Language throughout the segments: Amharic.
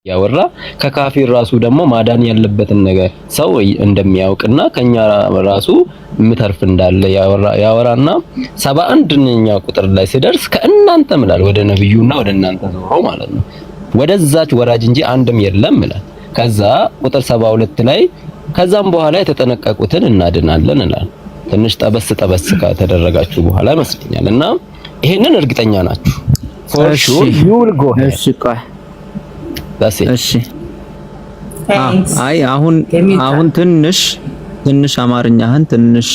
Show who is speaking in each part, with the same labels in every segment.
Speaker 1: ያወራ ከካፊር ራሱ ደግሞ ማዳን ያለበትን ነገር ሰው እንደሚያውቅና ከኛ ራሱ ምተርፍ እንዳለ ያወራና 71ኛ ቁጥር ላይ ሲደርስ ከእናንተ ምላል ወደ ነብዩና ወደ እናንተ ዞሮ ማለት ነው። ወደዛች ወራጅ እንጂ አንድም የለም ይላል። ከዛ ቁጥር 72 ላይ ከዛም በኋላ የተጠነቀቁትን እናድናለን ይላል። ትንሽ ጠበስ ጠበስ ከተደረጋችሁ በኋላ ይመስለኛል። እና ይሄንን እርግጠኛ ናችሁ? For sure you will go።
Speaker 2: እሺ ቆይ፣ እሺ፣ አይ አሁን አሁን ትንሽ ትንሽ አማርኛህን ትንሽ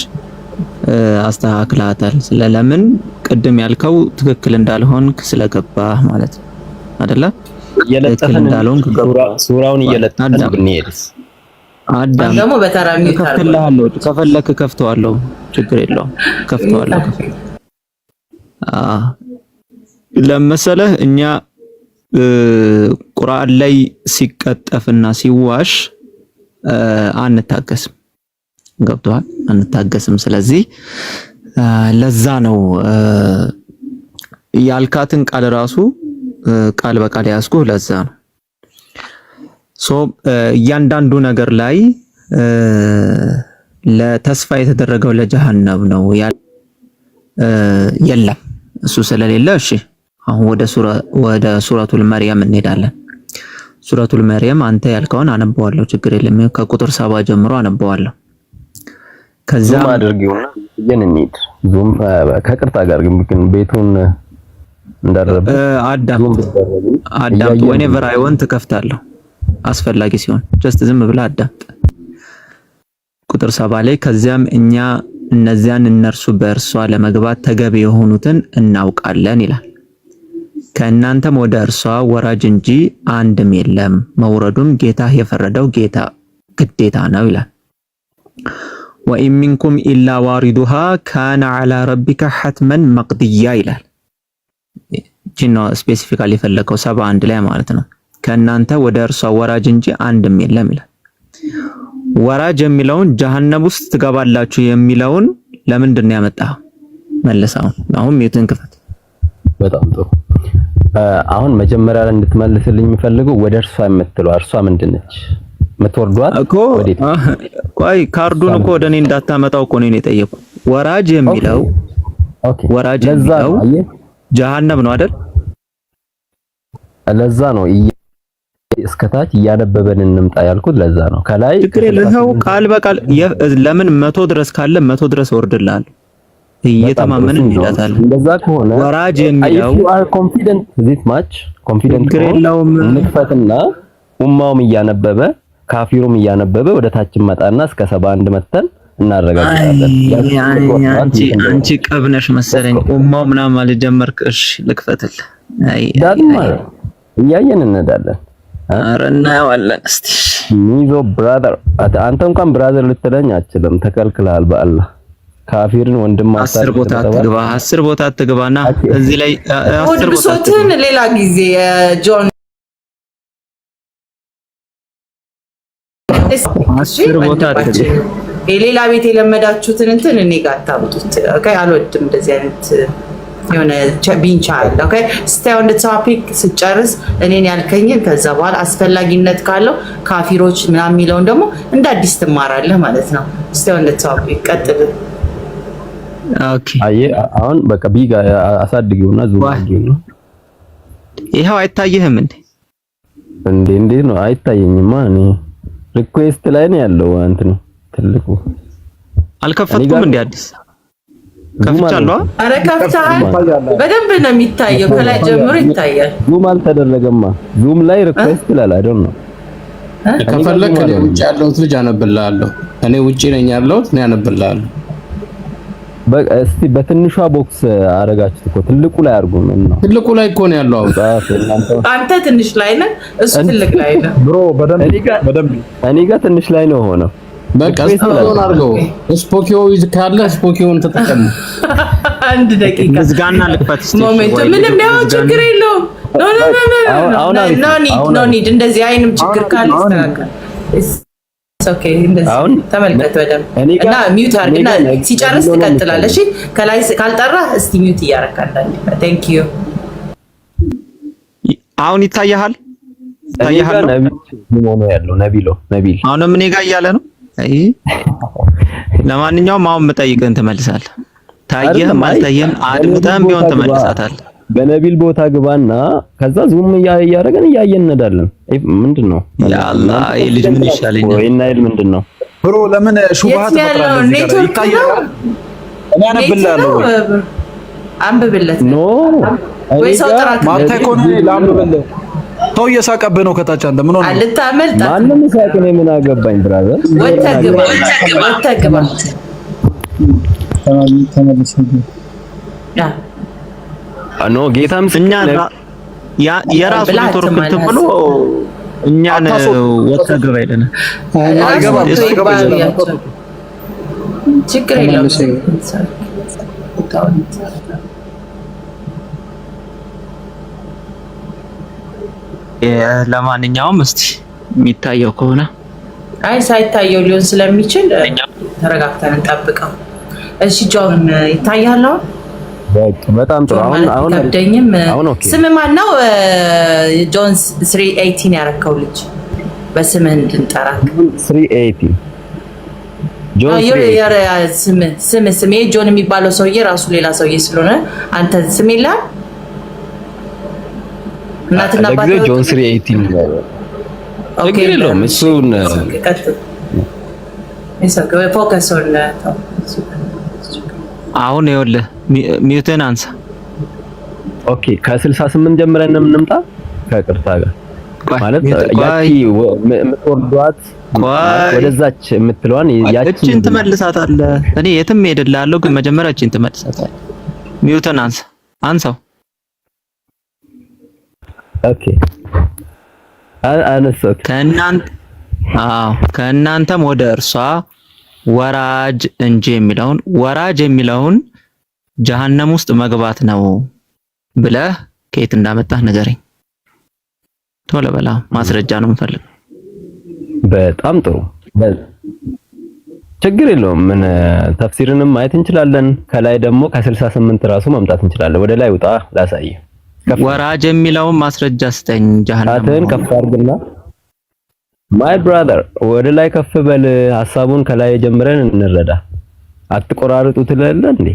Speaker 2: አስተካክላታል። ስለለምን ቅድም ያልከው ትክክል እንዳልሆንክ ስለገባህ ማለት ነው አይደለ?
Speaker 1: ትክክል እንዳልሆንክ ሱራውን እየለጠፍን ብንሄድስ?
Speaker 2: አዳም
Speaker 3: ደግሞ በተራ
Speaker 2: እከፍትልሃለሁ፣ ከፈለክ ከፍተዋለሁ፣ ችግር የለውም፣ ከፍተዋለሁ። ለመሰለህ እኛ ቁርአን ላይ ሲቀጠፍና ሲዋሽ አንታገስም። ገብቶሃል? አንታገስም። ስለዚህ ለዛ ነው ያልካትን ቃል ራሱ ቃል በቃል ያዝኩህ። ለዛ ነው። So እያንዳንዱ ነገር ላይ ለተስፋ የተደረገው ለጀሃነም ነው የለም፣ እሱ ስለሌለ እሺ አሁን ወደ ሱረቱል መርየም እንሄዳለን። ሱረቱል መርየም አንተ ያልከውን አነበዋለሁ፣ ችግር የለም። ከቁጥር 70 ጀምሮ አነበዋለሁ።
Speaker 1: ከዛ zoom አድርጊውና ይሄን እንሂድ። Zoom ከቅርታ ጋር ግን ቤቱን እንዳደረበ
Speaker 2: አዳምጥ አዳምጥ። Whenever I want እከፍታለሁ አስፈላጊ ሲሆን፣ just ዝም ብለህ አዳምጥ። ቁጥር 70 ላይ ከዚያም እኛ እነዚያን እነርሱ በእርሷ ለመግባት ተገቢ የሆኑትን እናውቃለን ይላል። ከእናንተም ወደ እርሷ ወራጅ እንጂ አንድም የለም፣ መውረዱም ጌታህ የፈረደው ጌታ ግዴታ ነው ይላል። وإن منكم إلا واردها كان على ربك حتما مقضيا ይላል። ይህችን ነው specifically የፈለከው 71 ላይ ማለት ነው። ከእናንተ ወደ እርሷ ወራጅ እንጂ አንድም የለም ይላል። ወራጅ የሚለውን ጀሀነም ውስጥ ትገባላችሁ የሚለውን ለምንድን ነው ያመጣኸው? መልስ። አሁን አሁን mute ን ክፈት።
Speaker 1: በጣም ጥሩ። አሁን መጀመሪያ ላይ እንድትመልስልኝ የምፈልገው ወደ እርሷ የምትለው እርሷ ምንድን ነች? የምትወርዷት
Speaker 2: እኮ ቆይ፣ ካርዱን እኮ ወደ እኔ እንዳታመጣው እኮ ነው የጠየኩት። ወራጅ የሚለው ወራጅ የሚለው ጀሀነም ነው አይደል?
Speaker 1: ለዛ ነው እስከታች እያነበበን እንምጣ ያልኩት። ለዛ ነው ከላይ
Speaker 2: ችግር የለም። ይኸው ቃል በቃል ለምን 100 ድረስ ካለ 100 ድረስ ወርድልሃለሁ። እየተማመንን እንሄዳታለን።
Speaker 1: እንደዛ ከሆነ
Speaker 2: ወራጅ የሚለው
Speaker 1: you are confident this much confident
Speaker 2: ችግር የለውም።
Speaker 1: እንክፈትና ኡማውም እያነበበ ካፊሩም እያነበበ ወደ ታች መጣና እስከ 71 መተን እናረጋግጣለን።
Speaker 2: አንቺ ቀብነሽ መሰለኝ ኡማው ምናምን ማለት ጀመርክ። እሺ ልክፈትልህ።
Speaker 1: አይ እያየን እንሄዳለን።
Speaker 2: ኧረ እናየዋለን። እስቲ
Speaker 1: ሚዞ brother፣ አንተ እንኳን brother ልትለኝ አችልም፣ ተከልክለሃል። በአላህ ካፊርን ወንድም
Speaker 2: 10 ቦታ አትግባ፣ 10 ቦታ አትግባና እዚህ ላይ 10
Speaker 3: ቦታ ብሶትን ሌላ ጊዜ ጆን
Speaker 2: 10 ቦታ አትግባ።
Speaker 3: የሌላ ቤት የለመዳችሁትን እንትን እኔ ጋር አታምጡት። Okay፣ አልወድም እንደዚህ አይነት የሆነ ቢንቻ አለ። Okay, stay on topic። ስጨርስ እኔን ያልከኝን ከዛ በኋላ አስፈላጊነት ካለው ካፊሮች ምናምን የሚለውን ደግሞ እንደ አዲስ ትማራለህ ማለት ነው። Stay on topic፣ ቀጥል።
Speaker 2: Okay።
Speaker 1: አየህ፣ አሁን በቃ big አሳድጊውና zoom አድርጊውና
Speaker 2: ይኸው አይታየህም እንዴ?
Speaker 1: እንዴ እንዴ ነው አይታየኝማ። እኔ request ላይ ነው ያለው እንትኑ ትልቁ።
Speaker 2: አልከፈትኩም እንዴ? አዲስ ከፍቻለሁ።
Speaker 3: ኧረ ከፍተሃል። በደንብ ነው የሚታየው። ከላይ ጀምሮ ይታያል።
Speaker 1: Zoom አልተደረገማ። Zoom ላይ request ይላል። I don't know።
Speaker 4: ከፈለክ እኔ ውጭ ያለሁት ልጅ አነብልሃለሁ። እኔ ውጭ ነኝ ያለሁት፣ እኔ አነብልሃለሁ።
Speaker 1: በቃ እስቲ በትንሿ box አረጋችሁት እኮ፣ ትልቁ ላይ አድርጉ። ምን ነው
Speaker 4: ትልቁ ላይ እኮ ነው ያለው።
Speaker 1: አሁን
Speaker 3: አንተ ትንሽ ላይ ነህ፣ እሱ ትልቅ ላይ ነህ።
Speaker 5: Bro፣ በደንብ በደንብ።
Speaker 1: እኔ ጋር ትንሽ ላይ ነው ሆነው።
Speaker 4: በቃ ስፖኪዮን አድርገው። ስፖኪዮ ካለ ስፖኪዮን ተጠቀሙ።
Speaker 3: አንድ ደቂቃ
Speaker 2: ምዝጋና ልክፈት እስቲ።
Speaker 3: Moment ኡ ምንም ያው ችግር የለውም። No, no, no, no, no need, no need። እንደዚህ አይንም ችግር ካለ ይስተካከል። Okay፣ እንደዚህ ተመልከት በደንብ እና mute አድርግና ሲጨርስ ትቀጥላለህ። እሺ፣ ከላይ ካልጠራ እስቲ mute እያደረክ አንዳንዴ። Thank you።
Speaker 2: አሁን ይታያል።
Speaker 1: እኔ ጋር ነቢል ሆኖ ያለው ነቢሎ ነቢል
Speaker 2: አሁንም እኔ ጋር እያለ ነው። አይ ለማንኛውም አሁን የምጠይቅህን ትመልሳለህ። ታየህም አልታየህም አድምጠህም ቢሆን ትመልሳታለህ።
Speaker 1: በነቢል ቦታ ግባና ከዛ zoom እያደረግን እያየን እንሄዳለን። ምንድን ነው
Speaker 2: ያ አላህ ይህ ልጅ ምን ይሻለኛል?
Speaker 1: ወይ ናይል ምንድን ነው
Speaker 5: bro ለምን ሹብሃ
Speaker 3: የት ያለው
Speaker 5: ትፈጥራለህ?
Speaker 3: ኔትወርክ
Speaker 5: ይታያል።
Speaker 3: ነው?
Speaker 5: እኔ አነብልሃለሁ ወይ
Speaker 3: አንብብለት
Speaker 1: no
Speaker 3: ወይ ሰው ጥራ።
Speaker 5: ማታይ ከሆነ እኔ ላንብብልህ። ሰው እየሳቀብህ ነው ከታች። አንተ ምን ሆነህ ነው?
Speaker 3: ልታመልጥ
Speaker 1: ማንም ሳቅ፣ እኔ ምን አገባኝ brother።
Speaker 3: ወጥተህ ግባ፣ ወጥተህ ግባ። ያ
Speaker 1: no ጌታም
Speaker 2: እኛ የራሱ ኔትወርክ እንትን ብሎ እኛን ወጥተህ ግባ ይለናል።
Speaker 5: አይገባም፣
Speaker 3: እሱ
Speaker 5: አይገባም።
Speaker 3: ይግባ። ችግር የለውም።
Speaker 2: ለማንኛውም እስቲ የሚታየው ከሆነ
Speaker 3: አይ ሳይታየው ሊሆን ስለሚችል ተረጋግተን እንጠብቀው። እሺ ጆን ይታያል አሁን?
Speaker 1: በቃ በጣም ጥሩ።
Speaker 3: ጆን
Speaker 1: አሁን
Speaker 3: ማለት
Speaker 1: አሁን
Speaker 3: ከብደኝም።
Speaker 1: አሁን okay።
Speaker 3: ስም ማን ነው? ጆን 318 ያረከው ልጅ በስምህ እንድንጠራክ።
Speaker 1: 380 ጆን 380።
Speaker 3: ስም ስም ስም ይሄ ጆን የሚባለው ሰውዬ ራሱ ሌላ ሰውዬ ስለሆነ አንተ ስም የለህም? እናትና አባት
Speaker 1: ለጊዜው ጆን 380 ችግር የለውም። እሱን
Speaker 3: ቀጥል። Focus on
Speaker 2: አሁን ይኸውልህ mute ን አንሳ።
Speaker 1: Okay፣ ከ68 ጀምረን እንምጣ ከይቅርታ ጋር ማለት ያቺ የምትወርዷት ወደዛች የምትለዋን ያቺ
Speaker 2: እቺን ትመልሳታለህ። እኔ የትም ሄድልሃለሁ፣ ግን መጀመሪያ እቺን ትመልሳታለህ። Mute ን አንሳ፣ አንሳው።
Speaker 1: Okay፣ አነሳሁት።
Speaker 2: ከእናንተ አዎ ከእናንተም ወደ እርሷ ወራጅ እንጂ የሚለውን፣ ወራጅ የሚለውን ጀሀነም ውስጥ መግባት ነው ብለህ ከየት እንዳመጣህ ንገረኝ። ቶሎ በላ፣ ማስረጃ ነው የምፈልገው።
Speaker 1: በጣም ጥሩ፣ ችግር የለውም። ምን ተፍሲርንም ማየት እንችላለን። ከላይ ደግሞ ከ68 ራሱ መምጣት እንችላለን። ወደ ላይ ውጣ ላሳይ።
Speaker 2: ወራጅ የሚለውን ማስረጃ ስጠኝ። ጀሀነም
Speaker 1: ጣትህን ከፍ አድርግና my brother ወደ ላይ ከፍ በል። ሀሳቡን ከላይ ጀምረን እንረዳ። አትቆራርጡ ትላለህ እንዴ?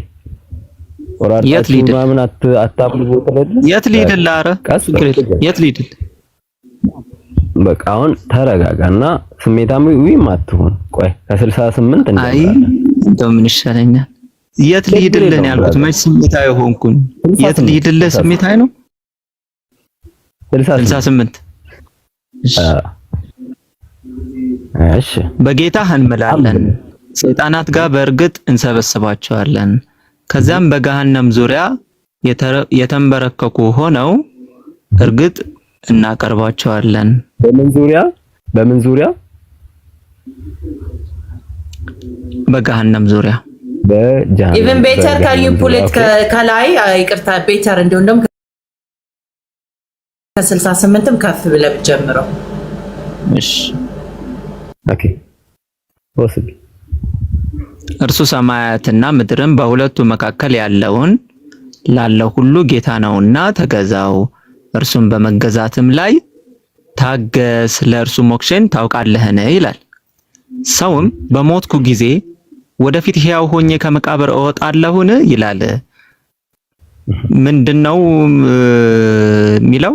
Speaker 1: ቆራርጣችሁ ምናምን አታብሉ ትላለህ።
Speaker 2: የት ልሂድልህ? ኧረ የት ልሂድልህ?
Speaker 1: በቃ አሁን ተረጋጋና ስሜታዊም አትሁን። ቆይ ከ68
Speaker 2: አይ እንደው ምን ይሻለኛል? የት ልሂድልህ ነው ያልኩት። መች ስሜታዊ ሆንኩኝ? የት ልሂድልህ? ስሜታዊ ነው። 68።
Speaker 1: እሺ
Speaker 2: በጌታህ እንምላለን፣ ሰይጣናት ጋር በእርግጥ እንሰበስባቸዋለን። ከዚያም በገሃነም ዙሪያ የተንበረከኩ ሆነው እርግጥ እናቀርባቸዋለን።
Speaker 1: በምን ዙሪያ? በምን ዙሪያ?
Speaker 2: በገሃነም ዙሪያ።
Speaker 1: በጀሃነም
Speaker 3: Even better, can you pull it ከላይ? ይቅርታ፣ better እንዲሁም ደግሞ ከ68ም ከፍ ብለህ ብትጀምረው።
Speaker 2: እሺ።
Speaker 1: Okay፣ ወስድ።
Speaker 2: እርሱ ሰማያትና ምድርን በሁለቱ መካከል ያለውን ላለው ሁሉ ጌታ ነውና ተገዛው። እርሱን በመገዛትም ላይ ታገስ፣ ለእርሱ ሞክሼን ታውቃለህን ይላል። ሰውም በሞትኩ ጊዜ ወደፊት ሕያው ሆኜ ከመቃብር እወጣለሁን ይላል። ምንድነው የሚለው?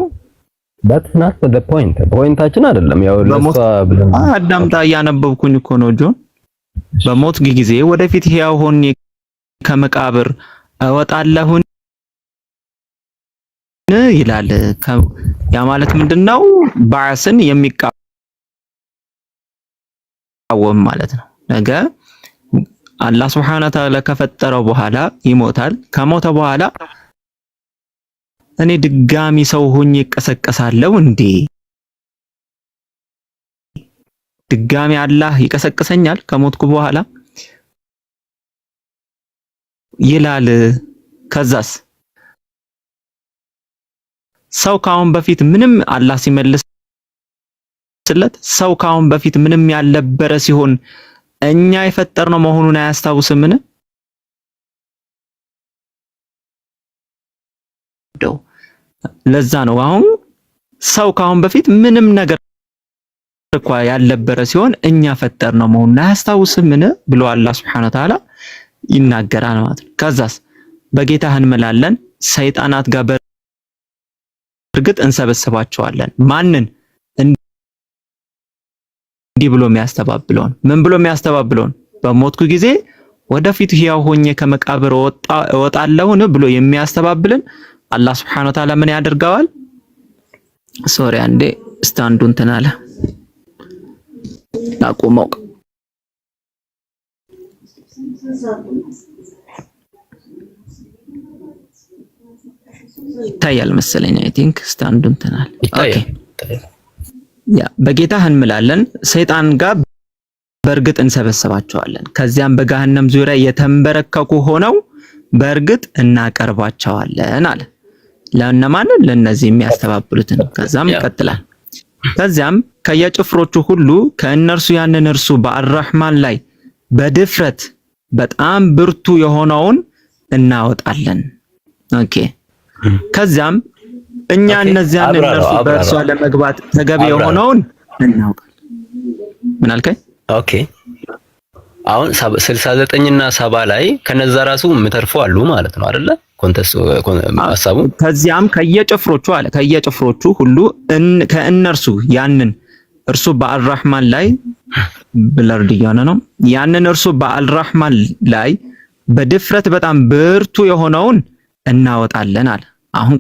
Speaker 1: That's not the point። Point ኣችን አይደለም። ያው ለሷ ብለን
Speaker 2: አዳምጣ፣ እያነበብኩኝ እኮ ነው ጆን። በሞት ጊዜ ወደፊት ሕያው ሆኜ ከመቃብር እወጣለሁን ይላል። ያ ማለት ምንድነው? ባዕስን የሚቃወም ማለት ነው። ነገ አላህ ሱብሓነሁ ወተዓላ ከፈጠረው በኋላ ይሞታል። ከሞተ በኋላ እኔ ድጋሚ ሰው ሆኜ እቀሰቀሳለሁ እንዴ? ድጋሚ አላህ ይቀሰቅሰኛል ከሞትኩ በኋላ ይላል። ከዛስ ሰው ካሁን በፊት ምንም፣ አላህ ሲመልስለት ሰው ካሁን በፊት ምንም ያልነበረ ሲሆን እኛ የፈጠርነው መሆኑን አያስታውስምን? ለዛ ነው አሁን ሰው ከአሁን በፊት ምንም ነገር እኳ ያልነበረ ሲሆን እኛ ፈጠር ነው መሆኑን አያስታውስምን ብሎ አላህ سبحانه وتعالى ይናገራል ማለት ነው። ከዛስ በጌታህ እንምላለን ሰይጣናት ጋር በእርግጥ እንሰበስባቸዋለን። ማንን? እንዲህ ብሎ የሚያስተባብለውን። ምን ብሎ የሚያስተባብለውን? በሞትኩ ጊዜ ወደፊት ሕያው ሆኜ ከመቃብር እወጣለሁን ብሎ የሚያስተባብልን አላህ سبحانه وتعالى ምን ያደርገዋል? Sorry፣ አንዴ stand ኡ እንትን አለ፣ ላቁመው። ይታያል መሰለኝ። I think stand ኡ እንትን አለ። Okay፣ yeah በጌታህ እንምላለን ሰይጣን ጋር በእርግጥ እንሰበስባቸዋለን። ከዚያም በገሃነም ዙሪያ የተንበረከኩ ሆነው በእርግጥ እናቀርባቸዋለን አለ። ለእነማን? ለእነዚህ የሚያስተባብሉትን። ከዛም ይቀጥላል። ከዚያም ከየጭፍሮቹ ሁሉ ከእነርሱ ያንን እርሱ በአልራህማን ላይ በድፍረት በጣም ብርቱ የሆነውን እናወጣለን። Okay፣ ከዚያም እኛ እነዚያን እነርሱ በእርሷ ለመግባት ተገቢ የሆነውን እናውቃለን። ምን አልከኝ?
Speaker 1: Okay፣ አሁን 69 እና 70 ላይ ከነዛ ራሱ የምተርፉ አሉ ማለት ነው አይደለ? Context ሀሳቡ
Speaker 2: ከዚያም ከየጭፍሮቹ አለ፣ ከየጭፍሮቹ ሁሉ ከእነርሱ ያንን እርሱ በአልራህማን ላይ፣ blurred እየሆነ ነው። ያንን እርሱ በአልራህማን ላይ በድፍረት በጣም ብርቱ የሆነውን እናወጣለን አለ። አሁን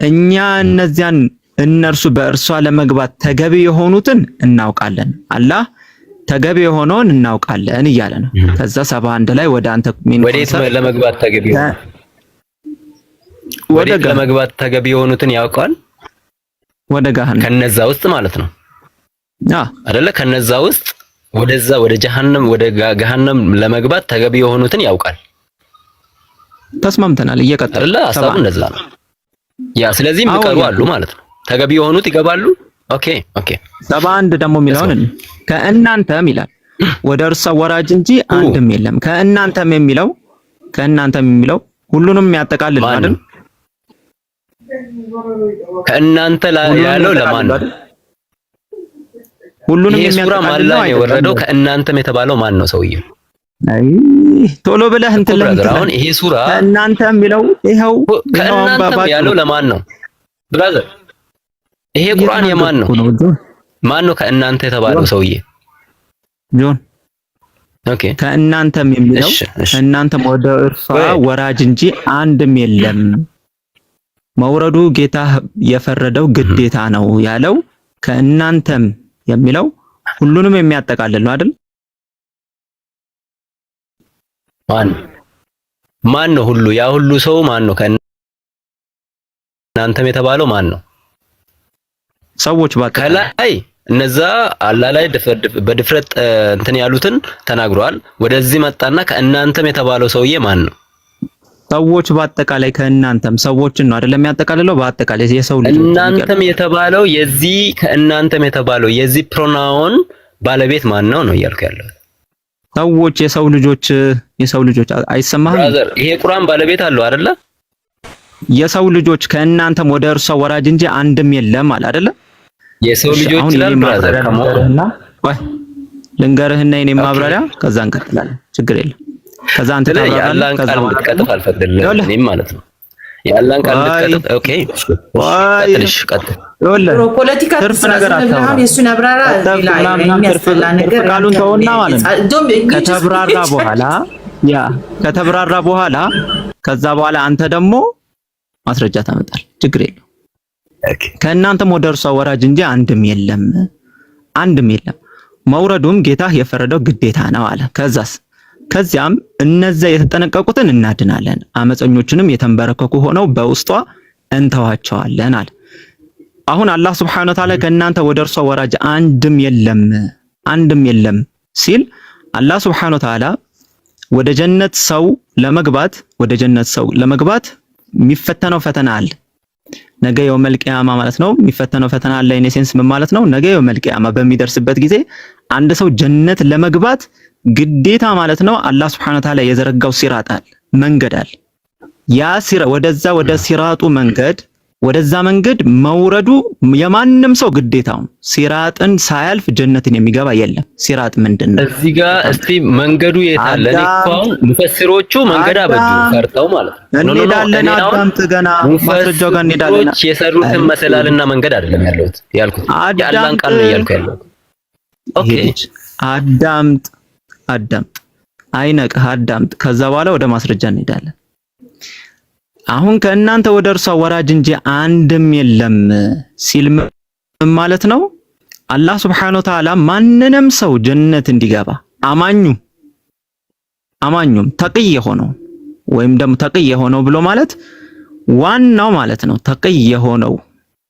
Speaker 2: እኛ እነዚያን እነርሱ በእርሷ ለመግባት ተገቢ የሆኑትን እናውቃለን። አላህ ተገቢ የሆነውን እናውቃለን እያለ ነው። ከዛ 71 ላይ ወደ አንተ
Speaker 1: ወዴት ለመግባት ተገቢ ወዴት ለመግባት ተገቢ የሆኑትን ያውቃል።
Speaker 2: ወደ ገሃነም
Speaker 1: ከነዛ ውስጥ ማለት ነው አይደለ? ከነዛ ውስጥ ወደዛ ወደ ጀሃነም፣ ወደ ገሃነም ለመግባት ተገቢ የሆኑትን ያውቃል።
Speaker 2: ተስማምተናል። እየቀጠለ
Speaker 1: አይደለ? ሀሳቡ እንደዛ ነው። Yeah፣ ስለዚህ የሚቀሩ አሉ ማለት ነው። ተገቢ የሆኑት ይገባሉ። Okay።
Speaker 2: 71 ደግሞ የሚለውን ከእናንተም ይላል፣ ወደ እርሷ ወራጅ እንጂ አንድም የለም። ከእናንተም የሚለው ሁሉንም የሚያጠቃልል አይደል?
Speaker 1: ከእናንተ ያለው ለማን ነው?
Speaker 2: ሁሉንም
Speaker 1: ሱራ ማን ላይ ነው የወረደው? ከእናንተም የተባለው ማን ነው ሰውየው?
Speaker 2: አይ፣ ቶሎ ብለህ እንትን
Speaker 1: ለምን አሁን ይሄ ሱራ
Speaker 2: ከእናንተ የሚለው ይኸው።
Speaker 1: ከእናንተም ያለው ለማን ነው brother? ይሄ ቁርአን የማን ነው? ማን ነው ከእናንተ የተባለው ሰውዬ?
Speaker 2: ጆን።
Speaker 1: Okay።
Speaker 2: ከእናንተም የሚለው ከእናንተም ወደ እርሷ ወራጅ እንጂ አንድም የለም። መውረዱ ጌታ የፈረደው ግዴታ ነው ያለው ከእናንተም የሚለው ሁሉንም የሚያጠቃልል ነው አይደል?
Speaker 1: ማን ማን ነው ሁሉ? ያ ሁሉ ሰው ማን ነው? ከእናንተም የተባለው ማን ነው?
Speaker 2: ሰዎች።
Speaker 1: ከላይ እነዛ አላህ ላይ በድፍረት እንትን ያሉትን ተናግሯል። ወደዚህ መጣና ከእናንተም የተባለው ሰውዬ ማን ነው?
Speaker 2: ሰዎች በአጠቃላይ። ከእናንተም ሰዎችን ነው አይደለም የሚያጠቃልለው? በአጠቃላይ የሰው ልጅ።
Speaker 1: እናንተም የተባለው የዚህ ከእናንተም የተባለው የዚህ pronoun ባለቤት ማን ነው ነው እያልኩ ያለው።
Speaker 2: ሰዎች፣ የሰው ልጆች፣ የሰው ልጆች። አይሰማህም?
Speaker 1: Brother፣ ይሄ ቁርአን ባለቤት አለው አይደለ?
Speaker 2: የሰው ልጆች ከእናንተም ወደ እርሷ ወራጅ እንጂ አንድም የለም አለ አይደለ?
Speaker 1: የሰው ልጆች ይላል brother።
Speaker 2: ቆይ ልንገርህና የኔ ማብራሪያ ከዛ እንቀጥላለን። ችግር የለም። ከዛ አንተ ታብራራለህ።
Speaker 1: የአላህን ቃል እንድትቀጥፍ አልፈቅድልህም እኔም ማለት ነው። የአላህን ቃል እንድትቀጥፍ። Okay፣ ቀጥልሽ፣ ቀጥል።
Speaker 3: ፖለቲካ
Speaker 2: ትርፍ ነገር አታውራ።
Speaker 3: የእሱን አብራራ።
Speaker 2: ትርፍ ቃሉን ተውና ማለት ነው። ከተብራራ በኋላ፣ yeah፣ ከተብራራ በኋላ ከዛ በኋላ አንተ ደግሞ ማስረጃ ታመጣል። ችግር የለው። ከእናንተም ወደ እርሷ ወራጅ እንጂ አንድም የለም፣ አንድም የለም። መውረዱም ጌታህ የፈረደው ግዴታ ነው አለ። ከዛስ ከዚያም እነዚያ የተጠነቀቁትን እናድናለን፣ አመፀኞችንም የተንበረከኩ ሆነው በውስጧ እንተዋቸዋለን አለ። አሁን አላህ سبحانه وتعالى ከእናንተ ወደ እርሷ ወራጅ አንድም የለም፣ አንድም የለም ሲል አላህ سبحانه وتعالى ወደ ጀነት ሰው ለመግባት የሚፈተነው ፈተና አለ። ነገ يوم القيامة ማለት ነው። የሚፈተነው ፈተና አለ። In a sense ምን ማለት ነው? ነገ يوم القيامة በሚደርስበት ጊዜ አንድ ሰው ጀነት ለመግባት ግዴታ ማለት ነው አላህ سبحانه وتعالى የዘረጋው ሲራጥ አለ፣ መንገድ አለ። ያ ወደዛ ወደ ሲራጡ መንገድ ወደዛ መንገድ መውረዱ የማንም ሰው ግዴታው ነው። ሲራጥን ሳያልፍ ጀነትን የሚገባ የለም። ሲራጥ ምንድን ነው?
Speaker 1: እዚህ ጋር እስቲ መንገዱ የት አለ? እኔ እኮ አሁን ሙፈሲሮቹ መንገድ አበጁ ፈርተው ማለት ነው።
Speaker 2: እንሄዳለን። አዳምጥ፣ ገና ማስረጃው ጋር እንሄዳለን።
Speaker 1: የሰሩትን መሰላልና መንገድ አይደለም ያለሁት ያልኩት፣ የአላህን ቃል ነው እያልኩ ያለሁት።
Speaker 2: Okay አዳምጥ፣ አዳምጥ፣ አይነቅህ፣ አዳምጥ። ከዛ በኋላ ወደ ማስረጃ እንሄዳለን። አሁን ከእናንተ ወደ እርሷ ወራጅ እንጂ አንድም የለም ሲል ምን ማለት ነው? አላህ ሱብሓነሁ ወተዓላ ማንንም ሰው ጀነት እንዲገባ አማኙም ተቅይ የሆነው ወይም ደግሞ ተቅይ የሆነው ብሎ ማለት ዋናው ማለት ነው። ተቅይ የሆነው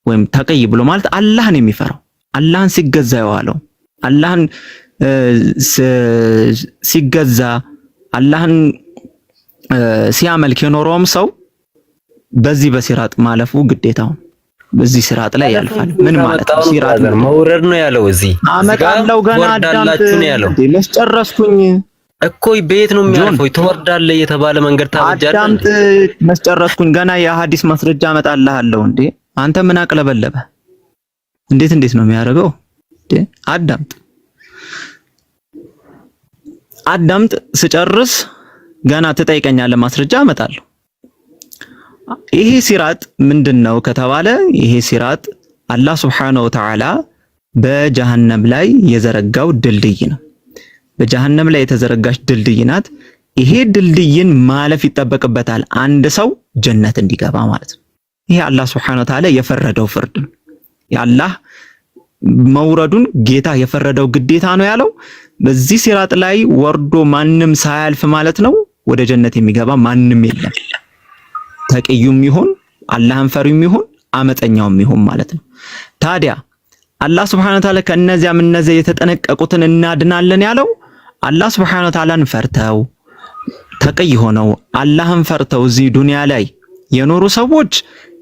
Speaker 2: ወይም ተቅይ ብሎ ማለት አላህን የሚፈራው፣ አላህን ሲገዛ የዋለው፣ አላህን ሲገዛ፣ አላህን ሲያመልክ የኖረውም ሰው በዚህ በሲራጥ ማለፉ ግዴታው በዚህ ሲራጥ ላይ ያልፋል። ምን ማለት ነው? ሲራጥ
Speaker 1: መውረድ ነው ያለው። እዚህ
Speaker 2: አመጣለሁ ገና አዳምጥ። መስጨረስኩኝ
Speaker 1: እኮ ቤት ነው የሚያልፈው። ትወርዳለህ የተባለ መንገድ ታበጃለህ።
Speaker 2: አዳምጥ፣ መስጨረስኩኝ ገና የሐዲስ ማስረጃ አመጣልሃለሁ። እንዴ አንተ ምን አቅለበለበ? እንዴት እንዴት ነው የሚያደርገው? እንዴ አዳምጥ፣ አዳምጥ። ስጨርስ ገና ትጠይቀኛለህ፣ ማስረጃ አመጣለሁ። ይሄ ሲራጥ ምንድነው ከተባለ ይሄ ሲራጥ አላህ ሱብሓነሁ ወተዓላ በጀሃነም ላይ የዘረጋው ድልድይ ነው። በጀሃነም ላይ የተዘረጋች ድልድይ ናት። ይሄ ድልድይን ማለፍ ይጠበቅበታል አንድ ሰው ጀነት እንዲገባ ማለት ነው። ይሄ አላህ ሱብሓነሁ ወተዓላ የፈረደው ፍርድ ነው። የአላህ መውረዱን ጌታ የፈረደው ግዴታ ነው ያለው። በዚህ ሲራጥ ላይ ወርዶ ማንም ሳያልፍ ማለት ነው ወደ ጀነት የሚገባ ማንም የለም። ተቅዩም ይሁን፣ አላህን ፈሪም ይሁን፣ አመፀኛውም ይሁን ማለት ነው። ታዲያ አላህ ሱብሓነሁ ወተዓላ ከእነዚያም እነዚያ የተጠነቀቁትን እናድናለን ያለው አላህ ሱብሓነሁ ወተዓላን ፈርተው ተቅይ ሆነው አላህን ፈርተው እዚህ ዱንያ ላይ የኖሩ ሰዎች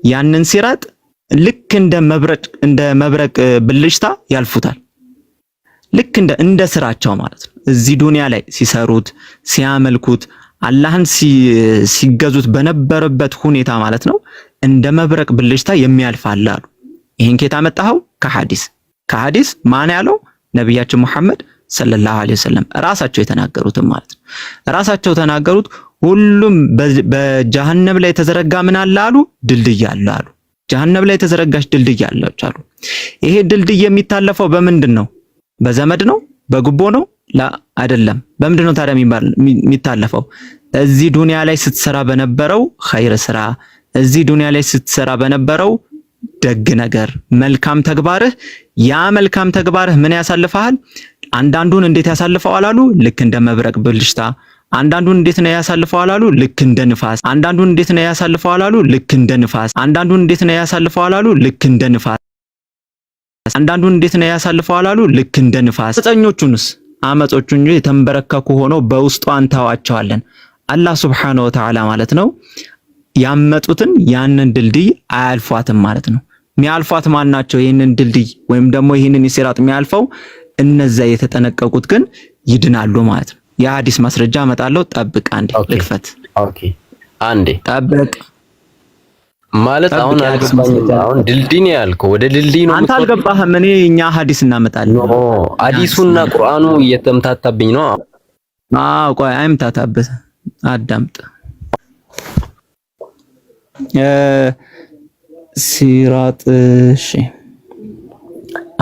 Speaker 2: ያንን ሲራጥ ልክ እንደ መብረቅ ብልጭታ ያልፉታል። ልክ እንደ ስራቸው ማለት ነው። እዚህ ዱንያ ላይ ሲሰሩት፣ ሲያመልኩት፣ አላህን ሲገዙት በነበረበት ሁኔታ ማለት ነው እንደ መብረቅ ብልጭታ የሚያልፍ አለ አሉ። ይሄን ከየት አመጣኸው? ከሐዲስ። ከሐዲስ ማን ያለው? ነቢያችን ሙሐመድ ሰለላሁ ዐለይሂ ወሰለም ራሳቸው የተናገሩት ማለት ነው። ራሳቸው ተናገሩት። ሁሉም በጀሃነም ላይ የተዘረጋ ምን አለ አሉ? ድልድይ አለ አሉ። ጀሃነም ላይ የተዘረጋች ድልድይ አለች አሉ። ይሄ ድልድይ የሚታለፈው በምንድን ነው? በዘመድ ነው? በጉቦ ነው? ላ አይደለም። በምንድን ነው ታዲያ የሚታለፈው? እዚህ ዱንያ ላይ ስትሰራ በነበረው ኸይር ስራ፣ እዚህ ዱንያ ላይ ስትሰራ በነበረው ደግ ነገር፣ መልካም ተግባርህ። ያ መልካም ተግባርህ ምን ያሳልፈሃል? አንዳንዱን እንዴት ያሳልፈዋል አሉ? ልክ እንደ መብረቅ ብልጭታ። አንዳንዱን እንዴት ነው ያሳልፈዋል አሉ? ልክ እንደ ንፋስ። አንዳንዱን እንዴት ነው ያሳልፈዋል አሉ? ልክ እንደ ንፋስ። አንዳንዱን እንዴት ነው ያሳልፈዋል አሉ? ልክ እንደ ንፋስ። አንዳንዱን እንዴት ነው ያሳልፈዋል አሉ? ልክ እንደ ንፋስ። አመፀኞቹንስ አመጾቹን የተንበረከኩ ሆነው በውስጧ እንተዋቸዋለን። አላህ ሱብሓነሁ ወተዓላ ማለት ነው ያመጡትን ያንን ድልድይ አያልፏትም ማለት ነው። የሚያልፏት ማን ናቸው? ይህንን ድልድይ ወይም ደግሞ ይህንን የሲራጥ የሚያልፈው እነዛ የተጠነቀቁት ግን ይድናሉ ማለት ነው። የሐዲስ ማስረጃ አመጣለሁ። ጠብቅ፣ አንዴ ልክፈት።
Speaker 1: Okay አንዴ
Speaker 2: ጠብቅ
Speaker 1: ማለት አሁን አልገባኝም። አሁን ድልድይ ነው ያልከው፣ ወደ ድልድይ ነው።
Speaker 2: አንተ አልገባህም። እኔ እኛ ሐዲስ እናመጣለን።
Speaker 1: No ሐዲሱና ቁርአኑ እየተምታታብኝ ነው።
Speaker 2: አዎ ቆይ አይምታታብህ፣ አዳምጥ። ሲራጥ እሺ፣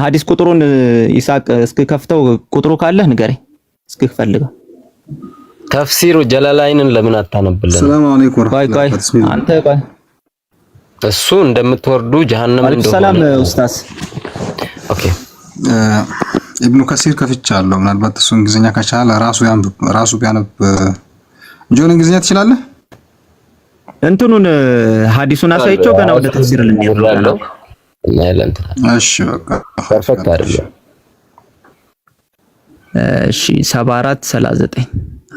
Speaker 2: ሐዲስ ቁጥሩን ይሳቅ እስክከፍተው ቁጥሩ ካለህ ንገረኝ፣ እስክፈልገው።
Speaker 1: ተፍሲሩ ጀላላይንን ለምን አታነብልን?
Speaker 6: ሰላም አለይኩም።
Speaker 2: ቆይ ቆይ አንተ ቆይ
Speaker 1: እሱ እንደምትወርዱ ጀሃነም እንደሆነ።
Speaker 2: ሰላም ኡስታዝ።
Speaker 1: Okay
Speaker 6: ኢብኑ ከሲር ከፍቻለሁ። ምናልባት እሱ እንግሊዝኛ ከቻለ ራሱ ያንብብ፣ ራሱ ቢያነብ። ጆን እንግሊዝኛ ትችላለህ?
Speaker 2: እንትኑን ሐዲሱን አሳይቼው ገና ወደ ተፍሲር ልንሄድ ነው።
Speaker 6: እሺ በቃ
Speaker 1: perfect አይደለም።
Speaker 2: እሺ 7439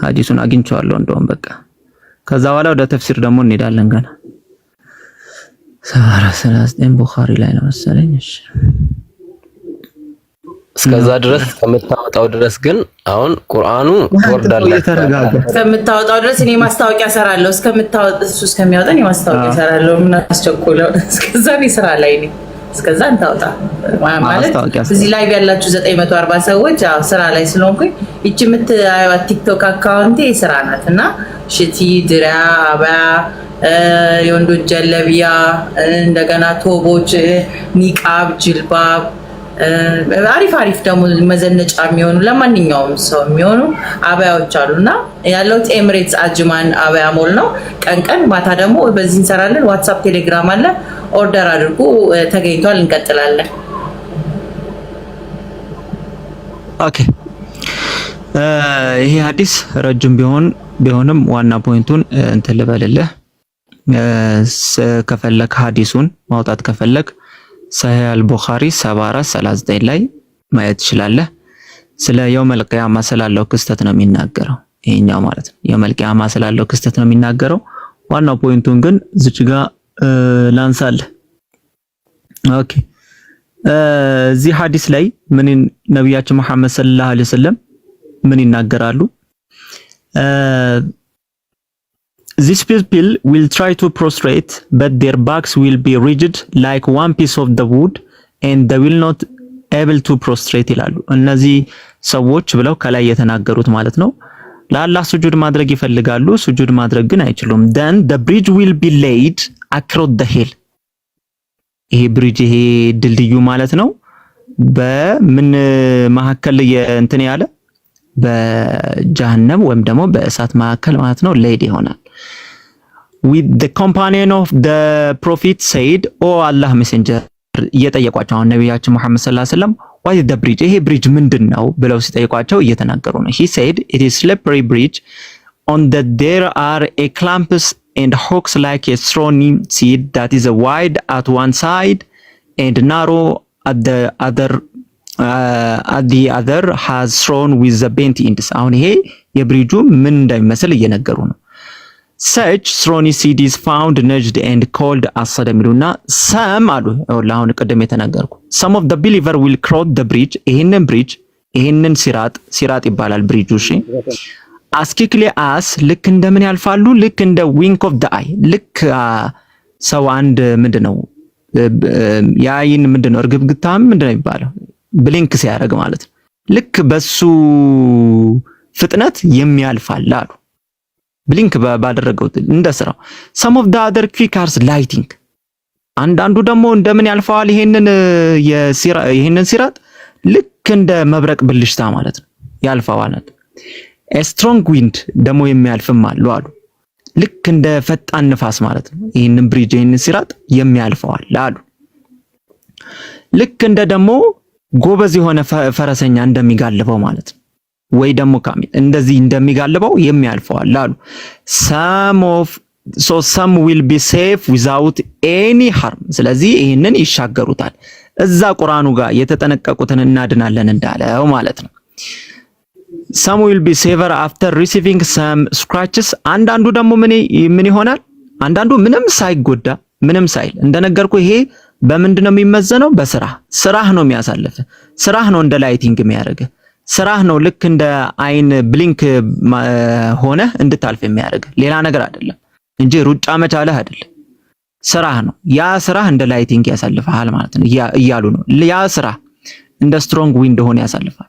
Speaker 2: ሐዲሱን አግኝቼዋለሁ። እንደውም በቃ ከዛ በኋላ ወደ ተፍሲር ደግሞ እንሄዳለን ገና 7439 ቡኻሪ ላይ ነው መሰለኝ። እሺ
Speaker 1: እስከዛ ድረስ እስከምታወጣው ድረስ ግን አሁን ቁርአኑ ትወርዳለህ።
Speaker 2: ተረጋጋ።
Speaker 3: እስከምታወጣው ድረስ እኔ ማስታወቂያ እሰራለሁ። እስከምታወጣ፣ እሱ እስከሚያወጣ እኔ ማስታወቂያ እሰራለሁ። ምን አስቸኮለው? እስከዛ እኔ ስራ ላይ ነኝ። እስከዛ እንታወጣ ማለት እዚህ ላይ ያላችሁ 940 ሰዎች፣ አዎ ስራ ላይ ስለሆንኩኝ ይቺ የምታዩት ቲክቶክ account ኤ ስራ ናት እና ሽቲ፣ ድሪያ፣ አባያ፣ የወንዶች ጀለቢያ፣ እንደገና ቶቦች፣ ኒቃብ፣ ጅልባብ፣ አሪፍ አሪፍ ደግሞ መዘነጫ የሚሆኑ፣ ለማንኛውም ሰው የሚሆኑ አባያዎች አሉ እና ያለሁት ኤምሬትስ አጅማን አባያ ሞል ነው። ቀን ቀን፣ ማታ ደግሞ በዚህ እንሰራለን። ዋትሳፕ፣ ቴሌግራም አለ። Order አድርጉ። ተገኝቷል። እንቀጥላለን።
Speaker 2: Okay፣ ይሄ ሀዲስ ረጅም ቢሆንም ዋና point ኡን እንትን ልበልልህ። ከፈለክ ሀዲሱን ማውጣት ከፈለክ ሰሂህ አልቡኻሪ 7439 ላይ ማየት ትችላለህ። ስለ የውመል ቂያማ ስላለው ክስተት ነው የሚናገረው ይሄኛው ማለት ነው። የውመል ቂያማ ስላለው ክስተት ነው የሚናገረው። ዋናው point ኡን ግን እዚች ጋ ላንሳልህ። Okay፣ እዚህ ሀዲስ ላይ ምን ነቢያችን መሐመድ ሰለላሁ ዐለይሂ ወሰለም ምን ይናገራሉ? "These people will try to prostrate, but their backs will be rigid like one piece of the wood and they will not able to prostrate" ይላሉ። እነዚህ ሰዎች ብለው ከላይ የተናገሩት ማለት ነው። ለአላህ ሱጁድ ማድረግ ይፈልጋሉ፣ ሱጁድ ማድረግ ግን አይችሉም። Then the bridge will be laid across the hell። ይሄ bridge፣ ይሄ ድልድዩ ማለት ነው። በምን መካከል እንትን ያለ፣ በጀሃነም ወይም ደግሞ በእሳት መካከል ማለት ነው laid ይሆናል። With the companion of the prophet said, "Oh Allah messenger" እየጠየቋቸው፣ አሁን ነቢያችን መሐመድ ሰለላሁ ዐለይሂ ወሰለም "What is the bridge?" ይሄ bridge ምንድን ነው ብለው ሲጠይቋቸው እየተናገሩ ነው። He said, "It is slippery bridge on the there are a clamps and hooks like a thorny seed that is wide at one side and narrow at the other, has thorn with the bent ends።" አሁን ይሄ የብሪጁ ምን እንደሚመስል እየነገሩ ነው። Such thorny seed is found Najd and called አሰድ የሚሉና some አሉ። አሁን ቅድም የተናገርኩ some of the believer will cross the bridge፣ ይሄንን bridge፣ ይሄንን ሲራጥ፣ ሲራጥ ይባላል ብሪጁ። እሺ፣ as quickly as፣ ልክ እንደምን ያልፋሉ? ልክ እንደ wink of the eye፣ ልክ ሰው አንድ ምንድን ነው የአይን ምንድን ነው እርግብግታም ምንድን ነው የሚባለው blink ሲያደርግ ማለት ነው። ልክ በሱ ፍጥነት የሚያልፋል አሉ። Blink ባደረገው እንደ ስራው። Some of the other quick as lightning፣ አንዳንዱ ደግሞ እንደምን ያልፈዋል ይሄንን ሲራጥ? ልክ እንደ መብረቅ ብልሽታ ማለት ነው ያልፈዋል። Strong wind ደግሞ የሚያልፍም አሉ። ልክ እንደ ፈጣን ንፋስ ማለት ነው። ይህንን bridge፣ ይህንን ሲራጥ የሚያልፈዋል አሉ። ልክ እንደ ደግሞ ጎበዝ የሆነ ፈረሰኛ እንደሚጋልበው ማለት ነው። ወይ ደግሞ camel እንደዚህ እንደሚጋልበው የሚያልፈዋል አሉ። Some of so some will be safe without any harm። ስለዚህ ይህንን ይሻገሩታል። እዛ ቁርአኑ ጋር የተጠነቀቁትን እናድናለን እንዳለው ማለት ነው። Some will be safer after receiving some scratches። አንዳንዱ ደግሞ ምን ምን ይሆናል? አንዳንዱ ምንም ሳይጎዳ፣ ምንም ሳይል፣ እንደነገርኩ ይሄ በምንድን ነው የሚመዘነው? በስራ። ስራህ ነው የሚያሳልፍ። ስራህ ነው እንደ lightning የሚያደርግህ። ስራህ ነው ልክ እንደ አይን blink ሆነ እንድታልፍ የሚያደርግ፣ ሌላ ነገር አይደለም እንጂ ሩጫ መቻልህ አይደለም። ስራህ ነው። ያ ስራህ እንደ lightning ያሳልፍሃል ማለት ነው እያሉ ነው። ያ ስራ እንደ strong wind ሆኖ ያሳልፋል።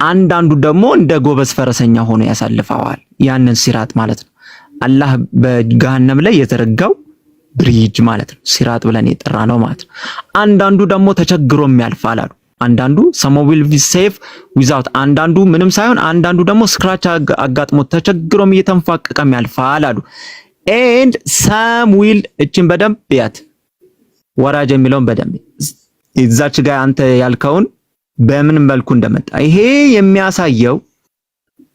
Speaker 2: አንዳንዱ ደግሞ እንደ ጎበዝ ፈረሰኛ ሆኖ ያሳልፈዋል ያንን ሲራጥ ማለት ነው። አላህ በገሃነም ላይ የዘረጋው bridge ማለት ነው። ሲራጥ ብለን የጠራ ነው ማለት ነው። አንዳንዱ ደግሞ ተቸግሮም ያልፋል አሉ። አንዳንዱ some will be safe without፣ አንዳንዱ ምንም ሳይሆን፣ አንዳንዱ ደግሞ scratch አጋጥሞ ተቸግሮም እየተንፏቀቀም ያልፋል አሉ። And some will፣ እችን በደንብ ያት፣ ወራጅ የሚለውን በደንብ እዛች ጋር አንተ ያልከውን በምን መልኩ እንደመጣ ይሄ የሚያሳየው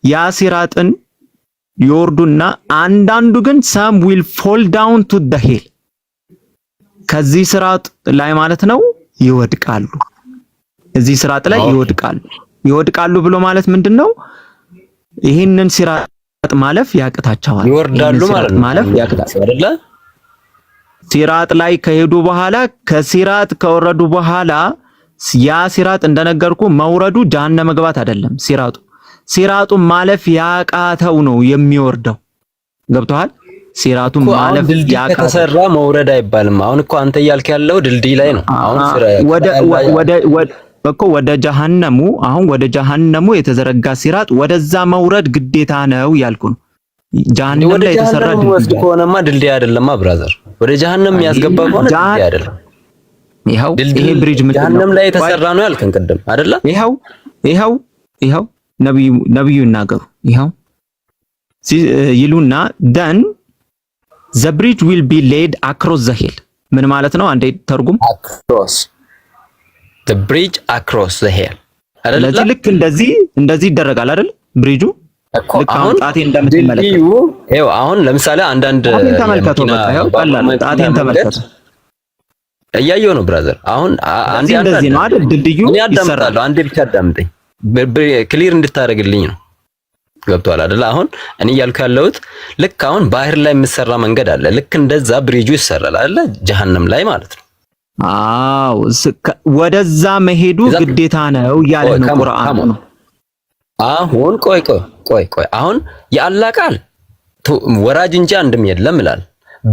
Speaker 2: ያ ሲራጥን ይወርዱና አንዳንዱ ግን some will fall down to the hell፣ ከዚህ ሲራጥ ላይ ማለት ነው ይወድቃሉ። እዚህ ሲራጥ ላይ ይወድቃሉ። ይወድቃሉ ብሎ ማለት ምንድነው? ይህንን ሲራጥ ማለፍ ያቅታቸዋል።
Speaker 1: ይወርዳሉ ማለት ነው።
Speaker 2: ማለፍ ያቅታቸዋል።
Speaker 1: አይደለ?
Speaker 2: ሲራጥ ላይ ከሄዱ በኋላ፣ ከሲራጥ ከወረዱ በኋላ ያ ሲራጥ እንደነገርኩ መውረዱ ጀሃነም መግባት አይደለም። ሲራጡ ማለፍ ያቃተው ነው የሚወርደው። ገብቶሃል? ሲራጡ ማለፍ
Speaker 1: ድልድይ ከተሰራ መውረድ አይባልም። አሁን እኮ አንተ እያልክ ያለው ድልድይ ላይ ነው። አሁን
Speaker 2: ወደ ወደ እኮ ወደ ጀሃነሙ፣ አሁን ወደ ጀሃነሙ የተዘረጋ ሲራጥ ወደዛ መውረድ ግዴታ ነው ያልኩ ነው። ጀሃነም ላይ የተሰራ
Speaker 1: ድልድይ ወስድ ከሆነማ ድልድይ አይደለማ brother። ወደ ጀሃነም የሚያስገባ ከሆነ ድልድይ አይደለም።
Speaker 2: ይኸው ይሄ bridge ምንድን ነው?
Speaker 1: ጀሃነም ላይ የተሰራ ነው ያልከን ቅድም አይደለ?
Speaker 2: ይኸው ይኸው ይኸው ነብዩ ይናገሩ፣ ይኸው ይሉና "Then the bridge will be laid across the hell"። ምን ማለት ነው? አንዴ ተርጉም።
Speaker 1: Across the bridge, across the hell
Speaker 2: አይደለ? ስለዚህ ልክ እንደዚህ እንደዚህ ይደረጋል አይደል? ብሪጁ ልክ አሁን ጣቴ እንደምትመለከቱ
Speaker 1: ይኸው አሁን ለምሳሌ አንዳንድ
Speaker 2: ጣቴን ተመልከቱ። በቃ ይኸው ቀላል፣ ጣቴን ተመልከቱ።
Speaker 1: እያየሁ ነው brother። አሁን
Speaker 2: አንዴ እንደዚህ ነው አይደል? ድልድዩ
Speaker 1: እኔ አዳምጣለሁ። አንዴ ብቻ አዳምጠኝ፣ clear እንድታደርግልኝ ነው። ገብቶሃል አይደል? አሁን እኔ እያልኩ ያለሁት ልክ አሁን ባህር ላይ የሚሰራ መንገድ አለ። ልክ እንደዛ ብሪጁ ይሰራል አይደለ? ጀሃነም ላይ ማለት ነው።
Speaker 2: አዎ፣ ወደዛ መሄዱ ግዴታ ነው እያለ ነው ቁርአኑ ነው።
Speaker 1: አሁን ቆይ ቆይ ቆይ ቆይ፣ አሁን የአላህ ቃል ወራጅ እንጂ አንድም የለም ይላል።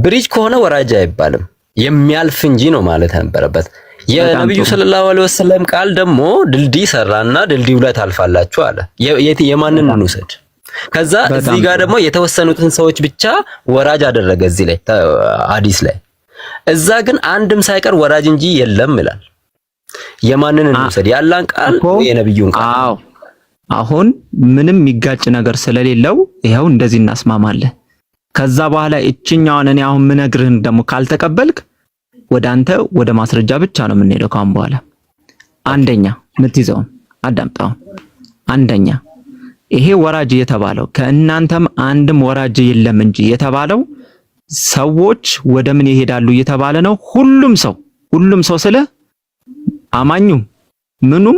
Speaker 1: Bridge ከሆነ ወራጅ አይባልም፣ የሚያልፍ እንጂ ነው ማለት ነበረበት። የነብዩ ሰለላሁ ዐለይሂ ወሰለም ቃል ደግሞ ድልድይ ሰራና ድልድዩ ላይ ታልፋላችሁ አለ። የማንን እንውሰድ? ከዛ እዚህ ጋር ደግሞ የተወሰኑትን ሰዎች ብቻ ወራጅ አደረገ እዚህ ላይ፣ ሐዲስ ላይ። እዛ ግን አንድም ሳይቀር ወራጅ እንጂ የለም ይላል። የማንን እንውሰድ? የአላህን ቃል የነብዩን ቃል?
Speaker 2: አዎ፣ አሁን ምንም የሚጋጭ ነገር ስለሌለው ይኸው እንደዚህ እናስማማለን። ከዛ በኋላ እችኛዋን እኔ አሁን ምነግርህን ደግሞ ካልተቀበልክ ወደ አንተ ወደ ማስረጃ ብቻ ነው የምንሄደው ካሁን በኋላ። አንደኛ የምትይዘውን አዳምጣው። አንደኛ ይሄ ወራጅ የተባለው፣ ከእናንተም አንድም ወራጅ የለም እንጂ የተባለው ሰዎች ወደ ምን ይሄዳሉ እየተባለ ነው። ሁሉም ሰው ስለ አማኙም ምኑም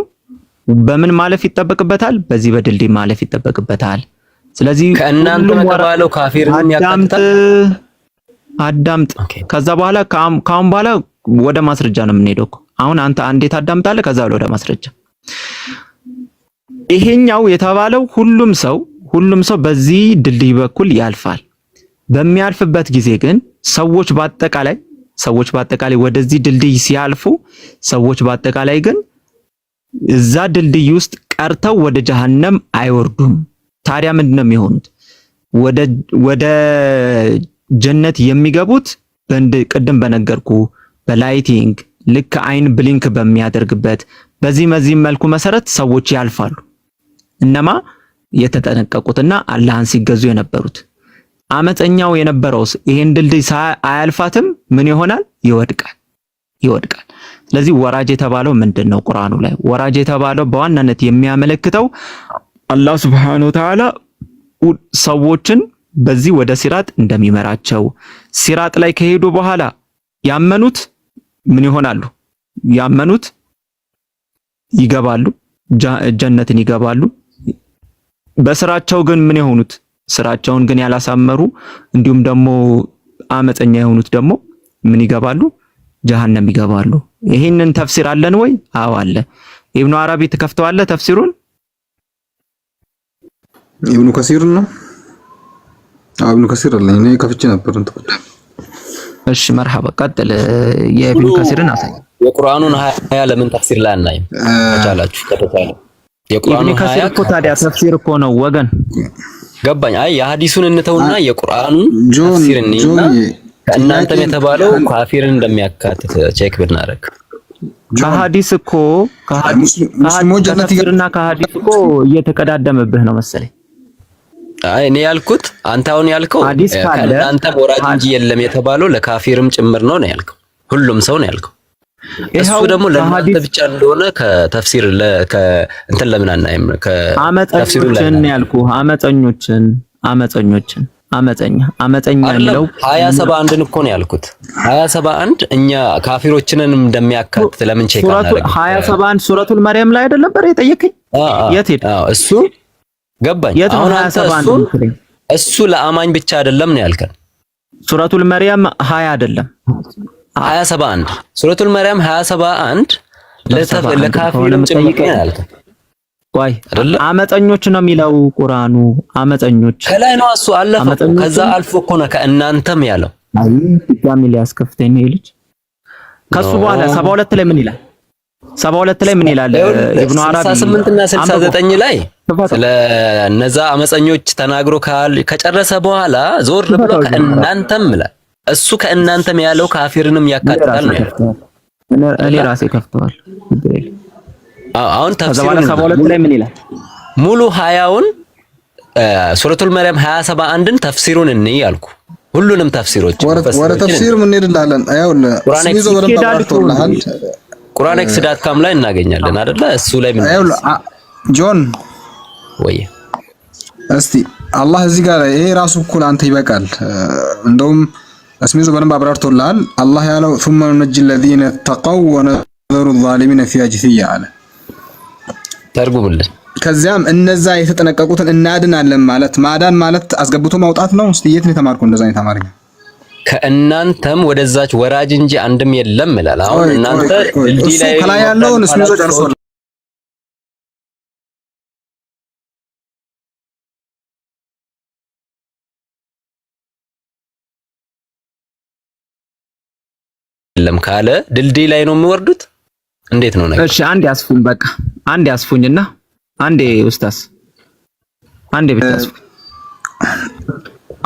Speaker 2: በምን ማለፍ ይጠበቅበታል? በዚህ በድልድይ ማለፍ ይጠበቅበታል። ስለዚህ
Speaker 1: ከእናንተ የተባለው ካፊርን ያካትታል።
Speaker 2: አዳምጥ። ከዛ በኋላ ካሁን በኋላ ወደ ማስረጃ ነው የምንሄደው እኮ። አሁን አንተ አንዴ ታዳምጣለህ፣ ከዛ በኋላ ወደ ማስረጃ። ይሄኛው የተባለው ሁሉም ሰው በዚህ ድልድይ በኩል ያልፋል። በሚያልፍበት ጊዜ ግን ሰዎች በአጠቃላይ ወደዚህ ድልድይ ሲያልፉ ሰዎች በአጠቃላይ ግን እዛ ድልድይ ውስጥ ቀርተው ወደ ጀሃነም አይወርዱም። ታዲያ ምንድን ነው የሚሆኑት? ወደ ጀነት የሚገቡት ቅድም በነገርኩ በ lightning፣ ልክ አይን blink በሚያደርግበት በዚህ መልኩ መሰረት ሰዎች ያልፋሉ። እነማ? የተጠነቀቁትና አላህን ሲገዙ የነበሩት። አመፀኛው የነበረውስ ይሄን ድልድይ አያልፋትም። ምን ይሆናል? ይወድቃል፣ ይወድቃል። ስለዚህ ወራጅ የተባለው ምንድን ነው? ቁርአኑ ላይ ወራጅ የተባለው በዋናነት የሚያመለክተው አላህ ሱብሓነሁ ወተዓላ ሰዎችን በዚህ ወደ ሲራጥ እንደሚመራቸው፣ ሲራጥ ላይ ከሄዱ በኋላ ያመኑት ምን ይሆናሉ? ያመኑት ይገባሉ፣ ጀነትን ይገባሉ። በስራቸው ግን ምን የሆኑት፣ ስራቸውን ግን ያላሳመሩ እንዲሁም ደግሞ አመፀኛ የሆኑት ደግሞ ምን ይገባሉ? ጀሃነም ይገባሉ። ይህንን ተፍሲር አለን ወይ? አዎ አለ። ኢብኑ አረቢ ትከፍተዋለህ ተፍሲሩን?
Speaker 6: ኢብኑ ከሲር ነው። አዎ፣ ኢብኑ ከሲር አለኝ፣ እኔ ከፍቼ ነበር እንትን።
Speaker 2: እሺ መርሐባ፣ ቀጥል። የኢብኑ ከሲርን አሳይ።
Speaker 1: የቁርአኑን 20 ለምን ተፍሲር ላይ አናይም? ከቻላችሁ፣ ከተቻለ
Speaker 2: የቁርአኑ 20 እኮ ታዲያ ተፍሲር እኮ ነው ወገን።
Speaker 1: ገባኝ። አይ፣ የሐዲሱን እንተውና የቁርአኑን ተፍሲር እንይና ከእናንተም የተባለው ካፊርን እንደሚያካትት check ብናደርግ።
Speaker 2: ከሐዲስ እኮ ከተፍሲርና ከሐዲስ እኮ እየተቀዳደመብህ ነው መሰለኝ።
Speaker 1: አይ፣ እኔ ያልኩት አንተ አሁን ያልከው ከእናንተ ወራጅ እንጂ የለም የተባለው ለካፊርም ጭምር ነው ነው ያልከው። ሁሉም ሰው ነው ያልከው። እሱ ደግሞ ለእናንተ ብቻ እንደሆነ ከተፍሲር እንትን ለምን አናይም?
Speaker 2: ከተፍሲሩ ላይ አመፀኞችን ያልኩህ፣ አመፀኞችን አመፀኞችን አመፀኛ አመፀኛ የሚለው
Speaker 1: 20:71ን እኮ ነው ያልኩት። 20:71 እኛ ካፊሮችንን እንደሚያካትት ለምን check አናደርግም?
Speaker 2: 20:71 ሱረቱል መርየም ላይ አይደል ነበር የጠየከኝ? የት ሄድ?
Speaker 1: አዎ፣ እሱ ገባኝ። አሁን አንተ እሱ ለአማኝ ብቻ አይደለም ነው ያልከን።
Speaker 2: ሱረቱል መርየም 20 አይደለም።
Speaker 1: 20:71፣ ሱረቱል መርየም 20:71። ለካፊርም ጭምር ነው ያልከው።
Speaker 2: ቆይ አመፀኞች ነው የሚለው ቁርአኑ። አመፀኞች
Speaker 1: ከላይ ነው እሱ አለፈ። ከዛ አልፎ እኮ ነው ከእናንተም ያለው።
Speaker 2: አይ ድጋሚ ሊያስከፍተኝ ነው ልጅ። ከሱ በኋላ 72 ላይ ምን ይላል? 72 ላይ ምን ይላል? ኢብኑ አራቢ
Speaker 1: 68 እና 69 ላይ ስለ እነዛ አመፀኞች ተናግሮ ከጨረሰ በኋላ ዞር ብሎ ከእናንተም ይላል። እሱ ከእናንተም ያለው ካፊርንም ያካትታል ነው ያለው።
Speaker 2: እኔ ራሴ ከፍተዋል።
Speaker 1: አሁን ተፍሲሩ
Speaker 2: 72 ላይ ምን ይላል?
Speaker 1: ሙሉ 20ውን ሱረቱል መርያም 20:71ን ተፍሲሩን እንይ አልኩ። ሁሉንም ተፍሲሮች
Speaker 6: ወደ ተፍሲር ምን እንሄድልሃለን? ይኸውልህ ይዞ በደንብ አብራርቶልሃል።
Speaker 1: QuranX.com ላይ እናገኛለን አይደለ? እሱ ላይ ምን
Speaker 6: ይኸውልህ ጆን
Speaker 1: ወይ
Speaker 6: እስቲ አላህ እዚህ ጋር ይሄ ራሱ እኩል አንተ ይበቃል። እንደውም እስሚዞ በደንብ አብራርቶልሃል። አላህ ያለው ثم ننجي الذين اتقوا ونذر الظالمين فيها جثيا አለ።
Speaker 1: ተርጉምልን።
Speaker 6: ከዚያም እነዛ የተጠነቀቁትን እናድናለን ማለት ማዳን ማለት አስገብቶ ማውጣት ነው። እስቲ የት ነው የተማርከው? እንደዛ ነው የተማርከው።
Speaker 1: ከእናንተም ወደዛች ወራጅ እንጂ አንድም የለም ይላል። አሁን እናንተ
Speaker 6: እሱ ከላይ ያለውን እስሚዞ ጨርሷል።
Speaker 1: የለም ካለ ድልድይ ላይ ነው የሚወርዱት። እንዴት ነው ነገር?
Speaker 2: እሺ አንዴ አስፉኝ፣ በቃ አንዴ አስፉኝና አንዴ ኡስታዝ አንዴ ብቻ አስፉኝ፣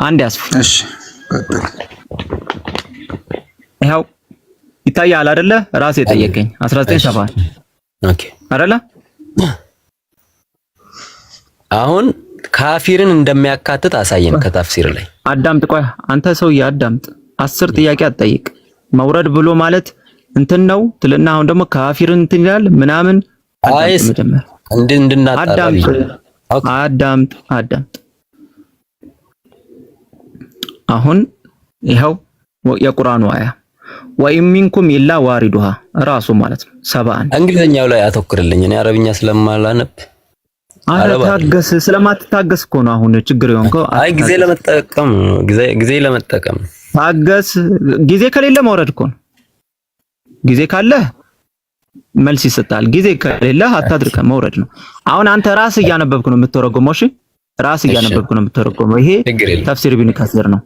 Speaker 2: አንዴ አስፉኝ።
Speaker 6: እሺ
Speaker 2: ይኸው ይታያል አይደለ? ራሴ ጠየቀኝ 1971
Speaker 1: okay
Speaker 2: አይደለ?
Speaker 1: አሁን ካፊርን እንደሚያካትት አሳየን ከተፍሲር ላይ።
Speaker 2: አዳምጥ፣ ቆይ አንተ ሰውዬ አዳምጥ። 10 ጥያቄ አትጠይቅ። መውረድ ብሎ ማለት እንትን ነው ትልና አሁን ደግሞ ካፊርን እንትን ይላል ምናምን።
Speaker 1: አይስ እንድናጣራ
Speaker 2: አዳምጥ አዳምጥ። አሁን ይኸው የቁርአኑ አያ وإن منكم إلا واردها ራሱ ማለት ነው 71
Speaker 1: እንግሊዘኛው ላይ አተኩርልኝ። እኔ አረብኛ ስለማላነብ
Speaker 2: አረ ታገስ። ስለማትታገስ እኮ ነው አሁን ችግር የሆንከው።
Speaker 1: አይ ጊዜ ለመጠቀም ጊዜ ለመጠቀም
Speaker 2: ታገስ። ጊዜ ከሌለ መውረድ እኮ ነው። ጊዜ ካለ መልስ ይሰጣል። ጊዜ ከሌለ አታድርቀ መውረድ ነው። አሁን አንተ ራስህ እያነበብክ ነው የምትተረጉመው። እሺ ራስህ እያነበብክ ነው የምትተረጉመው። ይሄ ተፍሲር ኢብኑ ከሲር ነው።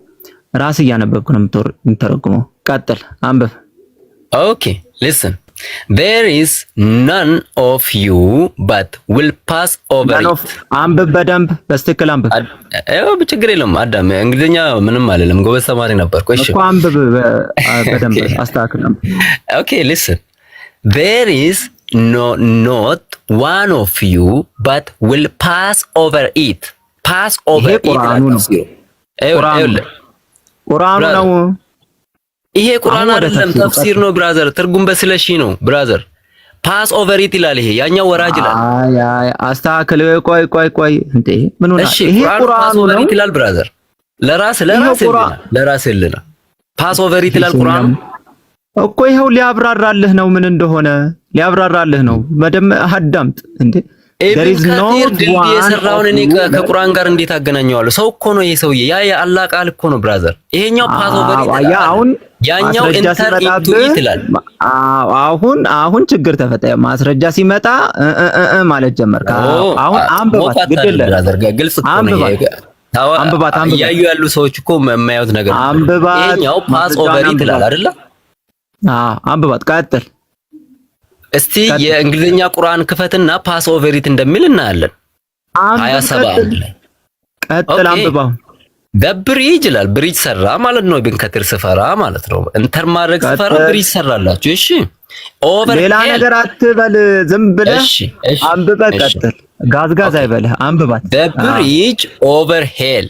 Speaker 2: ራስህ እያነበብክ ነው የምትተረጉመው። ቀጥል፣ አንብብ።
Speaker 1: okay listen there is none of you but will pass over it።
Speaker 2: አንብብ በደንብ በስትክክል አንብብ።
Speaker 1: ችግር የለውም አዳም፣ እንግሊዝኛ ምንም አልልም፣ ጎበዝ ተማሪ ነበርኩ። እሺ
Speaker 2: እኮ አንብብ በደንብ አስተካክል።
Speaker 1: okay listen there is no not one of you but will pass over it pass over it
Speaker 2: ቁርአኑ ነው። ቁርአኑ ነው።
Speaker 1: ይሄ ቁርአን አይደለም፣ ተፍሲር ነው brother። ትርጉም በስለሺ ነው brother። pass over it ይላል። ይሄ ያኛው ወራጅ ይላል።
Speaker 2: አይ አይ አስተካክል። ቆይ ቆይ ቆይ፣ እንዴ ምን ሆነ?
Speaker 1: ይሄ ቁርአኑ ነው ይላል brother። ለራስ ለራስ ለራስ ይልና pass over it ይላል ቁርአኑ
Speaker 2: እኮ። ይኸው ሊያብራራልህ ነው፣ ምን እንደሆነ ሊያብራራልህ ነው። በደምብ አዳምጥ እንዴ።
Speaker 1: ኢብን ከሲር ድልድይ የሰራውን እኔ ከቁርአን ጋር እንዴት አገናኘዋለሁ? ሰው እኮ ነው ይሄ ሰውዬ። ያ የአላህ ቃል እኮ ነው brother። ይሄኛው pass over it ይላል፣
Speaker 2: አሁን
Speaker 1: ያኛው enter into it ይላል።
Speaker 2: አሁን አሁን ችግር ተፈጠረ። ማስረጃ ሲመጣ እ ማለት ጀመርክ። አሁን አንብባት፣ ግድ የለም
Speaker 1: brother፣ ግልጽ እኮ ነው ይሄ።
Speaker 2: አንብባት፣ አንብባት።
Speaker 1: እያዩ ያሉ ሰዎች እኮ የማያዩት ነገር
Speaker 2: አንብባት።
Speaker 1: ይሄኛው pass over it ይላል አይደለ?
Speaker 2: አዎ አንብባት። ቀጥል
Speaker 1: እስቲ የእንግሊዝኛ ቁርአን ክፈትና pass over it እንደሚል እናያለን። 27 ላይ
Speaker 2: ቀጥል፣ አንብባው።
Speaker 1: the bridge ይላል። bridge ሰራ ማለት ነው። ኢብን ከቲር ስፈራ ማለት ነው። enter ማድረግ ስፈራ bridge ሰራላችሁ። እሺ over
Speaker 2: ሌላ ነገር አትበል፣ ዝም ብለህ አንብበህ ቀጥል። ጋዝ ጋዝ አይበልህ፣ አንብባት።
Speaker 1: the bridge over hell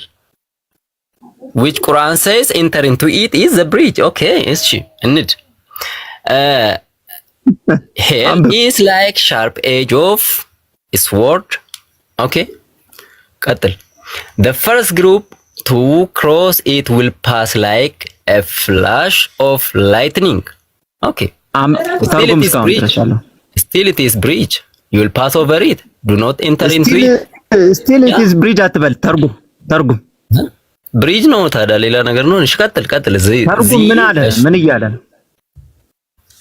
Speaker 1: which Quran says enter into it is the bridge። okay እሺ እንድ hell is like sharp edge of sword። okay ቀጥል። the first group to cross it will pass like a flash of lightning። okay still it is bridge you will pass over it do not enter into it።
Speaker 2: still it is bridge አትበል፣ ተርጉም ተርጉም።
Speaker 1: bridge ነው ታዲያ ሌላ ነገር ነው። እሺ ቀጥል ቀጥል።
Speaker 2: ተርጉም ምን አለ? ምን እያለ ነው?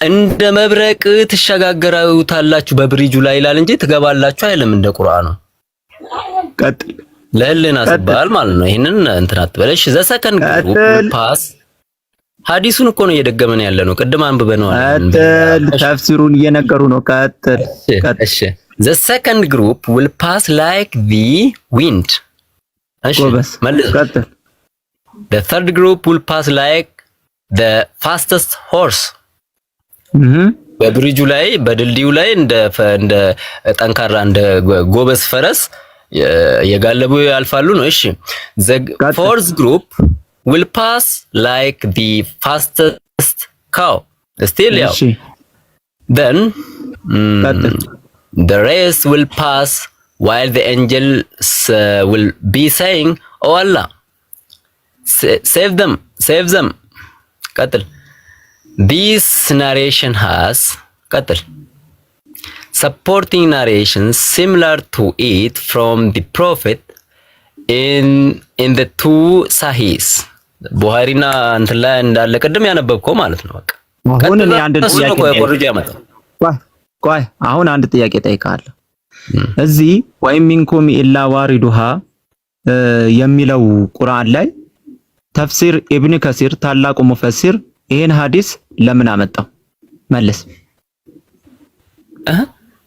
Speaker 1: እንደ መብረቅ ትሸጋገራላችሁ በ bridge ኡ ላይ ይላል እንጂ ትገባላችሁ አይልም። እንደ ቁርአኑ
Speaker 2: ቀጥል።
Speaker 1: ለህልና
Speaker 2: ቀጥል።
Speaker 1: ሲባል ማለት ነው። ይሄንን እንትን አትበለሽ። The second group
Speaker 2: ቀጥል።
Speaker 1: pass ሐዲሱን እኮ ነው እየደገመን ያለ ነው። ቅድም አንብበነዋል።
Speaker 2: ቀጥል። ተፍሲሩን እየነገሩ ነው። ቀጥል፣ ቀጥል።
Speaker 1: እሺ፣ the second group will pass like the wind። እሺ።
Speaker 2: ጎበዝ።
Speaker 1: መልስ።
Speaker 2: ቀጥል።
Speaker 1: The third group will pass like the fastest horse። በ bridge ኡ ላይ፣ በድልድዩ ላይ እንደ ጠንካራ፣ እንደ ጎበዝ ፈረስ የጋለቡ ያልፋሉ ነው። እሺ፣ the
Speaker 2: ቀጥል።
Speaker 1: fourth group will pass like the fastest cow still ያው then
Speaker 2: ቀጥል።
Speaker 1: the rest will pass while the angels will be saying, "Oh Allah, save them, save them." ቀጥል። This narration has፣ ቀጥል፣ supporting narrations similar to it from the Prophet in the two Sahihs፣ ቡሃሪና እንትን ላይ እንዳለ ቅድም ያነበብከው ማለት ነው። በቃ።
Speaker 2: አሁን እኔ አንድ
Speaker 1: እሱ ነው
Speaker 2: ጥያቄ
Speaker 1: ቆርጆ ያመጣው።
Speaker 2: ቆይ ቆይ፣ አሁን አንድ ጥያቄ ጠይቃለሁ። እዚህ وإن منكم إلا واردها የሚለው ቁርአን ላይ ተፍሲር ኢብን ከሲር፣ ታላቁ ሙፈሲር፣ ይሄን ሐዲስ ለምን አመጣው? መልስ።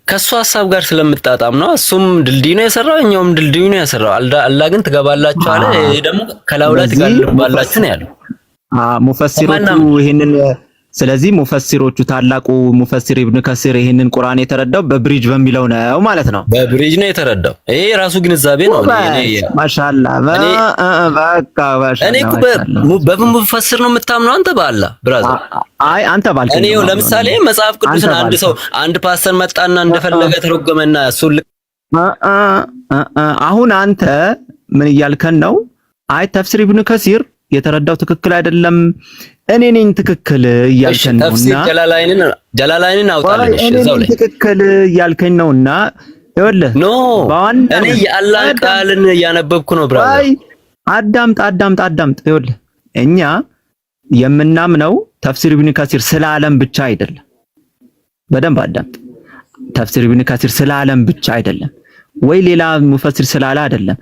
Speaker 1: ከእሱ ሀሳብ ጋር ስለምጣጣም ነው። እሱም ድልድይ ነው የሰራው፣ እኛውም ድልድዩ ነው የሰራው። አላህ ግን ትገባላችሁ አለ። ይሄ ደግሞ ከላዩ ላይ ትጋልባላችሁ ነው ያለው።
Speaker 2: ሙፈሲሮቹ ይሄንን፣ ስለዚህ ሙፈሲሮቹ፣ ታላቁ ሙፈሲር ኢብኑ ከሲር ይሄንን ቁርአን የተረዳው በ bridge በሚለው ነው ማለት ነው።
Speaker 1: በ bridge ነው የተረዳው። ይሄ ራሱ ግንዛቤ ነው። እኔ
Speaker 2: ማሻአላ፣ በቃ።
Speaker 1: ማሻአላ። እኔ እኮ በሙፈሲር ነው የምታምነው አንተ፣ በአላህ brother።
Speaker 2: አይ፣ አንተ ባልከኝ።
Speaker 1: እኔ ለምሳሌ መጽሐፍ ቅዱስን አንድ ሰው፣ አንድ ፓስተር መጣና እንደፈለገ ተረጎመና እሱን
Speaker 2: አሁን አንተ ምን እያልከን ነው? አይ፣ ተፍሲር ኢብኑ ከሲር የተረዳው ትክክል አይደለም፣ እኔ ነኝ ትክክል እያልከን ነውና
Speaker 1: ተፍሲር ጀላላይንን አውጣልን። እሺ፣ እዛው ላይ
Speaker 2: ትክክል እያልከኝ ነውና ይኸውልህ
Speaker 1: No፣ እኔ የአላህን ቃልን እያነበብኩ ነው brother።
Speaker 2: አዳምጥ፣ አዳምጥ፣ አዳምጥ። ይኸውልህ፣ እኛ የምናምነው ተፍሲር ኢብኑ ከሲር ስለ ዓለም ብቻ አይደለም። በደንብ አዳምጥ። ተፍሲር ኢብኑ ከሲር ስለ ዓለም ብቻ አይደለም ወይ ሌላ ሙፈሲር ስላለ አይደለም።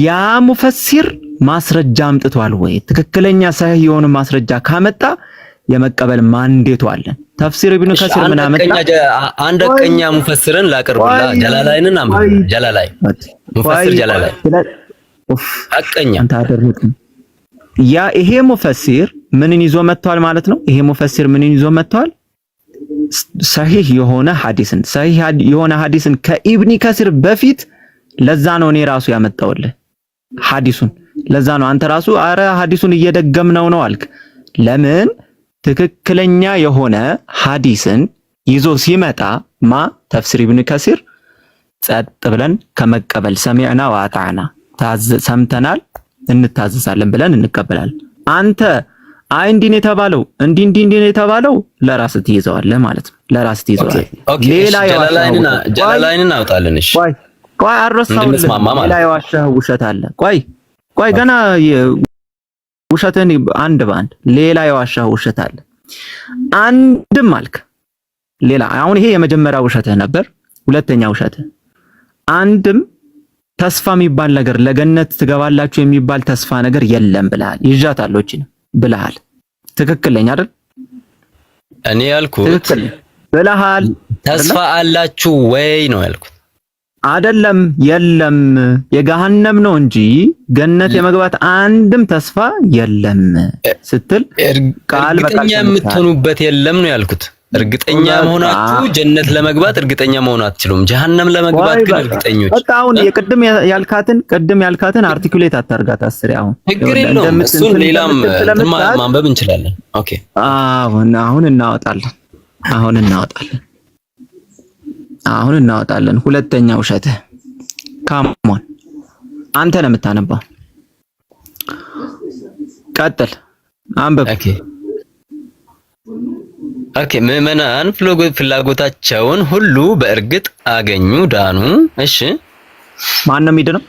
Speaker 2: ያ ሙፈሲር ማስረጃ አምጥቷል ወይ? ትክክለኛ ሰሂህ የሆነ ማስረጃ ካመጣ የመቀበል mandate ኡ አለን። ተፍሲር ኢብኑ ከሲር ምን አመጣ?
Speaker 1: አንድ ሐቀኛ ሙፈሲርን ላቅርብላ። ጀላላይንን አንብብ። ጀላላይ፣ ሙፈሲር ጀላላይ ሐቀኛ።
Speaker 2: አንተ አደረግን። ያ ይሄ ሙፈሲር ምንን ይዞ መጥቷል ማለት ነው? ይሄ ሙፈሲር ምንን ይዞ መጥቷል? ሰሂህ የሆነ ሐዲስን፣ ሰሂህ የሆነ ሐዲስን ከኢብኒ ከሲር በፊት። ለዛ ነው እኔ ራሱ ያመጣውልህ ሐዲሱን። ለዛ ነው አንተ ራሱ አረ ሐዲሱን እየደገምነው ነው አልክ። ለምን? ትክክለኛ የሆነ ሐዲስን ይዞ ሲመጣ ማ ተፍሲር ኢብኑ ከሲር ጸጥ ብለን ከመቀበል سمعنا وأطعنا፣ ሰምተናል እንታዘዛለን ብለን እንቀበላለን። አንተ አይ እንዲህ ነው የተባለው፣ እንዲህ እንዲህ እንዲህ ነው የተባለው፣ ለራስህ ትይዘዋለህ ማለት ነው። ለራስህ ትይዘዋለህ።
Speaker 1: ሌላ ጀላላይንን አውጣልን። እሺ።
Speaker 2: ቆይ ቆይ፣ አልረሳሁልህም። ሌላ የዋሸኸው ውሸት አለ። ቆይ ቆይ፣ ገና ውሸትን አንድ በአንድ፣ ሌላ የዋሸኸው ውሸት አለ። አንድም አልክ ሌላ። አሁን ይሄ የመጀመሪያ ውሸትህ ነበር። ሁለተኛ ውሸትህ አንድም ተስፋ የሚባል ነገር፣ ለገነት ትገባላችሁ የሚባል ተስፋ ነገር የለም ብለሃል። ይዣታለሁ እቺን ብለሃል። ትክክል ነኝ አይደል?
Speaker 1: እኔ ያልኩት
Speaker 2: ትክክል ብለሃል።
Speaker 1: ተስፋ አላችሁ ወይ ነው ያልኩት።
Speaker 2: አይደለም፣ የለም፣ የገሃነም ነው እንጂ ገነት የመግባት አንድም ተስፋ የለም ስትል
Speaker 1: ቃል በቃል እርግጠኛ የምትሆኑበት የለም ነው ያልኩት። እርግጠኛ መሆናችሁ ጀነት ለመግባት እርግጠኛ መሆን አትችሉም። ጀሃነም ለመግባት ግን እርግጠኞች።
Speaker 2: በቃ አሁን የቅድም ያልካትን፣ ቅድም ያልካትን articulate አታርጋት አስሬ። አሁን
Speaker 1: ችግር የለውም። እሱን ሌላም ማንበብ እንችላለን። Okay።
Speaker 2: አሁን አሁን እናወጣለን። አሁን እናወጣለን። አሁን እናወጣለን። ሁለተኛ ውሸትህ፣ come on፣ አንተ ነው የምታነባው። ቀጥል፣ አንብብ።
Speaker 1: Okay፣ ምዕመናን ፍላጎታቸውን ሁሉ በእርግጥ አገኙ፣ ዳኑ። እሺ።
Speaker 2: ማን ነው የሚድነው?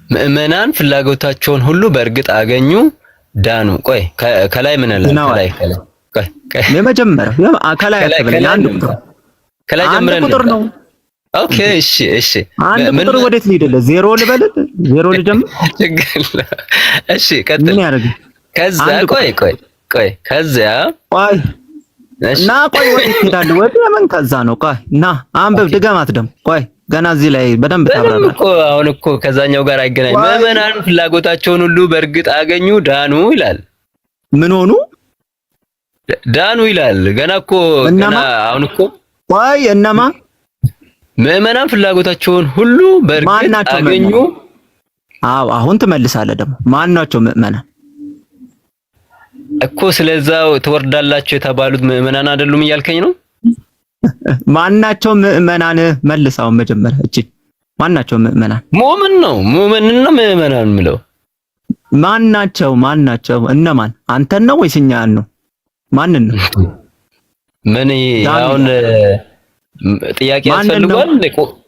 Speaker 1: ምዕመናን ፍላጎታቸውን ሁሉ በእርግጥ አገኙ፣ ዳኑ። ቆይ፣ ከላይ ምን አለ? ከላይ ከላይ፣ ቆይ።
Speaker 2: የመጀመሪያው ከላይ አትበለኝ። አንድ ቁጥር
Speaker 1: ከላይ ጀምረን
Speaker 2: ቁጥር ነው።
Speaker 1: Okay እሺ፣ እሺ።
Speaker 2: አንድ ቁጥር ወዴት ልሂድልህ? ዜሮ ልበልህ? ዜሮ ልጀምር?
Speaker 1: እሺ፣ ቀጥል።
Speaker 2: ምን ያደርግ?
Speaker 1: ከዛ ቆይ ቆይ ቆይ፣ ከዚያ
Speaker 2: ቆይ እና ቆይ፣ ወዴት ትሄዳለህ? ወደ ምን ከዛ ነው? ቆይ እና አንብብ፣ ድገማት ደግሞ። ቆይ ገና እዚህ ላይ በደንብ ታብራራለህ
Speaker 1: እኮ። አሁን እኮ ከዛኛው ጋር አይገናኝም። ምዕመናን ፍላጎታቸውን ሁሉ በእርግጥ አገኙ፣ ዳኑ ይላል።
Speaker 2: ምን ሆኑ?
Speaker 1: ዳኑ ይላል። ገና እኮ ገና አሁን እኮ
Speaker 2: ቆይ እነማ
Speaker 1: ምዕመናን ፍላጎታቸውን ሁሉ በእርግጥ አገኙ።
Speaker 2: አዎ አሁን ትመልሳለህ ደግሞ። ማን ናቸው ምዕመናን?
Speaker 1: እኮ ስለዛው ትወርዳላችሁ የተባሉት ምዕመናን አይደሉም እያልከኝ ነው?
Speaker 2: ማናቸው ምዕመናን? መልሳው መጀመሪያ እቺ ማናቸው ምዕመናን?
Speaker 1: ሙእምን ነው። ሙእምን ነው ምዕመናን የምለው
Speaker 2: ማናቸው? ማናቸው? እነማን? አንተን ነው ወይስ እኛን ነው? ማንን ነው?
Speaker 1: ምን አሁን ጥያቄ ያስፈልጋል?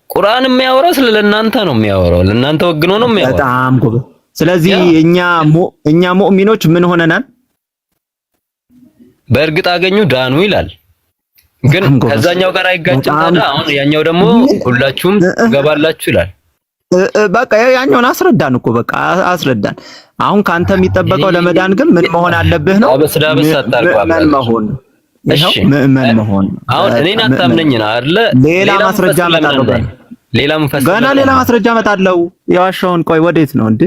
Speaker 1: ቁርአን የሚያወራው ስለ ለእናንተ ነው የሚያወራው፣ ለእናንተ ወግኖ ነው የሚያወራው።
Speaker 2: በጣም ጎበዝ። ስለዚህ እኛ ሙእሚኖች ምን ሆነናል?
Speaker 1: በእርግጥ አገኙ ዳኑ ይላል። ግን ከዛኛው ጋር አይጋጭም ታዲያ? አሁን ያኛው ደግሞ ሁላችሁም ትገባላችሁ ይላል።
Speaker 2: በቃ ያኛውን አስረዳን እኮ በቃ አስረዳን። አሁን ካንተ የሚጠበቀው ለመዳን ግን ምን መሆን አለብህ ነው? ምዕመን መሆን። ይኸው ምዕመን መሆን።
Speaker 1: አሁን እኔን አታምነኝ ነው አይደለ?
Speaker 2: ሌላ ማስረጃ እመጣለሁ። ገና ሌላ ማስረጃ እመጣለሁ። የዋሻውን ቆይ፣ ወዴት ነው እንዴ?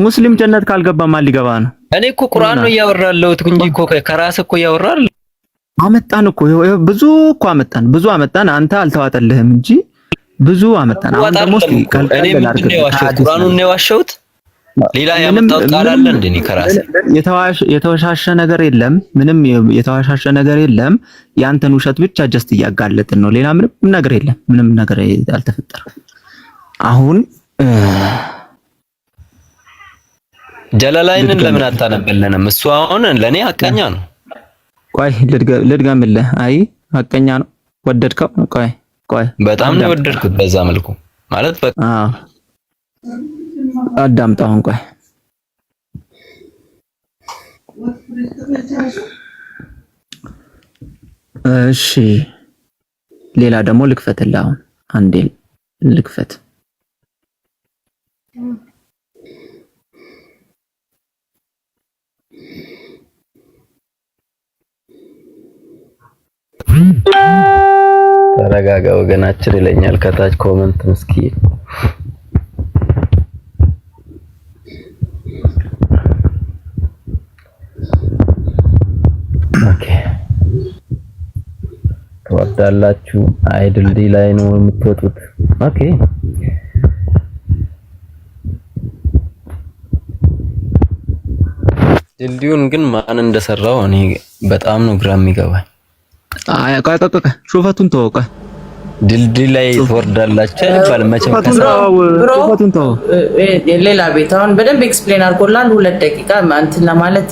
Speaker 2: ሙስሊም ጀነት ካልገባ ማን ሊገባ ነው?
Speaker 1: እኔ እኮ ቁርአን ነው እያወራለሁት እንጂ እኮ ከራስህ እኮ እያወራህ
Speaker 2: አመጣን እኮ ብዙ እኮ አመጣን፣ ብዙ አመጣን። አንተ አልተዋጠልህም እንጂ ብዙ አመጣን። አሁን ደግሞ እስኪ
Speaker 1: እኔ ምንድን ነው የዋሸሁት? ቁርአኑን ነው የዋሸሁት? ሌላ ያመጣሁት ቃል አለ እንዴ? እኔ ከራሴ
Speaker 2: የተዋሻሸ ነገር የለም። ምንም የተዋሻሸ ነገር የለም። ያንተን ውሸት ብቻ just እያጋለጥን ነው። ሌላ ምንም ነገር የለም። ምንም ነገር አልተፈጠረም። አሁን
Speaker 1: ጀላላይንን ለምን አታነብልንም? እሱ አሁን ለኔ ሀቀኛ ነው።
Speaker 2: ቆይ ልድገምልህ። አይ ሀቀኛ ነው። ወደድከው? ቆይ ቆይ፣
Speaker 1: በጣም ነው የወደድኩት በዛ መልኩ ማለት በቃ
Speaker 2: አዳምጥ። አሁን ቆይ እሺ፣ ሌላ ደግሞ ልክፈትልህ። አሁን አንዴ ልክፈት።
Speaker 1: ተረጋጋ ወገናችን ይለኛል ከታች comment። ምስኪን okay፣ ትወርዳላችሁ። አይ ድልድይ ላይ ነው የምትወጡት። Okay ድልድዩን ግን ማን እንደሰራው እኔ በጣም ነው ግራ የሚገባኝ።
Speaker 2: አይ ቆይ ቆይ ቆይ፣ ሹፈቱን ተወው። ቆይ
Speaker 1: ድልድይ ላይ ትወርዳላችሁ አይባልም መቼም።
Speaker 2: ሹፈቱን ተወው።
Speaker 3: ሌላ ቤት አሁን በደንብ explain አድርጎላል። 2 ደቂቃ እንትን ለማለት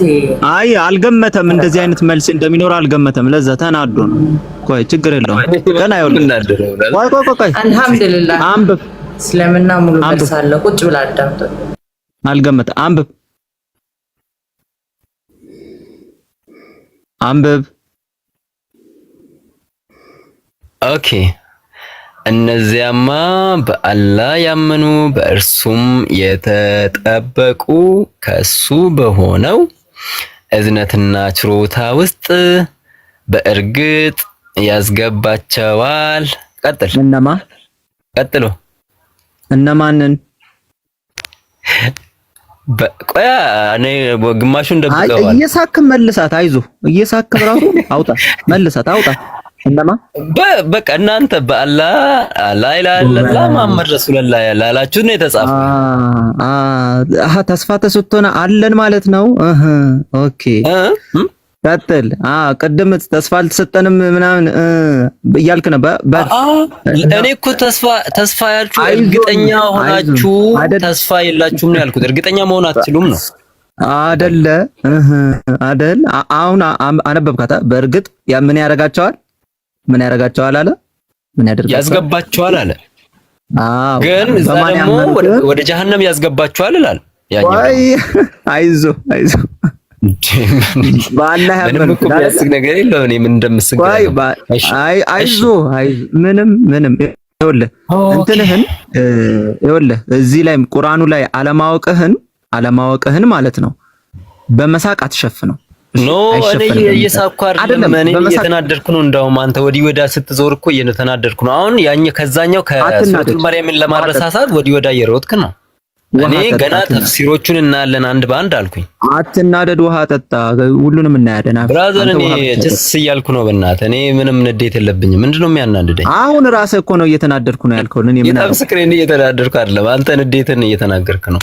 Speaker 2: አይ አልገመተም፣ እንደዚህ አይነት መልስ እንደሚኖር አልገመተም። ለዛ ተናዶ ነው። ቆይ ችግር የለውም ገና ይኸውልህ። ቆይ ቆይ ቆይ፣
Speaker 3: አልሐምዱሊላህ
Speaker 2: አንብብ።
Speaker 3: እስልምና ሙሉ መልስ አለ። ቁጭ ብላ አዳምጥ።
Speaker 2: አልገመተም። አንብብ አንብብ።
Speaker 1: Okay እነዚያማ በአላህ ያመኑ በእርሱም የተጠበቁ ከእሱ በሆነው እዝነትና ችሮታ ውስጥ በእርግጥ ያስገባቸዋል። ቀጥል።
Speaker 2: እነማ
Speaker 1: ቀጥሎ
Speaker 2: እነማንን?
Speaker 1: ቆያ እኔ ግማሹን ደብቀዋል።
Speaker 2: እየሳክ መልሳት። አይዞህ እየሳክ ራሱ አውጣ፣ መልሳት፣ አውጣ። እነማ
Speaker 1: በቃ እናንተ በአላህ ላ ኢላሃ ኢለላህ መሐመድ ረሱሉላህ ላላችሁ ነው የተጻፈው።
Speaker 2: አሃ ተስፋ ተሰጥቶና አለን ማለት ነው። እህ okay ቀጥል። ቅድም ተስፋ አልተሰጠንም ምናምን እያልክ ነበር።
Speaker 1: እኔ እኮ ተስፋ ያልችሁ እርግጠኛ ሆናችሁ ተስፋ የላችሁም ነው ያልኩት። እርግጠኛ መሆን አትችሉም ነው
Speaker 2: አደለ? አደል? አሁን አነበብካታ። በእርግጥ ምን ያደርጋቸዋል? ምን ያደርጋቸዋል አለ? ምን ያደርጋቸዋል?
Speaker 1: ያስገባቸዋል አለ። አዎ፣ ግን እዛ ደግሞ ወደ ጀሀነም ያስገባቸዋል ይላል።
Speaker 2: ያኛው አይዞህ አይዞህ በአላህ
Speaker 1: ምንም እኮ የሚያስቅ ነገር የለውም። እኔ ምን እንደምስቅ
Speaker 2: አይ አይዞህ፣ ምንም ምንም ይኸውልህ እንትንህን ይኸውልህ እዚህ ላይ ቁርአኑ ላይ አለማወቅህን አለማወቅህን ማለት ነው በመሳቅ አትሸፍነው።
Speaker 1: No፣ እኔ እየሳቅኩ አይደለም፣ እኔ እየተናደድኩ ነው። እንደውም አንተ ወዲህ ወዲያ ስትዞር እኮ እየተናደድኩ ነው። አሁን ያኛ ከዛኛው ከሱረቱል መርየምን ለማረሳሳት ወዲህ ወዲያ እየሮጥክ ነው። እኔ ገና ተፍሲሮቹን እናያለን አንድ በአንድ አልኩኝ።
Speaker 2: አትናደድ፣ ውሃ ጠጣ። ሁሉንም እናያለን።
Speaker 1: Brother፣ እኔ ጭስ እያልኩ ነው። በእናትህ እኔ ምንም ንዴት የለብኝም። ምንድነው የሚያናድደኝ?
Speaker 2: አሁን ራስህ እኮ ነው እየተናደድኩ ነው ያልከው። እኔ ምን
Speaker 1: ምስክሬን እየተናደድኩ አይደለም። አንተ ንዴትን እየተናገርክ ነው።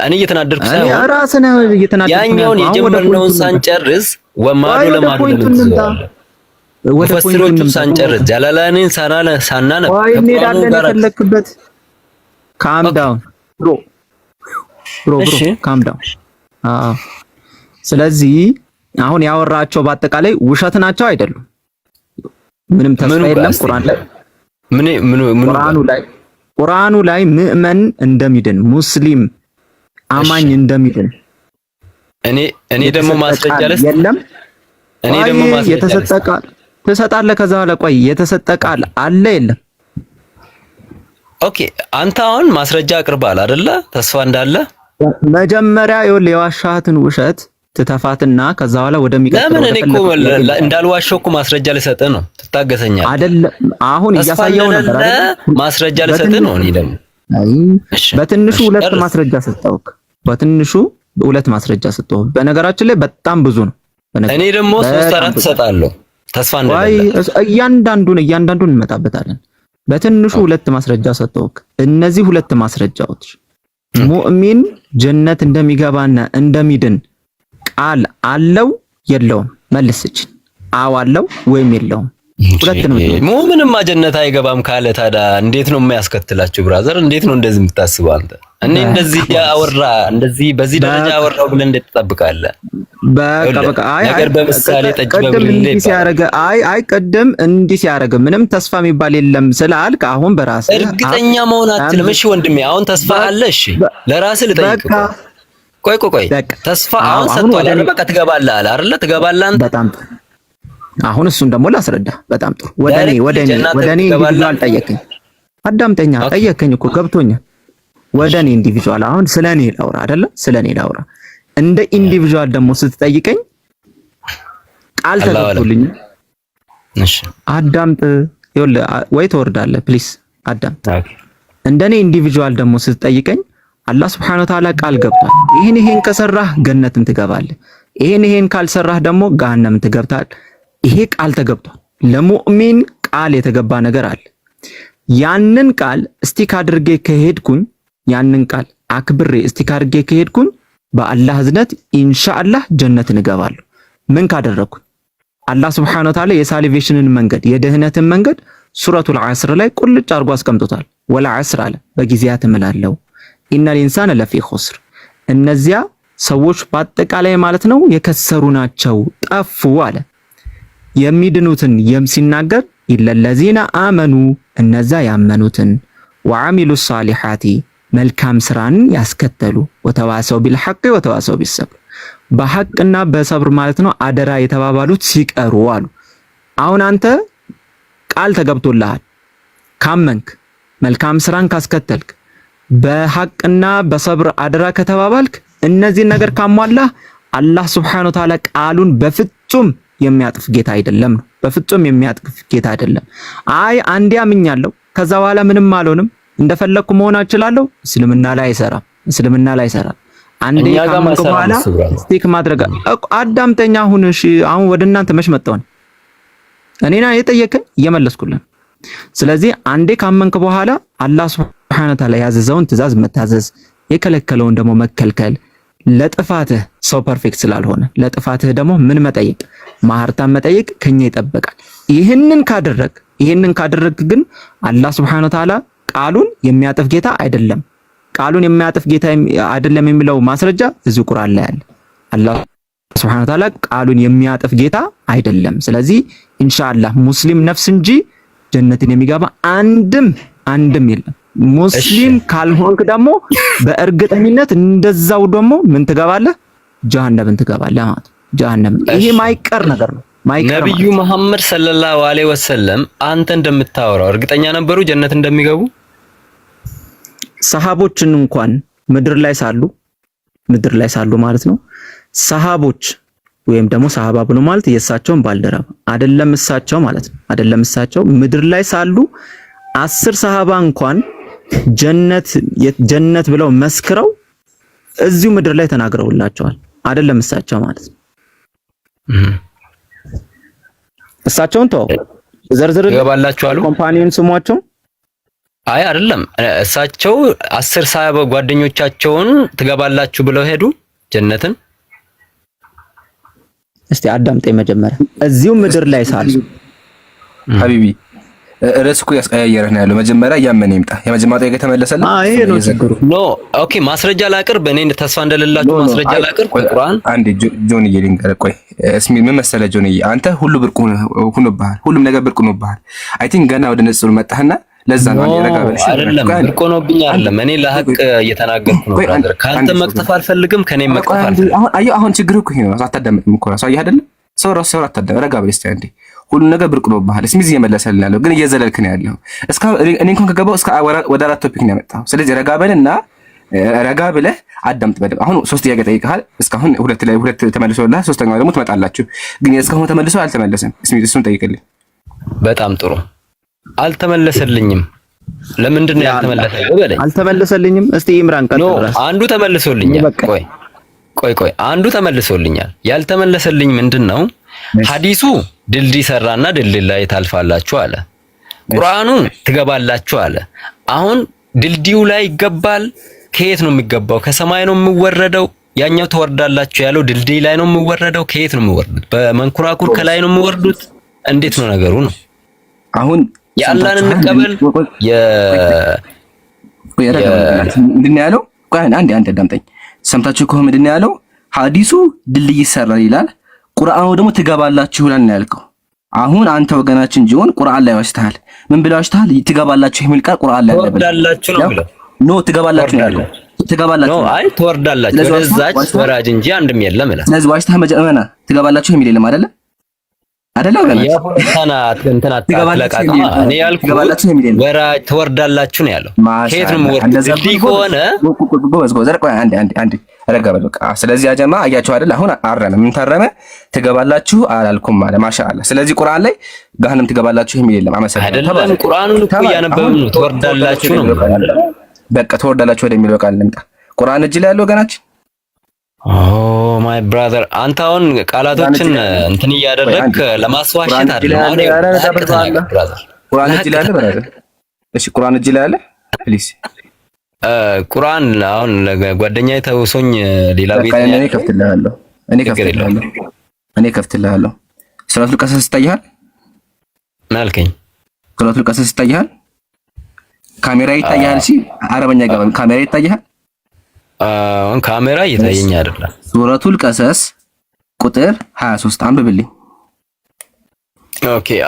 Speaker 1: እኔ እየተናደድኩ ሳይሆን
Speaker 2: ራስህ ነው እየተናደድኩ።
Speaker 1: ያኛውን የጀመርነውን ሳንጨርስ ወማዶ ለማዶ ለምን ትዞራለህ? ሙፈሲሮቹን ሳንጨርስ ጃላላኒን ሳናነብ
Speaker 2: እንሄዳለን የፈለክበት። Calm down bro, bro, bro, calm down። ስለዚህ አሁን ያወራቸው በአጠቃላይ ውሸት ናቸው አይደሉም? ምንም ተስፋ የለም። ቁርአን ላይ
Speaker 1: ምን ምን ምን
Speaker 2: ቁርአኑ ላይ ምእመን እንደሚድን፣ ሙስሊም አማኝ እንደሚድን
Speaker 1: እኔ ደግሞ ማስረጃ ልስጥ።
Speaker 2: የለም።
Speaker 1: እኔ ደግሞ ማስረጃ
Speaker 2: የተሰጠ ቃል ትሰጣለህ። ከዛ በኋላ ቆይ፣ የተሰጠ ቃል አለ የለም?
Speaker 1: Okay፣ አንተ አሁን ማስረጃ አቅርበሃል አይደለ? ተስፋ እንዳለ።
Speaker 2: መጀመሪያ ይኸውልህ የዋሻሃትን ውሸት ትተፋትና ከዛ በኋላ ወደሚቀጥለው
Speaker 1: ለምን? እኔ እኮ እንዳልዋሸው እኮ ማስረጃ ልሰጥህ ነው። ትታገሰኛለህ
Speaker 2: አይደለ? አሁን እያሳየው ነበር
Speaker 1: አይደል? ማስረጃ ልሰጥህ ነው። እኔ ደግሞ
Speaker 2: በትንሹ ሁለት ማስረጃ ሰጠውክ። በትንሹ ሁለት ማስረጃ ሰጠው። በነገራችን ላይ በጣም ብዙ ነው።
Speaker 1: እኔ ደግሞ ሶስት አራት እሰጣለሁ። ተስፋ እንደሌለ
Speaker 2: እያንዳንዱን እያንዳንዱን እንመጣበታለን። በትንሹ ሁለት ማስረጃ ሰጠውክ። እነዚህ ሁለት ማስረጃዎች ሙእሚን ጀነት እንደሚገባና እንደሚድን ቃል አለው የለውም? መልስችን አዎ አለው ወይም የለውም? ሁለት ነው።
Speaker 1: ሙእሚንማ ጀነት አይገባም ካለ ታዲያ እንዴት ነው የሚያስከትላችሁ? Brother፣ እንዴት ነው እንደዚህ የምታስበው አንተ? እኔ እንደዚህ ያወራ እንደዚህ በዚህ ደረጃ ያወራው ብለህ እንዴት ትጠብቃለህ?
Speaker 2: በቃ በቃ አይ
Speaker 1: ነገር በምሳሌ ጠጅ በብርሌ
Speaker 2: ሲያረገ አይ አይ ቅድም እንዲህ ሲያረገ ምንም ተስፋ የሚባል የለም ስላልክ አሁን በራስህ
Speaker 1: እርግጠኛ መሆን አትችልም። እሺ ወንድሜ፣ አሁን ተስፋ አለ። እሺ ለራስህ ልጠይቅ። ቆይ ቆይ ቆይ፣ ተስፋ አሁን ሰጥቷል አይደል? በቃ ትገባለህ አለ አይደለ? ትገባለህ አንተ።
Speaker 2: በጣም ጥሩ። አሁን እሱን ደግሞ ላስረዳ። በጣም ጥሩ። ወደኔ individual ጠየቀኝ። አዳምጠኛ፣ ጠየቀኝ እኮ ገብቶኛል። ወደ እኔ individual አሁን ስለ እኔ ላውራ አይደለ? ስለ እኔ ላውራ። እንደ individual ደግሞ ስትጠይቀኝ ቃል ተገብቶልኝ።
Speaker 1: እሺ
Speaker 2: አዳምጥ። ይኸውልህ ወይ ትወርዳለህ። Please አዳምጥ። እንደኔ individual ደግሞ ስትጠይቀኝ አላህ سبحانه وتعالى ቃል ገብቷል። ይሄን ይሄን ከሰራህ ገነትን ትገባለህ፣ ይሄን ይሄን ካልሰራህ ደግሞ ገሃነምን ትገብታለህ። ይሄ ቃል ተገብቷል። ለሙእሚን ቃል የተገባ ነገር አለ። ያንን ቃል stick አድርጌ ከሄድኩኝ፣ ያንን ቃል አክብሬ stick አድርጌ ከሄድኩኝ በአላህ እዝነት ኢንሻአላህ ጀነትን እገባለሁ። ምን ካደረግኩኝ? አላህ سبحانه وتعالى የ salvation ን መንገድ፣ የድህነትን መንገድ ሱረቱል ዐስር ላይ ቁልጭ አድርጎ አስቀምጦታል። والعصر አለ፣ በጊዜያት እምላለሁ፣ إن الإنسان لفي خسر፣ እነዚያ ሰዎች በአጠቃላይ ማለት ነው የከሰሩ ናቸው፣ ጠፉ አለ። የሚድኑትን የም ሲናገር إلا الذين آمنوا፣ እነዛ ያመኑትን፣ وعملوا الصالحات፣ መልካም ስራን ያስከተሉ፣ وتواصوا بالحق وتواصوا بالصبر፣ በሐቅና በሰብር ማለት ነው አደራ የተባባሉት ሲቀሩ አሉ። አሁን አንተ ቃል ተገብቶልሃል። ካመንክ፣ መልካም ስራን ካስከተልክ፣ በሐቅና በሰብር አደራ ከተባባልክ፣ እነዚህን ነገር ካሟላህ አላህ سبحانه وتعالى ቃሉን በፍጹም የሚያጥፍ ጌታ አይደለም ነው። በፍጹም የሚያጥፍ ጌታ አይደለም። አይ አንዴ አምኛለሁ ከዛ በኋላ ምንም አልሆንም እንደፈለግኩ መሆን እችላለሁ። እስልምና ላይ አይሰራም። እስልምና ላይ አይሰራም። አንዴ ካመንክ በኋላ stick ማድረግ። አዳምጠኛ አሁን። እሺ አሁን ወደ እናንተ መች መጣሁ? እኔና የጠየቅን እየመለስኩልን። ስለዚህ አንዴ ካመንክ በኋላ አላህ سبحانه وتعالى ያዘዘውን ትእዛዝ መታዘዝ፣ የከለከለውን ደግሞ መከልከል፣ ለጥፋትህ ሰው perfect ስላልሆነ ለጥፋትህ ደግሞ ምን መጠየቅ፣ ማህርታን መጠየቅ ከኛ ይጠበቃል። ይህንን ካደረግ ግን አላህ سبحانه وتعالى ቃሉን የሚያጥፍ ጌታ አይደለም። ቃሉን የሚያጥፍ ጌታ አይደለም የሚለው ማስረጃ እዚሁ ቁርአን ላይ አለ። አላህ سبحانه وتعالى ቃሉን የሚያጥፍ ጌታ አይደለም። ስለዚህ ኢንሻአላህ ሙስሊም ነፍስ እንጂ ጀነትን የሚገባ አንድም አንድም የለም። ሙስሊም ካልሆንክ ደግሞ በእርግጠኝነት እንደዛው ደግሞ ምን ትገባለህ? ጀሃነምን ትገባለህ ማለት ነው። ጀሃነም ይሄ ማይቀር ነገር ነው። ማይቀር
Speaker 1: ነብዩ መሐመድ ሰለላሁ ዐለይሂ ወሰለም አንተ እንደምታወራው እርግጠኛ ነበሩ ጀነት እንደሚገቡ?
Speaker 2: ሰሃቦችን እንኳን ምድር ላይ ሳሉ፣ ምድር ላይ ሳሉ ማለት ነው፣ ሰሃቦች ወይም ደግሞ ሰሃባ ብሎ ማለት የእሳቸውን ባልደረባ አይደለም፣ እሳቸው ማለት ነው፣ አይደለም፣ እሳቸው ምድር ላይ ሳሉ 10 ሰሃባ እንኳን ጀነት ጀነት ብለው መስክረው እዚሁ ምድር ላይ ተናግረውላቸዋል። አይደለም እሳቸው ማለት ነው። እሳቸውን ተው፣ ዘርዝር
Speaker 1: ይገባላችሁ አሉ።
Speaker 2: Companion ስሟቸው።
Speaker 1: አይ አይደለም፣ እሳቸው 10 ሰሃባ ጓደኞቻቸውን ትገባላችሁ ብለው ሄዱ ጀነትን።
Speaker 2: እስቲ አዳምጠኝ መጀመሪያ። እዚሁ ምድር ላይ ሳሉ
Speaker 7: ሀቢቢ፣ ርዕስ እኮ ያስቀያየረህ ነው ያለው። መጀመሪያ እያመነ ይምጣ። የመጀመሪያ ጥያቄ ተመለሰልህ።
Speaker 2: ይሄ ነው ችግሩ።
Speaker 1: No, okay፣ ማስረጃ ላቅርብ። እኔ ተስፋ እንደሌላችሁ ማስረጃ ላቅርብ። ቁርአን
Speaker 7: አንዴ ጆንዬ ልንገርህ። ቆይ እስሚ፣ ምን መሰለህ ጆንዬ፣ አንተ ሁሉ ብርቅ ሆኖብሃል። ሁሉም ነገር ብርቅ ሆኖብሃል። I think ገና ወደ ንጽጽሩ መጣህና ለዛ ነው። አንዴ ረጋ በል።
Speaker 1: አይደለም፣ ብርቅ ሆኖብኝ አይደለም። እኔ ለሀቅ እየተናገርኩ ነው brother። ከአንተ መቅጠፍ አልፈልግም፣ ከኔ መቅጠፍ አልፈልግም።
Speaker 7: አሁን አየህ፣ አሁን ችግርህ እኮ ይሄ ነው። አታዳምጥም እኮ ራሱ፣ አየህ አይደለ? ሰው ራሱ ሰው አታዳምጥ። ረጋ በል እስቲ አንዴ። ሁሉ ነገር ብርቅ ሆኖብሃል። እስሚዝ እየመለሰልን ያለው ግን እየዘለልክ ነው ያለው። እስካሁን እኔ እንኳን ከገባው እስከ ወደ አራት topic ነው ያመጣው። ስለዚህ ረጋ በልና ረጋ ብለህ አዳምጥ በደንብ። አሁን ሶስት ጥያቄ ጠይቀሃል። እስካሁን ሁለት ላይ ሁለት ተመልሶልሃል። ሶስተኛው ደግሞ ትመጣላችሁ። ግን እስካሁን ተመልሶ አልተመለሰም። እስሚዝ እሱን ጠይቅልኝ።
Speaker 1: በጣም ጥሩ። አልተመለሰልኝም። ለምንድን ነው ያልተመለሰልኝ በለኝ።
Speaker 2: አልተመለሰልኝም። እስቲ ኢምራን ቀጥል።
Speaker 1: No፣ አንዱ ተመልሶልኛል። ቆይ ቆይ ቆይ፣ አንዱ ተመልሶልኛል። ያልተመለሰልኝ ምንድን ነው? ሐዲሱ ድልድይ ሰራና ድልድይ ላይ ታልፋላችሁ አለ። ቁርአኑ ትገባላችሁ አለ። አሁን ድልድዩ ላይ ይገባል። ከየት ነው የሚገባው? ከሰማይ ነው የሚወረደው? ያኛው ትወርዳላችሁ ያለው ድልድይ ላይ ነው የሚወረደው? ከየት ነው የሚወርዱት? በመንኮራኩር ከላይ ነው የሚወርዱት? እንዴት ነው ነገሩ ነው?
Speaker 7: አሁን
Speaker 1: የአላህን እንቀበል።
Speaker 7: ምንድን ነው ያለው? ቆይ አንዴ አንዴ አዳምጠኝ። ሰምታችሁ ከሆነ ምንድን ነው ያለው? ሐዲሱ ድልድይ ይሰራል ይላል። ቁርአኑ ደግሞ ትገባላችሁ ይላል ነው ያልከው። አሁን አንተ ወገናችን ጆን ቁርአን ላይ ዋሽተሃል። ምን ብለህ ዋሽተሃል? ትገባላችሁ የሚል ቃል ቁርአን ላይ አለ።
Speaker 1: ትወርዳላችሁ ነው የሚለው።
Speaker 7: No፣ ትገባላችሁ ነው ያልከው። ትገባላችሁ
Speaker 1: No፣ አይ፣ ትወርዳላችሁ ወደዛች ወራጅ እንጂ አንድም የለም ይላል።
Speaker 7: ስለዚህ ዋሽተህ መጀመሪያ ትገባላችሁ የሚል የለም፣ አይደለ? አይደለ ወገናችን?
Speaker 1: የፖለቲካና እንትን አትለቃቅማ። እኔ ያልኩት ወራጅ ትወርዳላችሁ ነው ያለው። ከየት ነው የምወርዱት? ድልድይ ከሆነ
Speaker 7: ጎበዝ ጎበዝ። ቆይ አንዴ አንዴ አንዴ ረጋ በል በቃ። ስለዚህ አጀማ አያችሁ አይደል? አሁን አረመ። ምን ታረመ? ትገባላችሁ አላልኩም አለ። ማሻአላ። ስለዚህ ቁርአን ላይ ገሃነም ትገባላችሁ የሚል የለም። አመሰግናለሁ።
Speaker 1: አይደለም፣ ቁርአኑን እኮ እያነበብን ነው። ትወርዳላችሁ ነው።
Speaker 7: በቃ ትወርዳላችሁ ወደሚለው ቃል እንምጣ። ቁርአን እጅ ላይ ያለው ወገናችን?
Speaker 1: Oh my brother፣ አንተ አሁን ቃላቶችን እንትን እያደረግክ ለማስዋሸት አይደለም። አሁን brother፣
Speaker 7: ቁርአን እጅ ላይ አለ brother። እሺ፣ ቁርአን እጅ ላይ አለ please።
Speaker 1: ቁርአን አሁን ጓደኛዬ ተውሶኝ ሌላ ቤት
Speaker 7: ነው። እኔ ከፍትልሃለሁ። እኔ ከፍትልሃለሁ። እኔ ከፍትልሃለሁ። ሱረቱል ቀሰስ ይታይሃል?
Speaker 1: ምን አልከኝ?
Speaker 7: ሱረቱል ቀሰስ ይታይሃል? ካሜራ ይታይሃል? እሺ፣ አረበኛ ገባ። ካሜራ ይታይሃል?
Speaker 1: አሁን ካሜራ እየታየኝ አይደለም።
Speaker 7: ሱረቱል ቀሰስ ቁጥር 23 አንብብልኝ።
Speaker 1: Okay፣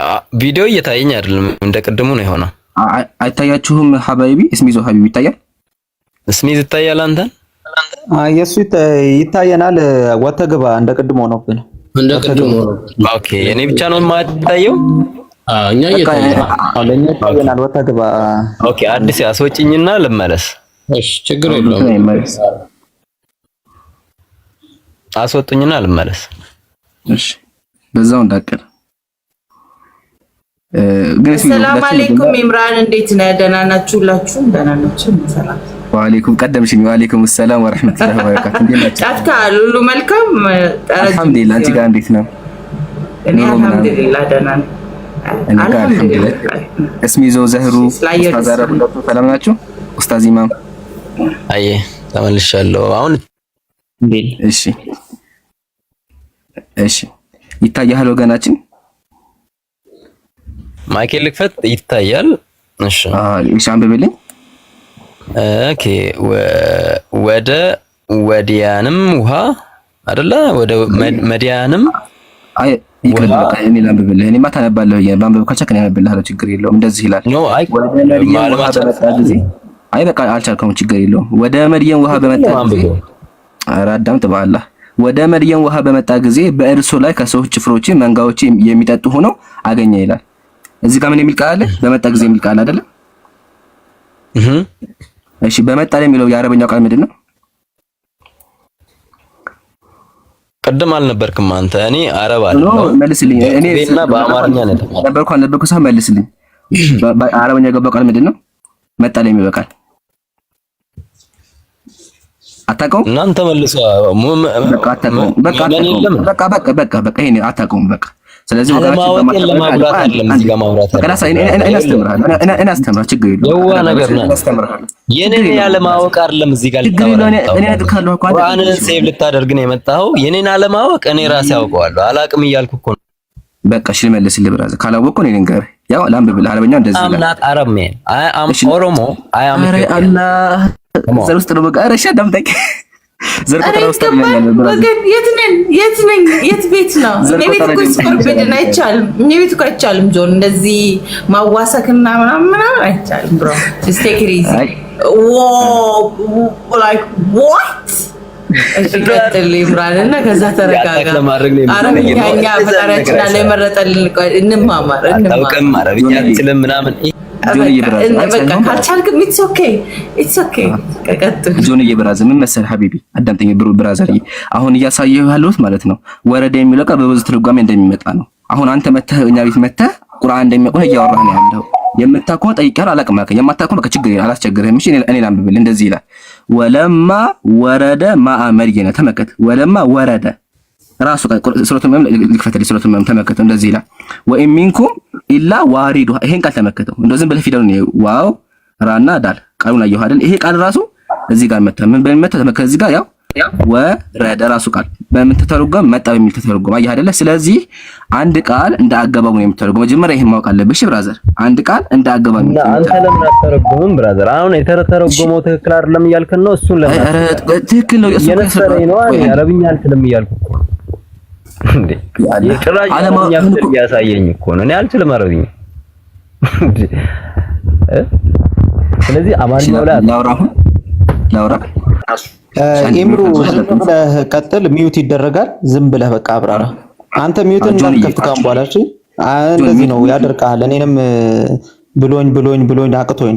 Speaker 1: ቪዲዮ እየታየኝ አይደለም። እንደ ቅድሙ ነው የሆነው።
Speaker 7: አይታያችሁም? ሀባይቢ፣ እስሚዞ ሀቢቢ ይታያል?
Speaker 1: እስሚዝ ይታያል? አንተን
Speaker 2: የእሱ ይታየናል። ወጥተህ ግባ። እንደ ቅድሙ ሆኖብን።
Speaker 4: እንደ ቅድሙ ሆኖ።
Speaker 1: Okay፣ እኔ ብቻ ነው የማይታየው?
Speaker 4: እኛ
Speaker 2: ለእኛ ይታየናል። ወጥተህ ግባ።
Speaker 1: Okay፣ አዲስ አስወጪኝና ልመለስ።
Speaker 4: እሺ፣ ችግር የለውም።
Speaker 1: አስወጡኝና ልመለስ።
Speaker 7: እሺ፣ በዛው እንዳቀር
Speaker 3: ግን ሰላም አለይኩም ኢምራን፣ እንዴት ነህ? ደህና ናችሁ? ሁላችሁም ደህና ናችሁ? ሰላም።
Speaker 7: ወአለይኩም ቀደምሽኝ። ወአለይኩም ሰላም ወራህመቱላሂ ወበረካቱ። እንዴት ናችሁ?
Speaker 3: ጠፍተሃል። ሁሉ መልካም?
Speaker 7: አልሐምዱሊላህ። አንቺ ጋር እንዴት ነው?
Speaker 3: እኔ አልሐምዱሊላህ ደህና ነኝ።
Speaker 7: እኔ ጋር አልሐምዱሊላህ። እስሚዞ፣ ዘህሩ፣ ኡስታዝ አረብ ሰላም ናችሁ? ኡስታዝ ኢማም።
Speaker 1: አየ፣ ተመልሻለሁ አሁን።
Speaker 7: እሺ እሺ፣ ይታያል ወገናችን?
Speaker 1: ማይኬል ልክፈት። ይታያል። እሺ።
Speaker 7: እሺ፣ አንብብልኝ።
Speaker 1: Okay፣ ወደ ወዲያንም ውሃ አይደለ? ወደ መዲያንም
Speaker 7: አይ ይቅር፣ በቃ እኔ ላንብብልህ። እኔማ ታነባለህ፣ ማንበብ ካልቻልክ እኔ አነብልሃለሁ። ችግር የለውም። እንደዚህ ይላል።
Speaker 1: No፣ አይ።
Speaker 7: ወደ መድየን ውሃ በመጣ ጊዜ፣ አይ በቃ አልቻልከውም፣ ችግር የለውም። ወደ መድየን ውሃ በመጣ ጊዜ፣ ኧረ አዳምጥ በአላህ። ወደ መድየን ውሃ በመጣ ጊዜ በእርሱ ላይ ከሰዎች ጭፍሮች መንጋዎች የሚጠጡ ሆነው አገኘ ይላል። እዚህ ጋር ምን የሚል ቃል አለ? በመጣ ጊዜ የሚል ቃል አይደለም? እሺ በመጣ ላይ የሚለው የአረበኛው ቃል ምንድን ነው?
Speaker 1: ቅድም አልነበርክም አንተ። እኔ አረብ አይደለሁም።
Speaker 7: መልስልኝ። እኔ
Speaker 1: በአማርኛ ነው
Speaker 7: ነበርኩ አልነበርኩ ሳይሆን መልስልኝ። በአረበኛ የገባው ቃል ምንድን ነው? መጣ ላይ የሚለው ቃል አታውቀውም?
Speaker 1: እናንተ መልሶ
Speaker 7: በቃ አታውቀውም። በቃ በቃ በቃ በቃ በቃ ይሄን አታውቀውም። በቃ ስለዚህ
Speaker 1: ወገናችን ለማጉራት አይደለም እዚህ ጋር ማውራት
Speaker 7: እኔ አስተምርሃለሁ፣ እኔ አስተምርሃለሁ። ችግር የለውም።
Speaker 1: የዋ ነገር ነው። የኔን ያለማወቅ አይደለም እዚህ ጋር
Speaker 7: ችግር የለውም። እኔ እነግርሃለሁ እኮ
Speaker 1: ቁርአንን save ልታደርግ ነው የመጣኸው። የኔን አለማወቅ እኔ ራሴ አውቀዋለሁ። አላቅም እያልኩ እኮ ነው።
Speaker 7: በቃ እሺ ልመልስልህ brother፣ ካላወቅኩ እኔ ልንገርህ። ያው ላንብብልህ። አረበኛው እንደዚህ
Speaker 1: ይላል። I'm not Arab man, I am Oromo, I am
Speaker 7: አላህ ዘር ውስጥ ነው። በቃ ኧረ እሺ አዳምጠኝ። ዘር ቆጠራ ውስጥ
Speaker 3: ወገን የት ነን? የት ነኝ? የት ቤት ነው? እኔ ቤት እኮ forbidden አይቻልም። እኔ ቤት እኮ አይቻልም። ጆን እንደዚህ ማዋሰክና ምናምን ምናምን አይቻልም። Bro, just take it easy. Like what? እሺ ቀጥል ይምራል እና ከዛ ተረጋጋ። አረብኛ እኛ ፈጣሪያችን አለ የመረጠልን። እንማማር
Speaker 1: አታውቅም፣ አረብኛ አትችልም ምናምን
Speaker 3: ካልቻልክም it's okay, it's okay። ቀጥል
Speaker 7: ጆንዬ። Brother ምን መሰለህ حبيبي አዳምጠኝ brother። አሁን እያሳየሁ ያለሁት ማለት ነው ወረደ የሚለው ቃል በብዙ ትርጓሜ እንደሚመጣ ነው። አሁን አንተ መተህ እኛ ቤት መተህ ቁርአን እንደሚያውቀው እያወራህ ነው ያለው። የምታውቀው ጠይቄሃለሁ፣ አላውቅም አልከኝ። የማታውቀው በቃ ችግር የለም አላስቸግርህም። እሺ እኔ ላንብብልህ። እንደዚህ ይላል ولما ورد ماء مدين። ተመልከት፣ ولما ورد ራሱ ሱረቱል መርየም ልክፈትልህ። ሱረቱል መርየም ተመልከተው፣ እንደዚህ ይላል وإن منكم إلا واردها። ይሄን ቃል ተመልከተው። እንደው ዝም ብለህ ፊደሉን ዋው ራና ዳል ቃሉን አየሁ አይደል? ይሄ ቃል ራሱ እዚህ ጋር መጣ። ምን በምን መጣ? ተመልከት፣ እዚህ ጋር ያው ወረደ ራሱ ቃል በምን ተተረጎመ? መጣ በሚል ተተረጎመ። አየህ አይደለ? ስለዚህ አንድ ቃል እንደ አገባቡ ነው የሚተረጎመው። መጀመሪያ ይሄን ማወቅ አለብህ። እሺ brother፣ አንድ ቃል እንደ አገባቡ
Speaker 1: ነው። አንተ ለምን አተረጎምም brother? አሁን የተተረጎመው ትክክል አይደለም እያልከን ነው። እሱን ለምን?
Speaker 7: ኧረ ትክክል ነው። እሱ
Speaker 1: ነው። አረብኛ አልችልም እያልኩ እኮ ነው እንዴ። ጭራሽ አረብኛ እያሳየኝ እኮ ነው። እኔ አልችልም አረብኛ። ስለዚህ አማርኛው ላይ
Speaker 7: ላውራ፣ አሁን ላውራ።
Speaker 2: ኢምሩ ዝም ብለህ ቀጥል። Mute ይደረጋል። ዝም ብለህ በቃ አብራራ። አንተ mute ን እንዳትከፍት ካሁን በኋላ እሺ። እንደዚህ ነው ያደርቅሃል። እኔንም ብሎኝ ብሎኝ ብሎኝ አቅቶኝ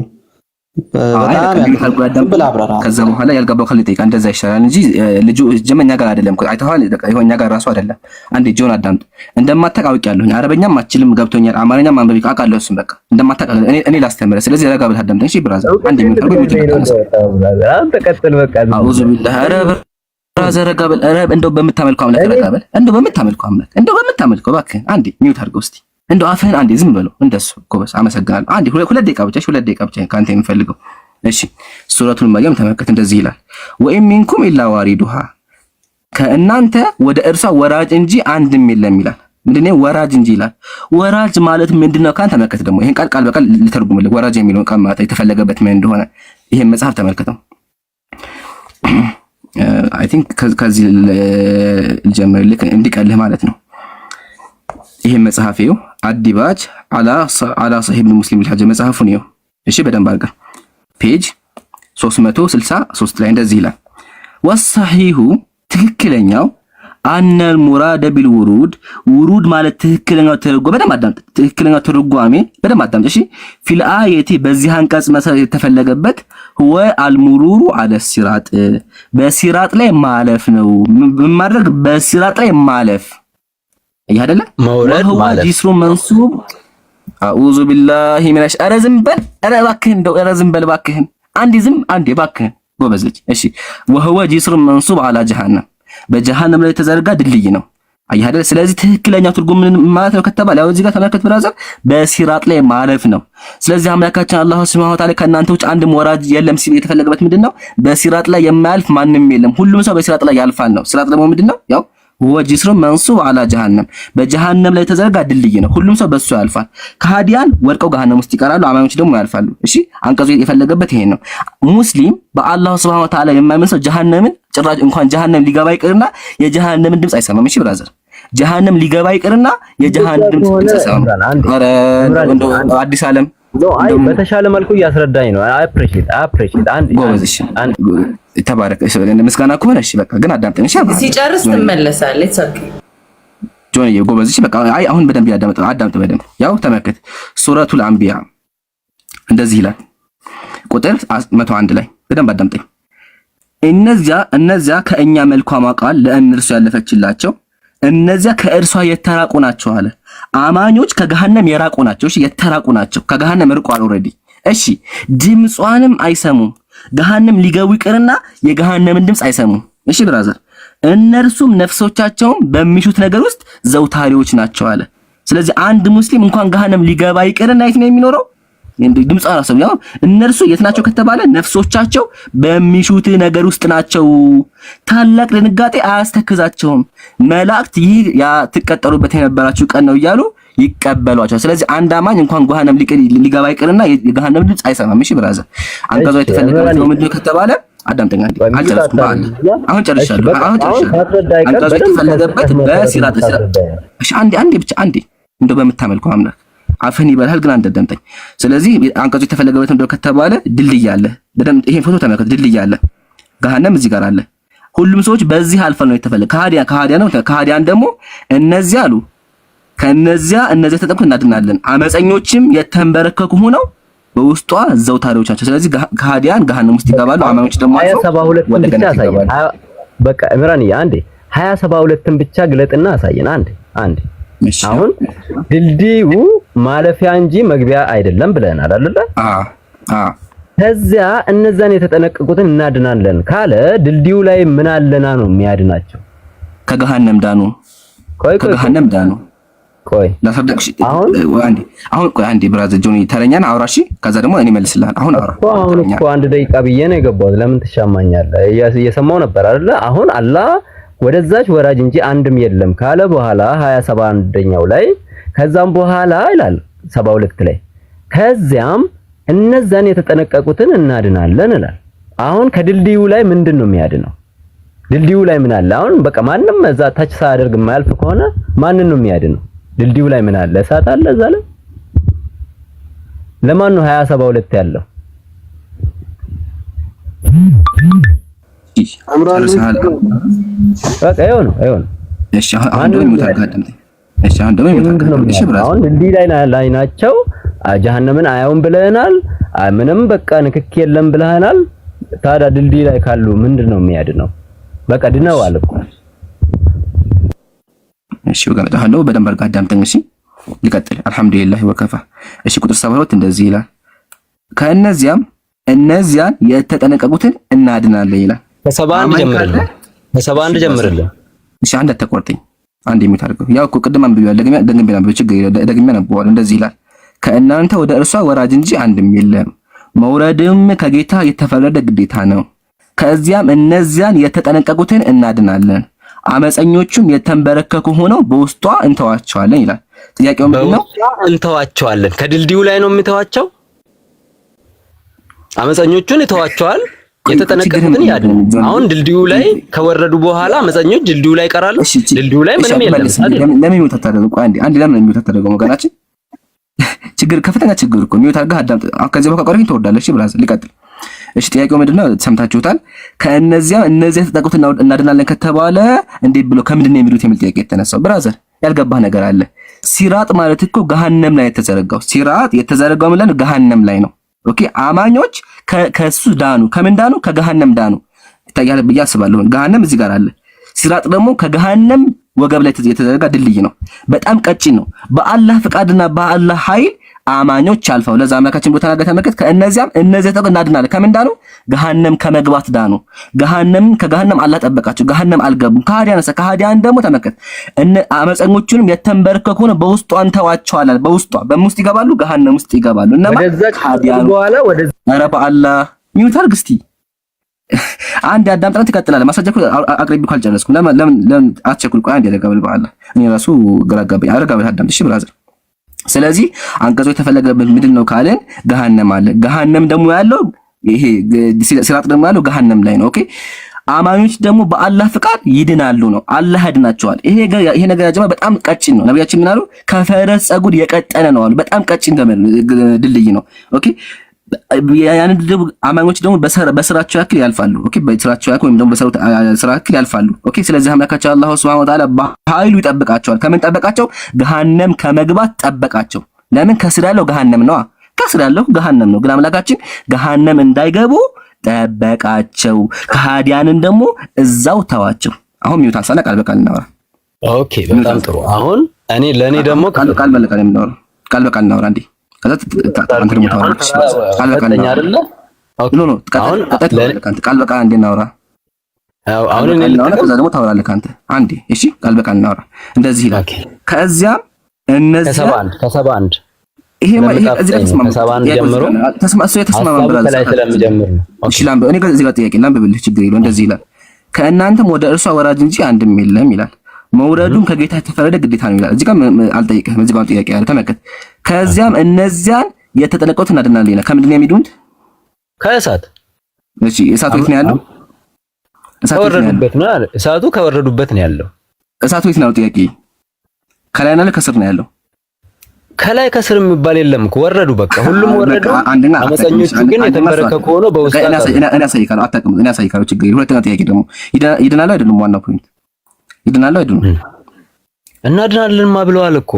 Speaker 2: በጣም ብለህ አብራራ።
Speaker 7: ከዛ በኋላ ያልገባው ካለ ይጠይቃል። እንደዛ ይሻላል እንጂ ልጁ ጀመ እኛ ጋር አይደለም። አይተኸዋል። ይኸው እኛ ጋር ራሱ አይደለም። አንዴ ጆን አዳምጥ። እንደማታውቅ አውቄያለሁኝ። አረበኛም አችልም ገብቶኛል። አማርኛም ማንበብ አውቃለሁ። እሱን በቃ እንደማታውቅ እኔ ላስተምርህ። ስለዚህ ረጋ ብለህ አዳምጠኝ። እሺ brother። አንዴ mute አድርጎ mute
Speaker 1: አንተ ቀጥል በቃ።
Speaker 7: أعوذ بالله። ኧረ brother ረጋ በል። ኧረ እንደው በምታመልከው አምላክ ረጋ በል። እንደው በምታመልከው አምላክ፣ እንደው በምታመልከው እባክህን አንዴ mute አድርገው እስቲ። እንደው አፍህን አንዴ ዝም በለው። እንደሱ ጎበዝ፣ አመሰግናለሁ። አንዴ ሁለት ደቂቃ ብቻ፣ ሁለት ደቂቃ ብቻ ከአንተ የምፈልገው። እሺ ሱረቱል መርየም ተመልከት፣ እንደዚህ ይላል وإن منكم إلا واردها ከእናንተ ወደ እርሷ ወራጅ እንጂ አንድም የለም ይላል። ምንድነው ወራጅ እንጂ ይላል? ወራጅ ማለት ምንድነው? ካን ተመልከት ደግሞ ይሄን ቃል ቃል በቃል ልተርጉምልህ። ወራጅ የሚለውን ቃል ማለት የተፈለገበት ምን እንደሆነ ይሄን መጽሐፍ ተመልከተው። I think ከዚህ ልጀምርልህ እንዲቀልህ ማለት ነው። ይሄን መጽሐፍ ይኸው الديباج على صحيح مسلم الحجاج መጽሐፉን ይኸው። እሺ በደንብ አድርገህ page 363 ላይ እንደዚህ ይላል። والصحيح ትክክለኛው أن المراد بالورود ورود ማለት ትክክለኛው ትርጓሜ፣ በደንብ አዳምጥ። ትክክለኛው ትርጓሜ በደንብ አዳምጥ። እሺ في الآية በዚህ አንቀጽ መሰረት የተፈለገበት هو المرور على الصراط በሲራጥ ላይ ማለፍ ነው። ምን ማድረግ? በሲራጥ ላይ ማለፍ። ይሄ አይደለ
Speaker 1: መውረድ ማለት
Speaker 7: جسر منصوب أعوذ بالله من ኧረ ዝም በል፣ ኧረ እባክህን፣ እንደው ኧረ ዝም በል እባክህን፣ አንዴ ዝም አንዴ እባክህን፣ ጎበዝ ልጅ። እሺ وهو جسر منصوب على جهنم በጀሃነም ላይ የተዘረጋ ድልድይ ነው። አየህ አይደል? ስለዚህ ትክክለኛው ትርጉም ምን ማለት ነው ከተባለ ያው እዚህ ጋር ተመልከት brother፣ በሲራጥ ላይ ማለፍ ነው። ስለዚህ አምላካችን አላህ سبحانه وتعالى ከእናንተ ውጭ አንድም ወራጅ የለም ሲል የተፈለገበት ምንድነው? በሲራጥ ላይ የማያልፍ ማንም የለም፣ ሁሉም ሰው በሲራጥ ላይ ያልፋል ነው። ሲራጥ ደግሞ ምንድነው? ያው هو جسر منصوب على جهنم በጀሃነም ላይ የተዘረጋ ድልድይ ነው። ሁሉም ሰው በሱ ያልፋል። ከሃዲያን ወድቀው ገሃነም ውስጥ ይቀራሉ፣ አማኞች ደግሞ ያልፋሉ። እሺ አንቀጹ የፈለገበት ይሄን ነው። ሙስሊም በአላህ سبحانه وتعالى የማያምን ሰው ጀሃነምን ጭራሽ እንኳን ጀሃነም ሊገባ ይቅርና የጀሃነምን ድምፅ አይሰማም። እሺ brother፣ ጀሃነም ሊገባ ይቅርና የጀሃነም ድምፅ አይሰማም። ኧረ እንደው አዲስ ዓለም
Speaker 1: አይ በተሻለ መልኩ እያስረዳኝ ነው። I appreciate, I appreciate። አንድ
Speaker 7: ጎበዝ። እሺ ተባረክ። ምስጋና ከሆነ እሺ በቃ ግን አዳምጠኝ። እሺ
Speaker 3: ሲጨርስ ትመለሳለህ።
Speaker 7: ጆንዬ ጎበዝ። እሺ በቃ አይ አሁን በደንብ ያዳምጥ፣ አዳምጥ በደንብ። ያው ተመልከት፣ ሱረቱል አንቢያ እንደዚህ ይላል ቁጥር 101 ላይ በደንብ አዳምጠኝ። እነዚያ ከእኛ መልካሟ ቃል ለእነርሱ ያለፈችላቸው እነዚያ ከእርሷ የተራቁ ናቸው አለ። አማኞች ከገሃነም የራቁ ናቸው። እሺ የተራቁ ናቸው፣ ከገሃነም ርቋል already። እሺ ድምጿንም አይሰሙም። ገሃነም ሊገቡ ይቅርና የገሃነምን ድምፅ አይሰሙም። እሺ brother፣ እነርሱም ነፍሶቻቸውን በሚሹት ነገር ውስጥ ዘውታሪዎች ናቸው አለ። ስለዚህ አንድ ሙስሊም እንኳን ገሃነም ሊገባ ይቅርና የት ነው የሚኖረው? ድምፅ አራሰው ያው እነርሱ የት ናቸው ከተባለ ነፍሶቻቸው በሚሹት ነገር ውስጥ ናቸው። ታላቅ ድንጋጤ አያስተክዛቸውም። መላእክት ይህ ያ ትቀጠሩበት የነበራችሁ ቀን ነው እያሉ ይቀበሏቸዋል። ስለዚህ አንድ አማኝ እንኳን ገሃነም ሊገባ ይቅርና የገሃነም ድምፅ አይሰማም። እሺ brother፣ አንቀጹ የተፈለገበት ነው ምንድነው ከተባለ አዳምጠኛ። አልጨረስኩም። አሁን ጨርሻለሁ። አሁን ጨርሻለሁ። አንቀጹ የተፈለገበት በሲራጥ። እሺ አንዴ አንዴ ብቻ አንዴ እንደው በምታመልከው አምላክ አፍህን ይበላል፣ ግን አንተ አዳምጠኝ። ስለዚህ አንቀጹ የተፈለገበት እንደው ከተባለ ድልድይ አለ። በደንብ ይሄን ፎቶ ተመልከት። ድልድይ አለ፣ ገሃነም እዚህ ጋር አለ። ሁሉም ሰዎች በዚህ አልፈው ነው የተፈለገ። ከሃዲያን ነው። ከሃዲያን ደግሞ እነዚያ አሉ ከነዚያ እነዚያ ተጠምቀን እናድናለን። አመፀኞችም የተንበረከኩ ሆነው በውስጧ ዘውታሪዎች ናቸው። ስለዚህ ከሃዲያን ገሃነም ውስጥ ይገባሉ። አማኞች ደግሞ
Speaker 1: አልፈው ወደ ገነት ይገባሉ። በቃ ኢምራን አንዴ 2072ን ብቻ ግለጥና አሳየን። አንዴ አንዴ አሁን ድልድዩ ማለፊያ እንጂ መግቢያ አይደለም ብለናል አይደለ?
Speaker 7: አዎ።
Speaker 1: ከዚያ እነዛን የተጠነቀቁትን እናድናለን ካለ ድልድዩ ላይ ምን አለና ነው የሚያድናቸው?
Speaker 7: ከገሃነም ዳኑ።
Speaker 1: ቆይ
Speaker 7: ከገሃነም ዳኑ።
Speaker 1: ቆይ
Speaker 7: ላስረዳሽ። አሁን አሁን ቆይ አንዴ brother ጆኒ ተረኛን አውራ። እሺ ከዛ ደግሞ እኔ እመልስልሃለሁ። አሁን አውራ።
Speaker 1: አሁን እኮ አንድ ደቂቃ ብዬ ነው የገባሁት። ለምን ትሻማኛለህ? እየሰማሁ ነበር አይደለ? አሁን አላህ ወደዛች ወራጅ እንጂ አንድም የለም ካለ በኋላ 27ኛው ላይ ከዛም በኋላ ይላል 72 ላይ ከዚያም እነዛን የተጠነቀቁትን እናድናለን ይላል። አሁን ከድልድዩ ላይ ምንድን ነው የሚያድነው? ድልድዩ ላይ ምን አለ? አሁን በቃ ማንም እዛ ታች ሳያደርግ የማያልፍ ከሆነ ማንን ነው የሚያድነው? ድልድዩ ላይ ምን አለ? እሳት አለ እዛ ላይ። ለማን ነው 2072 ያለው? በቃ ይኸው ነው ይኸው ነው።
Speaker 7: እሺ አሁን ደግሞ እሺ አሁን ደግሞ እሺ brother
Speaker 1: አሁን ድልድይ ላይ ናቸው። ጀሀነምን አያውም ብለናል። ምንም በቃ ንክክ የለም ብለናል። ታዲያ ድልድይ ላይ ካሉ ምንድን ነው የሚያድነው? በቃ ድነዋል እኮ።
Speaker 7: እሺ ወገን አሁን ደግሞ በደንብ አድርገህ አዳምጠኝ። እሺ ልቀጥል። አልሐምዱሊላህ ወከፋ። እሺ ቁጥር 72 እንደዚህ ይላል፣ ከእነዚያም እነዚያን የተጠነቀቁትን እናድናለን ይላል።
Speaker 1: ከ71 ጀምርልን፣ ከ71 ጀምርልን።
Speaker 7: እሺ አንድ አታቋርጠኝ፣ አንድ የሚት አድርገው። ያው እኮ ቅድም አንብቤዋለሁ፣ ደግሜ ደግሜ ላንብበው፣ ችግር የለውም። ደግሜ አነበዋለሁ። እንደዚህ ይላል፣ ከእናንተ ወደ እርሷ ወራጅ እንጂ አንድም የለም፣ መውረድም ከጌታ የተፈረደ ግዴታ ነው። ከዚያም እነዚያን የተጠነቀቁትን እናድናለን፣ አመፀኞቹም የተንበረከኩ ሆነው በውስጧ እንተዋቸዋለን ይላል። ጥያቄው ምንድን ነው?
Speaker 1: እንተዋቸዋለን። ከድልድዩ ላይ ነው የሚተዋቸው። አመፀኞቹን ይተዋቸዋል፣ የተጠነቀቁትን ያድናል። አሁን ድልድዩ ላይ ከወረዱ በኋላ አመፀኞች ድልድዩ ላይ ይቀራሉ። ድልድዩ ላይ ምንም የለም።
Speaker 7: ለምን mute አታደርገው? ቆይ አንዴ አንዴ፣ ለምን mute አታደርገው? ወገናችን ችግር ከፍተኛ ችግር እኮ mute አድርገህ አዳምጥ። ከዚህ በኋላ ቆይ ትወርዳለህ። እሺ brother ልቀጥል። እሺ ጥያቄው ምንድነው? ሰምታችሁታል። ከእነዚያ እነዚያ የተጠነቀቁትን እናድናለን ከተባለ እንዴት ብሎ ከምንድን ነው የሚሉት የሚል ጥያቄ የተነሳው። brother ያልገባህ ነገር አለ። ሲራጥ ማለት እኮ ገሃነም ላይ የተዘረጋው ሲራጥ የተዘረጋው ምን ላይ ነው? ገሃነም ላይ ነው። okay አማኞች ከሱ ዳኑ። ከምን ዳኑ? ከገሃነም ዳኑ። ይታያል ብዬ አስባለሁ። ገሃነም እዚህ ጋር አለ። ሲራጥ ደግሞ ከገሃነም ወገብ ላይ የተዘረጋ ድልድይ ነው። በጣም ቀጭን ነው። በአላህ ፍቃድና በአላህ ኃይል አማኞች አልፈው ለዛ አምላካችን ቦታ ተናገረ። ተመልከት። ከእነዚያም እነዚያ ተጠቅ እናድናለን። ከምን ዳኑ? ገሃነም ከመግባት ዳኑ። ገሃነም ከገሃነም አላህ ጠበቃቸው። ገሃነም አልገቡም። ከሃዲያን ከሃዲያን ደግሞ ተመልከት፣ እነ አመፀኞቹንም የተንበረከኩ ነው በውስጧ እንተዋቸዋለን። በውስጧ በምን ውስጥ ይገባሉ? ገሃነም ውስጥ ይገባሉ። እነማ ከሃዲያን
Speaker 1: በኋላ ወደ
Speaker 7: ኧረ በአላህ mute አድርግ እስቲ አንድ አዳምጠን ትቀጥላለህ። ማስረጃ እኮ አቅርቤ እኮ አልጨረስኩም። ለምን ለምን ለምን አትቸኩል? ቆይ አንዴ ረጋ በል በአላህ። እኔ ራሱ ግራ ገባኝ። ረጋ በል አዳምጥ እሺ brother። ስለዚህ አንቀጹ የተፈለገበት ምንድን ነው ካልን ገሃነም አለ። ገሃነም ደግሞ ያለው ይሄ ሲራጥ ደግሞ ያለው ገሃነም ላይ ነው። okay አማኞች ደግሞ በአላህ ፍቃድ ይድናሉ ነው። አላህ ያድናቸዋል። ይሄ ነገር ያጀማ በጣም ቀጭን ነው። ነቢያችን ምን አሉ? ከፈረስ ፀጉር የቀጠነ ነው አሉ። በጣም ቀጭን ገመድ ድልድይ ነው። okay ያን ደግሞ አማኞች ደግሞ በስራቸው ያክል ያልፋሉ። Okay፣ በስራቸው ያክል ወይም ደግሞ በሰሩት ስራ ያክል ያልፋሉ። Okay፣ ስለዚህ አምላካቸው አላሁ ሱብሓነሁ ወተዓላ በኃይሉ ይጠብቃቸዋል። ከምን ጠበቃቸው? ገሃነም ከመግባት ጠበቃቸው። ለምን? ከስር ያለው ገሃነም ነው። ከስር ያለው ገሃነም ነው። ግን አምላካችን ገሃነም እንዳይገቡ ጠበቃቸው። ከሃዲያንን ደግሞ እዛው ተዋቸው። አሁን mute አንሳና ቃል በቃል እናወራ።
Speaker 1: Okay፣ በጣም ጥሩ። አሁን እኔ ለኔ ደግሞ
Speaker 7: ቃል በቃል እናወራ። ቃል በቃል እናወራ እንዴ፣ ከዛ አንተ ደግሞ ታወራለህ። ቃል በቃል
Speaker 1: አይደለ?
Speaker 7: No no፣ ቃል በቃል አንዴ እናውራ።
Speaker 1: አሁን እኔ
Speaker 7: ከዛ ደግሞ ታወራለህ አንተ አንዴ። እሺ፣ ቃል በቃል እናውራ። እንደዚህ ይላል። ከዚያም እነዚያ
Speaker 1: ከ71
Speaker 7: ይሄ እዚህ ጋር ተስማማ፣
Speaker 1: ጀምሮ
Speaker 7: ተስማ እሱ የተስማማ
Speaker 1: brother ከላይ ስለምጀምር ነው።
Speaker 7: እሺ ላንብብ። እኔ እዚህ ጋር ጥያቄ ላንብብልህ፣ ችግር የለውም። እንደዚህ ይላል፣ ከእናንተም ወደ እርሷ ወራጅ እንጂ አንድም የለም ይላል። መውረዱም ከጌታ የተፈረደ ግዴታ ነው ይላል። እዚህ ጋር አልጠይቅህም። እዚህ ጋር ጥያቄ ያለ ተመልከት። ከዚያም እነዚያን የተጠነቀቁት እናድናለን ይላል። ከምንድን ነው የሚድኑት?
Speaker 1: ከእሳት።
Speaker 7: እሺ እሳቱ የት ነው ያለው?
Speaker 1: እሳቱ ከወረዱበት ነው። እሳቱ ከወረዱበት ነው ያለው።
Speaker 7: እሳቱ የት ነው? ጥያቄ ከላይ ነው ከስር ነው ያለው?
Speaker 1: ከላይ ከስር የሚባል የለም እኮ ወረዱ። በቃ ሁሉም ወረዱ። አመፀኞቹ ግን የተንበረከኩ ሆኖ በውስጥ
Speaker 7: እኔ አሳይካለሁ። አታውቅም። እኔ አሳይካለሁ። ችግር የለም። ሁለተኛ ጥያቄ ደግሞ ይድናሉ አይደሉም? ዋናው point ይድናሉ አይደሉም?
Speaker 1: እናድናለንማ ብለዋል እኮ።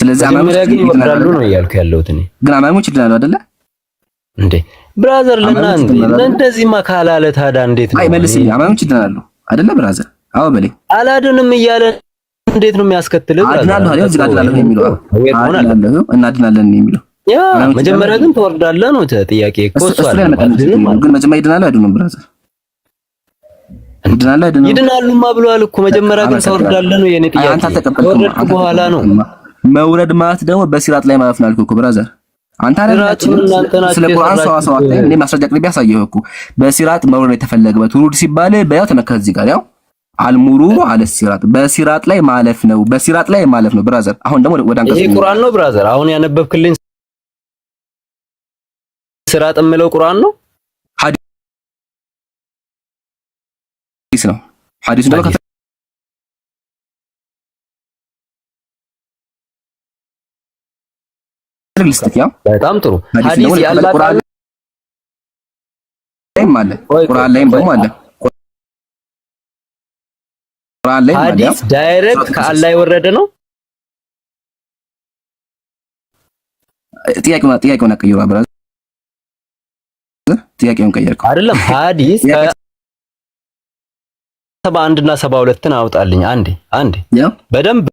Speaker 7: ስለዚህ
Speaker 1: አማኞች ግን ይወርዳሉ ነው እያልኩ ያለሁት እኔ።
Speaker 7: ግን አማኞች ይድናሉ አይደለ
Speaker 1: እንዴ brother? ለና እንዴ እንደዚህማ ካላለ ታዲያ እንዴት ነው?
Speaker 7: አይ መልስልኝ። አማኞች ይድናሉ አይደለ brother? አዎ በለኝ።
Speaker 1: አላድንም እያለ እንዴት ነው የሚያስከትልህ?
Speaker 7: አድናለሁ አይደል? እዚህ ጋር አድናለሁ የሚለው አድናለሁ እናድናለን የሚለው
Speaker 1: ያ መጀመሪያ ግን ትወርዳለህ ነው ጥያቄ እኮ እሱ
Speaker 7: አይደል። ግን መጀመሪያ ይድናሉ አይደሉም brother? ይድናሉ አይደሉም?
Speaker 1: ይድናሉማ ብለዋል እኮ። መጀመሪያ ግን ትወርዳለህ ነው የኔ ጥያቄ። ከወረድክ በኋላ ነው
Speaker 7: መውረድ ማለት ደግሞ በሲራጥ ላይ ማለፍ ነው አልኩህ እኮ brother። አንተ አይደለም ስለ ቁርአን ሰዋሰው አታይም። እኔ ማስረጃ አቅርቤ አሳየሁህ እኮ በሲራጥ መውረድ ነው የተፈለገበት። ውሩድ ሲባል በያው ተመልከት እዚህ ጋር ያው المرور على الصراط በሲራጥ ላይ ማለፍ ነው። በሲራጥ ላይ ማለፍ ነው brother። አሁን ደግሞ ወደ አንቀጽ
Speaker 1: ይሄ ቁርአን ነው brother። አሁን ያነበብክልኝ ሲራጥ የምለው ቁርአን ነው
Speaker 7: ሐዲስ ነው። ሐዲስ ደግሞ
Speaker 1: በጣም ጥሩ ሐዲስ ያላ
Speaker 7: ቁርአን ላይም አለ። ቁርአን ላይም ደግሞ አለ። ቁርአን ላይ
Speaker 1: ሐዲስ direct ከአላህ የወረደ ነው።
Speaker 7: ጥያቄውን አቀየሩ brother፣ ጥያቄውን ቀየርከው
Speaker 1: አይደለም። ሐዲስ 71 እና 72ን አውጣልኝ አንዴ አንዴ በደንብ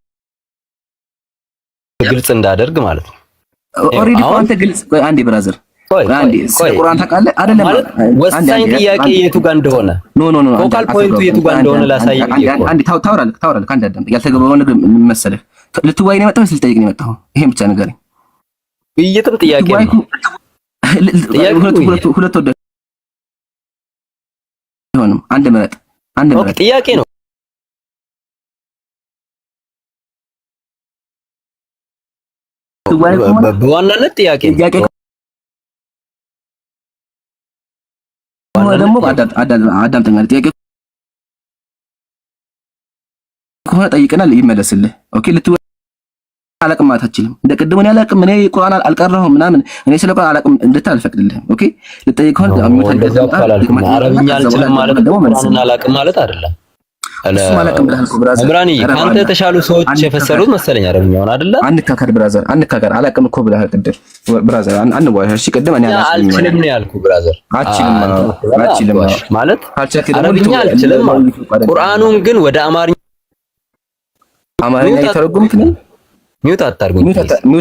Speaker 1: ግልጽ እንዳደርግ ማለት ነው።
Speaker 7: Already እኮ አንተ ግልጽ። ቆይ አንዴ brother፣ አንዴ ስለ ቁርአን ታውቃለህ አይደለም?
Speaker 1: ወሳኝ ጥያቄ የቱ ጋር እንደሆነ
Speaker 7: No no no፣
Speaker 1: focal point ኡ የቱ ጋር እንደሆነ ላሳይ።
Speaker 7: አንዴ ታወራለህ ታወራለህ። አንዴ አዳምጥ። ያልተገባው ነገር ምን መሰለህ? ልትወያይ ነው የመጣኸው ወይስ ልጠይቅ ነው የመጣኸው? ይሄን ብቻ ንገረኝ።
Speaker 1: ውይይትም ጥያቄ ነው።
Speaker 7: ሁለት ሁለት ወደ አይሆንም። አንድ ምረጥ፣ አንድ ምረጥ።
Speaker 1: ጥያቄ ነው። በዋናነት ጥያቄ ነው።
Speaker 7: ደግሞ አዳምጠኛ ጥያቄ ከሆነ ጠይቀናል፣ ይመለስልህ። Okay ልትወያይ አላቅም ማለት አትችልም። እንደ ቅድሙ እኔ አላቅም፣ እኔ ቁርአን አልቀራሁም ምናምን፣ እኔ ስለ ቁርአን አላቅም እንድትል አልፈቅድልህም። Okay ልጠይቅ ከሆነ
Speaker 1: አረብኛ አልችልም ማለት ቁርአንን አላቅም ማለት አይደለም።
Speaker 7: እሱም አላቅም ብለሃል እኮ brother።
Speaker 1: እምራኒ ከአንተ የተሻሉ ሰዎች የፈሰሩት መሰለኝ አረብኛውን አይደለ?
Speaker 7: አንካከር brother፣ አንካከር። አላቅም እኮ ብለሃል ቅድም brother። አንዋሽ። እሺ ቅድም እኔ
Speaker 1: አልችልም ነው ያልኩህ brother።
Speaker 7: አልችልም አልችልም
Speaker 1: ማለት አረብኛ አልችልም ማለት ቁርአኑን ግን ወደ አማርኛ
Speaker 7: አማርኛ የተረጎሙት ነው።
Speaker 1: Mute አታርጉኝ።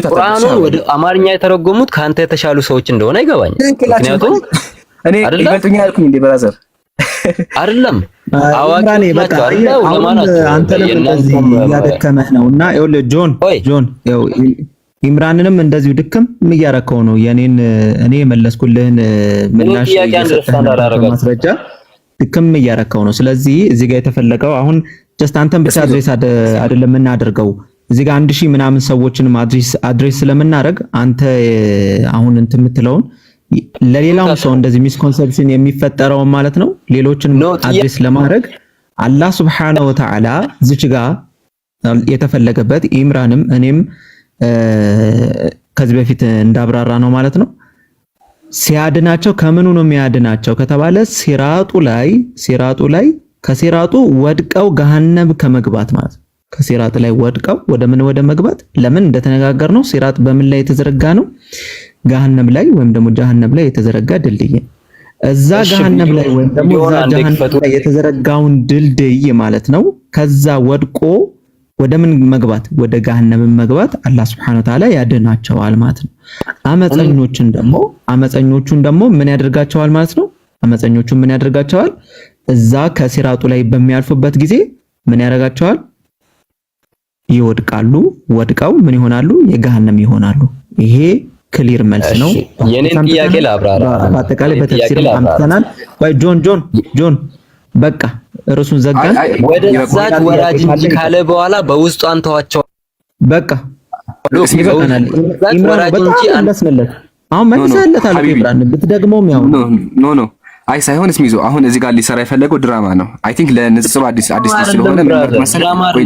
Speaker 1: ቁርአኑን ወደ አማርኛ የተረጎሙት ከአንተ የተሻሉ ሰዎች እንደሆነ ይገባኛል። ምክንያቱም
Speaker 7: እኔ ይበልጡኛል አልኩኝ እንዴ brother
Speaker 1: አይደለም አዋቂ ናቸው አይደለ? ዑለማ ናቸው።
Speaker 2: አንተንም እንደዚህ እያደከመህ ነው እና ይኸውልህ ጆን ጆን ይኸው ኢምራንንም እንደዚሁ ድክም እያረከው ነው። የኔን እኔ የመለስኩልህን ምላሽ ማስረጃ ድክም እያረከው ነው። ስለዚህ እዚህ ጋር የተፈለገው አሁን just አንተን ብቻ address አይደለም የምናደርገው እዚህ ጋር 1000 ምናምን ሰዎችንም address ስለምናደርግ አንተ አሁን እንትን የምትለውን ለሌላውም ሰው እንደዚህ misconception የሚፈጠረውን ማለት ነው ሌሎችን address ለማድረግ አላህ ሱብሓነሁ ወተዓላ እዚች ጋር የተፈለገበት ኢምራንም እኔም ከዚህ በፊት እንዳብራራ ነው ማለት ነው። ሲያድናቸው ከምኑ ነው የሚያድናቸው ከተባለ ሲራጡ ላይ፣ ሲራጡ ላይ ከሲራጡ ወድቀው ገሃነም ከመግባት ማለት ነው። ከሲራጥ ላይ ወድቀው ወደ ምን ወደ መግባት። ለምን እንደተነጋገር ነው፣ ሲራጥ በምን ላይ የተዘረጋ ነው? ገሃነም ላይ ወይም ደግሞ ጀሃነም ላይ የተዘረጋ ድልድይ። እዛ ገሃነም ላይ ወይም ደግሞ እዛ ጀሃነም ላይ የተዘረጋውን ድልድይ ማለት ነው። ከዛ ወድቆ ወደ ምን መግባት? ወደ ገሃነም መግባት አላህ ሱብሓነሁ ወተዓላ ያድናቸዋል ማለት ነው። አመፀኞቹን ደግሞ ምን ያደርጋቸዋል ማለት ነው? አመፀኞቹን ምን ያደርጋቸዋል? እዛ ከሲራጡ ላይ በሚያልፉበት ጊዜ ምን ያደርጋቸዋል? ይወድቃሉ። ወድቀው ምን ይሆናሉ? የገሃነም ይሆናሉ። ይሄ clear መልስ ነው።
Speaker 1: የኔን ጥያቄ ላብራራ።
Speaker 2: በአጠቃላይ በተፍሲር አምጥተናል። ቆይ ጆን፣ ጆን፣ ጆን፣ በቃ ርዕሱን ዘጋን።
Speaker 1: ወደዛች ወራጅ እንጂ ካለ በኋላ በውስጡ አንተዋቸው።
Speaker 2: በቃ ይበቃናል። ኢምራን በጣም መለስንለት። አሁን መልሰህለታል እኮ ኢምራን፣ ብትደግመውም ያው
Speaker 7: No, አይ ሳይሆን እስሚዞ አሁን እዚህ ጋር ሊሰራ የፈለገው ድራማ ነው። I think ለንጽጽሩ አዲስ አዲስ ስለሆነ ምን መሰለህ፣
Speaker 1: ቆይ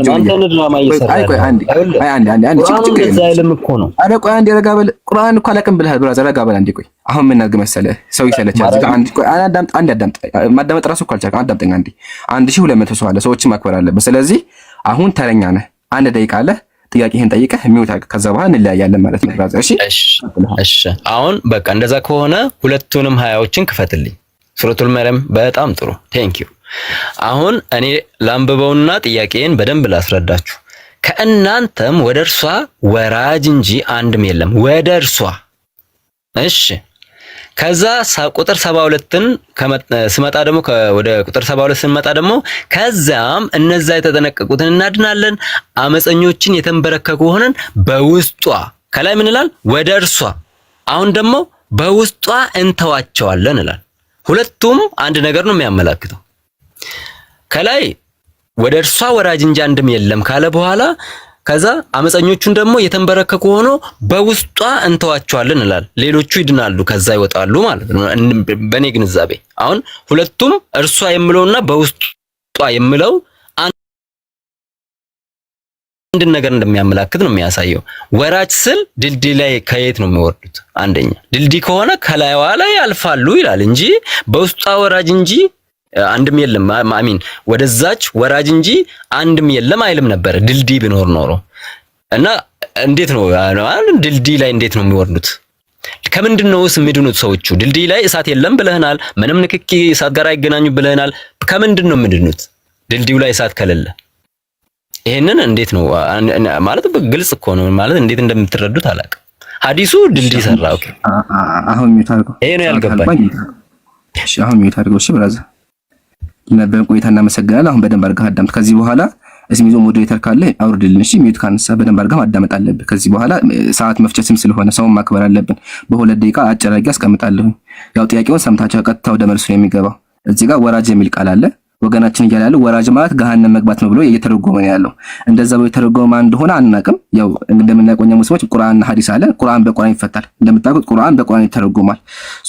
Speaker 1: ድራማ እየሰራ፣
Speaker 7: አይ ቆይ አንዴ፣ አይ አንዴ፣ አንዴ፣ አንዴ፣ ችግር
Speaker 1: የለም አይልም እኮ ነው።
Speaker 7: አረ ቆይ አንዴ ረጋ በል። ቁርአን እኮ አላውቅም ብለሃል brother፣ ረጋ በል አንዴ። ቆይ አሁን ምን እናድርግ መሰለህ፣ ሰው ይሰለቻል። እዚህ ጋር አንድ ቆይ አዳምጥ፣ አንዴ አዳምጥ። ማዳመጥ ራሱ እኮ አልቻልክም። አዳምጠኝ አንዴ። 1200 ሰው አለ፣ ሰዎችን ማክበር አለብህ። ስለዚህ አሁን ተረኛ ነህ። አንድ ደቂቃ አለህ። ጥያቄህን ጠይቀህ mute አድርግ። ከዛ በኋላ እንለያያለን ማለት ነው brother። እሺ።
Speaker 1: እሺ፣ አሁን በቃ እንደዛ ከሆነ ሁለቱንም ሀያዎችን ክፈትልኝ። ሱረቱል መርየም። በጣም ጥሩ፣ thank you። አሁን እኔ ላንብበውና ጥያቄን በደንብ ላስረዳችሁ። ከእናንተም ወደ እርሷ ወራጅ እንጂ አንድም የለም፣ ወደ እርሷ። እሺ፣ ከዛ ቁጥር 72ን ስመጣ ደግሞ፣ ወደ ቁጥር 72 ስንመጣ ደግሞ ከዛም እነዛ የተጠነቀቁትን እናድናለን፣ አመፀኞችን የተንበረከኩ ሆነን በውስጧ። ከላይ ምን ይላል? ወደ እርሷ። አሁን ደግሞ በውስጧ እንተዋቸዋለን ይላል። ሁለቱም አንድ ነገር ነው የሚያመላክተው። ከላይ ወደ እርሷ ወራጅ እንጂ አንድም የለም ካለ በኋላ ከዛ አመፀኞቹን ደግሞ የተንበረከኩ ሆኖ በውስጧ እንተዋቸዋለን ይላል። ሌሎቹ ይድናሉ፣ ከዛ ይወጣሉ ማለት ነው። በእኔ ግንዛቤ አሁን ሁለቱም እርሷ የምለውና በውስጧ የምለው አንድ ነገር እንደሚያመላክት ነው የሚያሳየው። ወራጅ ስል ድልድይ ላይ ከየት ነው የሚወርዱት? አንደኛ ድልድይ ከሆነ ከላይዋ ላይ ያልፋሉ ይላል እንጂ በውስጧ ወራጅ እንጂ አንድም የለም፣ I mean ወደዛች ወራጅ እንጂ አንድም የለም አይልም ነበር ድልድይ ቢኖር ኖሮ። እና እንዴት ነው ድልድይ ላይ እንዴት ነው የሚወርዱት? ከምንድን ነውስ የሚድኑት ሰዎቹ? ድልድይ ላይ እሳት የለም ብለህናል። ምንም ንክኪ እሳት ጋር አይገናኙ ብለህናል። ከምንድን ነው የሚድኑት ድልድዩ ላይ እሳት ከሌለ? ይሄንን እንዴት ነው ማለት፣ ግልጽ እኮ ነው፣ ማለት እንዴት እንደምትረዱት አላውቅም። ሐዲሱ ድልድይ ሰራ። Okay።
Speaker 7: አሁን mute አድርገው።
Speaker 1: ይሄ ነው ያልገባኝ።
Speaker 7: እሺ፣ አሁን mute አድርገው። እሺ brother፣ ለነበረን ቆይታ እናመሰግናለን። አሁን በደንብ አድርገህ አዳምጥ። ከዚህ በኋላ እስሚዞ moderator ካለ አውርድልን። እሺ፣ mute ካነሳ በደንብ አድርገህ ማዳመጥ አለብህ። ከዚህ በኋላ ሰዓት መፍጨትም ስለሆነ ሰውን ማክበር አለብን። በ2 ደቂቃ አጭር አድርጌ አስቀምጣለሁ። ያው ጥያቄውን ሰምታችሁ ቀጥታ ወደ መልሱ ነው የሚገባው። እዚህ ጋር ወራጅ የሚል ቃል አለ። ወገናችን እያለ ያለው ወራጅ ማለት ገሃነም መግባት ነው ብሎ እየተረጎመ ነው ያለው። እንደዛ ብሎ የተረጎመ ማን እንደሆነ አናውቅም። ያው እንደምናውቀው እኛ ሙስሊሞች ቁርአንና ሐዲስ አለ። ቁርአን በቁርአን ይፈታል። እንደምታውቁት ቁርአን በቁርአን ይተረጎማል።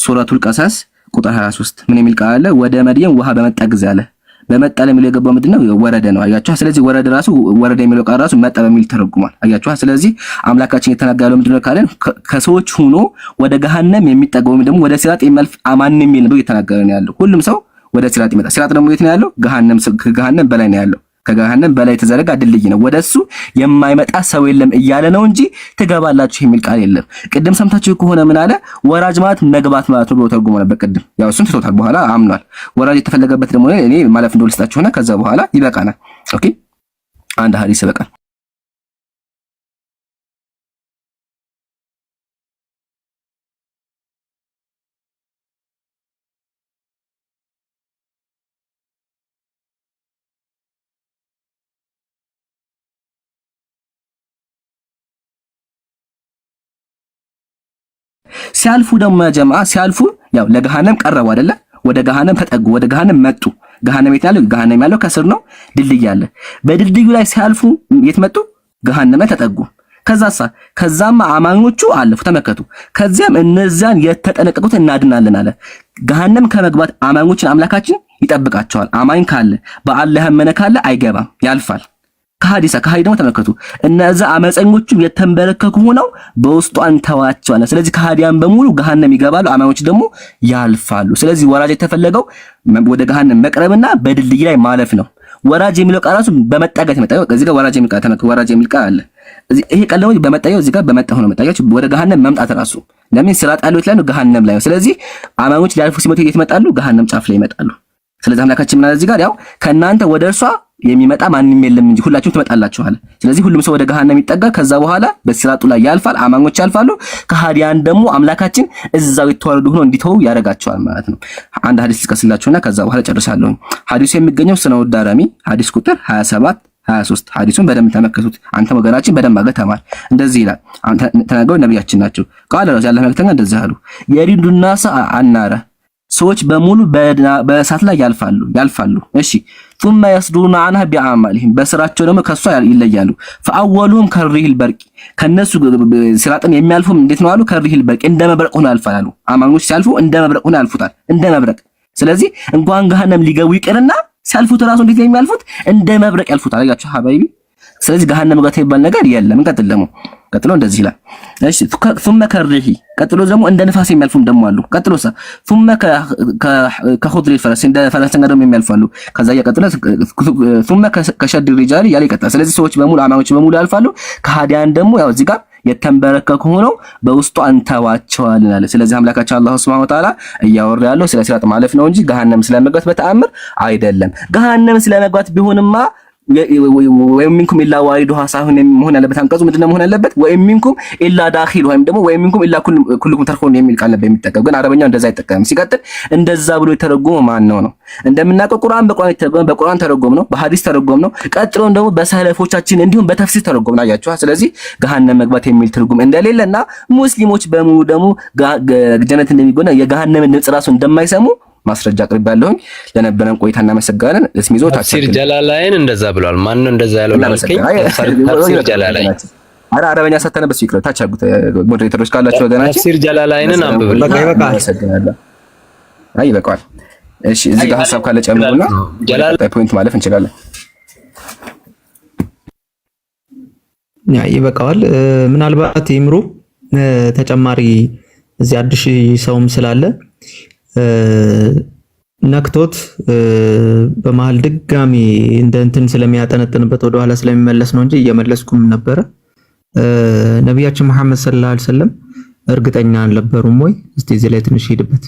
Speaker 7: ሱረቱል ቀሰስ ቁጥር 23 ምን የሚል ቃል አለ? ወደ መድየን ውሃ በመጣ ጊዜ አለ። በመጣ ለሚለው የገባው ምንድነው? ወረደ ነው። አያችሁ። ስለዚህ ወረደ ራሱ፣ ወረደ የሚለው ቃል ራሱ መጣ በሚል ተረጉሟል። አያችሁ። ስለዚህ አምላካችን የተናገረው ምንድነው ካለን ከሰዎች ሆኖ ወደ ገሃነም የሚጠጋው ወይም ደግሞ ወደ ሲራጥ የሚያልፍ ማንም የለም ብሎ እየተናገረ ነው ያለው። ሁሉም ሰው ወደ ሲራጥ ይመጣል። ሲራጥ ደግሞ የት ነው ያለው? ገሃነም፣ ከገሃነም በላይ ነው ያለው። ከገሃነም በላይ የተዘረጋ ድልድይ ነው። ወደሱ የማይመጣ ሰው የለም እያለ ነው እንጂ ትገባላችሁ የሚል ቃል የለም። ቅድም ሰምታችሁ ከሆነ ምን አለ? ወራጅ ማለት መግባት ማለት ነው ብሎ ተርጉሞ ነበር ቅድም። ያው እሱን ትቶታል፣ በኋላ አምኗል። ወራጅ የተፈለገበት ደግሞ እኔ ማለፍ እንደሆነ ልስጣችሁና ከዛ በኋላ ይበቃናል። Okay፣ አንድ ሐዲስ ይበቃል። ሲያልፉ ደግሞ ጀማዓ ሲያልፉ ያው ለገሃነም ቀረቡ አይደለ? ወደ ገሃነም ተጠጉ፣ ወደ ገሃነም መጡ። ገሃነም የት ያለው? ገሃነም ያለው ከስር ነው፣ ድልድይ አለ። በድልድዩ ላይ ሲያልፉ የት መጡ? ገሃነም ላይ ተጠጉ። ከዛሳ ከዛማ አማኞቹ አለፉ። ተመከቱ። ከዚያም እነዚያን የተጠነቀቁት እናድናለን አለ። ገሃነም ከመግባት አማኞችን አምላካችን ይጠብቃቸዋል። አማኝ ካለ፣ በአላህ ያመነ ካለ አይገባም፣ ያልፋል። ከሃዲሳ ከሃዲ ደግሞ ተመልከቱ፣ እነዛ አመፀኞቹም የተንበረከኩ ሆነው በውስጡ እንተዋቸዋለን። ስለዚህ ከሃዲያን በሙሉ ገሃነም ይገባሉ፣ አማኞች ደግሞ ያልፋሉ። ስለዚህ ወራጅ የተፈለገው ወደ ገሃነም መቅረብና በድልድይ ላይ ማለፍ ነው። ወራጅ የሚለው ቃል ራሱ በመጠጋት ይመጣ። እዚህ ጋር ወራጅ የሚል ቃል ተመልከቱ፣ ወራጅ የሚል ቃል አለ። ይሄ ቃል ደግሞ በመጠጋው እዚህ ጋር በመጣ ሆኖ መጣያችሁ ወደ ገሃነም መምጣት ራሱ ለምን ሲራጥ ያለው ላይ ነው፣ ገሃነም ላይ ነው። ስለዚህ አማኞች ሊያልፉ ሲመጡ የት ይመጣሉ? ገሃነም ጫፍ ላይ ይመጣሉ። ስለዚህ አምላካችን ምን አለ እዚህ ጋር? ያው ከእናንተ ወደ እርሷ የሚመጣ ማንም የለም እንጂ ሁላችሁም ትመጣላችኋል። ስለዚህ ሁሉም ሰው ወደ ገሃነም ይጠጋ። ከዛ በኋላ በሲራጡ ላይ ያልፋል፣ አማኞች ያልፋሉ። ከሃዲያን ደግሞ አምላካችን እዛው የተዋረዱ ሆኖ እንዲተው ያደርጋቸዋል ማለት ነው። አንድ ሐዲስ ልጥቀስላችሁና ከዛ በኋላ ጨርሳለሁ። ሐዲሱ የሚገኘው ሱነን ዳረሚ ሐዲስ ቁጥር 27 23። ሐዲሱን በደንብ ተመልከቱት። አንተ ወገናችን በደንብ አድርገህ ተማር። እንደዚህ ይላል ተናገሩ ነቢያችን ናቸው። قال رسول الله መልእክተኛ እንደዚህ አሉ። يرد الناس النار ሰዎች በሙሉ በእሳት ላይ ያልፋሉ ያልፋሉ። እሺ ثم يصدرون عنها بأعمالهم በስራቸው ደግሞ ከሷ ይለያሉ። فأولهم كالريح البرق ከነሱ ሲራጥን የሚያልፉም እንዴት ነው አሉ? كالريح البرق እንደ መብረቅ ሆኖ ያልፋሉ። አማኞች ሲያልፉ እንደ መብረቅ ሆኖ ያልፉታል፣ እንደ መብረቅ። ስለዚህ እንኳን ገሃነም ሊገቡ ይቅርና ሲያልፉት እራሱ እንዴት ነው የሚያልፉት? እንደ መብረቅ ያልፉታል። አያችሁ حبايبي። ስለዚህ ገሃነም መግባት የሚባል ነገር የለም። እንቀጥል ደግሞ ቀጥሎ እንደዚህ ይላል። እሺ ثم كالريح ቀጥሎ ደግሞ እንደ ንፋስ የሚያልፉም ደግሞ አሉ። ቀጥሎሳ ثم كخطل الفرس እንደ ፈረሰኛ ደግሞ የሚያልፉ አሉ። ከዛ እየቀጥለ ثم كشد الرجال እያለ ይቀጥላል። ስለዚህ ሰዎች በሙሉ አማኞች በሙሉ ያልፋሉ። ከሃዲያን ደግሞ ያው እዚህ ጋር የተንበረከኩ ሆነው በውስጡ አንተዋቸዋለን አለ። ስለዚህ አምላካችን አላህ سبحانه وتعالى እያወራ ያለው ስለ ሲራጥ ማለፍ ነው እንጂ ገሃነም ስለመግባት በተአምር አይደለም። ገሃነም ስለመግባት ቢሆንማ وإن منكم إلا واردها ሳይሆን መሆን ያለበት አንቀጹ ምንድነው መሆን ያለበት? وإن منكم إلا داخل ወይም ደግሞ وإن منكم إلا كلكم تدخلون የሚል ቃል ነበር የሚጠቀም፣ ግን አረበኛው እንደዛ አይጠቀምም። ሲቀጥል እንደዛ ብሎ የተረጎመ ማን ነው ነው? እንደምናውቀው ቁርአን በቁርአን የተረጎመ በቁርአን ተረጎም ነው፣ በሐዲስ ተረጎም ነው። ቀጥሎም ደግሞ በሰለፎቻችን እንዲሁም በተፍሲር ተረጎም ነው። አያችሁ። ስለዚህ ገሃነም መግባት የሚል ትርጉም እንደሌለና ሙስሊሞች በሙሉ ደግሞ ጀነት እንደሚጎና የገሃነምን ድምጽ ራሱ እንደማይሰሙ ማስረጃ አቅርቤያለሁኝ። ለነበረን ቆይታ እናመሰግናለን። እስሚዞ
Speaker 1: ተፍሲር ጀላላይን እንደዛ ብሏል። ማን ነው እንደዛ ያለው ላልከኝ፣ ተፍሲር ጀላላይን።
Speaker 7: አረ አረበኛ ሳታነበስ ይቅር። ታች አድርጉት moderator ኦች ካላችሁ ወገናችን።
Speaker 1: ተፍሲር ጀላላይንን አንብብልኝ።
Speaker 7: እናመሰግናለን። አይ ይበቃዋል። እሺ እዚህ ጋር ሀሳብ ካለ ጨምሩና ቀጣይ point ማለፍ እንችላለን።
Speaker 2: ያ ይበቃዋል። ምናልባት ይምሩ ተጨማሪ እዚህ አዲስ ሰውም ስላለ ነክቶት በመሀል ድጋሚ እንደ እንትን ስለሚያጠነጥንበት ወደኋላ ስለሚመለስ ነው እንጂ እየመለስኩም ነበረ። ነቢያችን መሐመድ صلى الله عليه وسلم እርግጠኛ አልነበሩም ወይ? እስቲ እዚህ ላይ ትንሽ ሄድበት።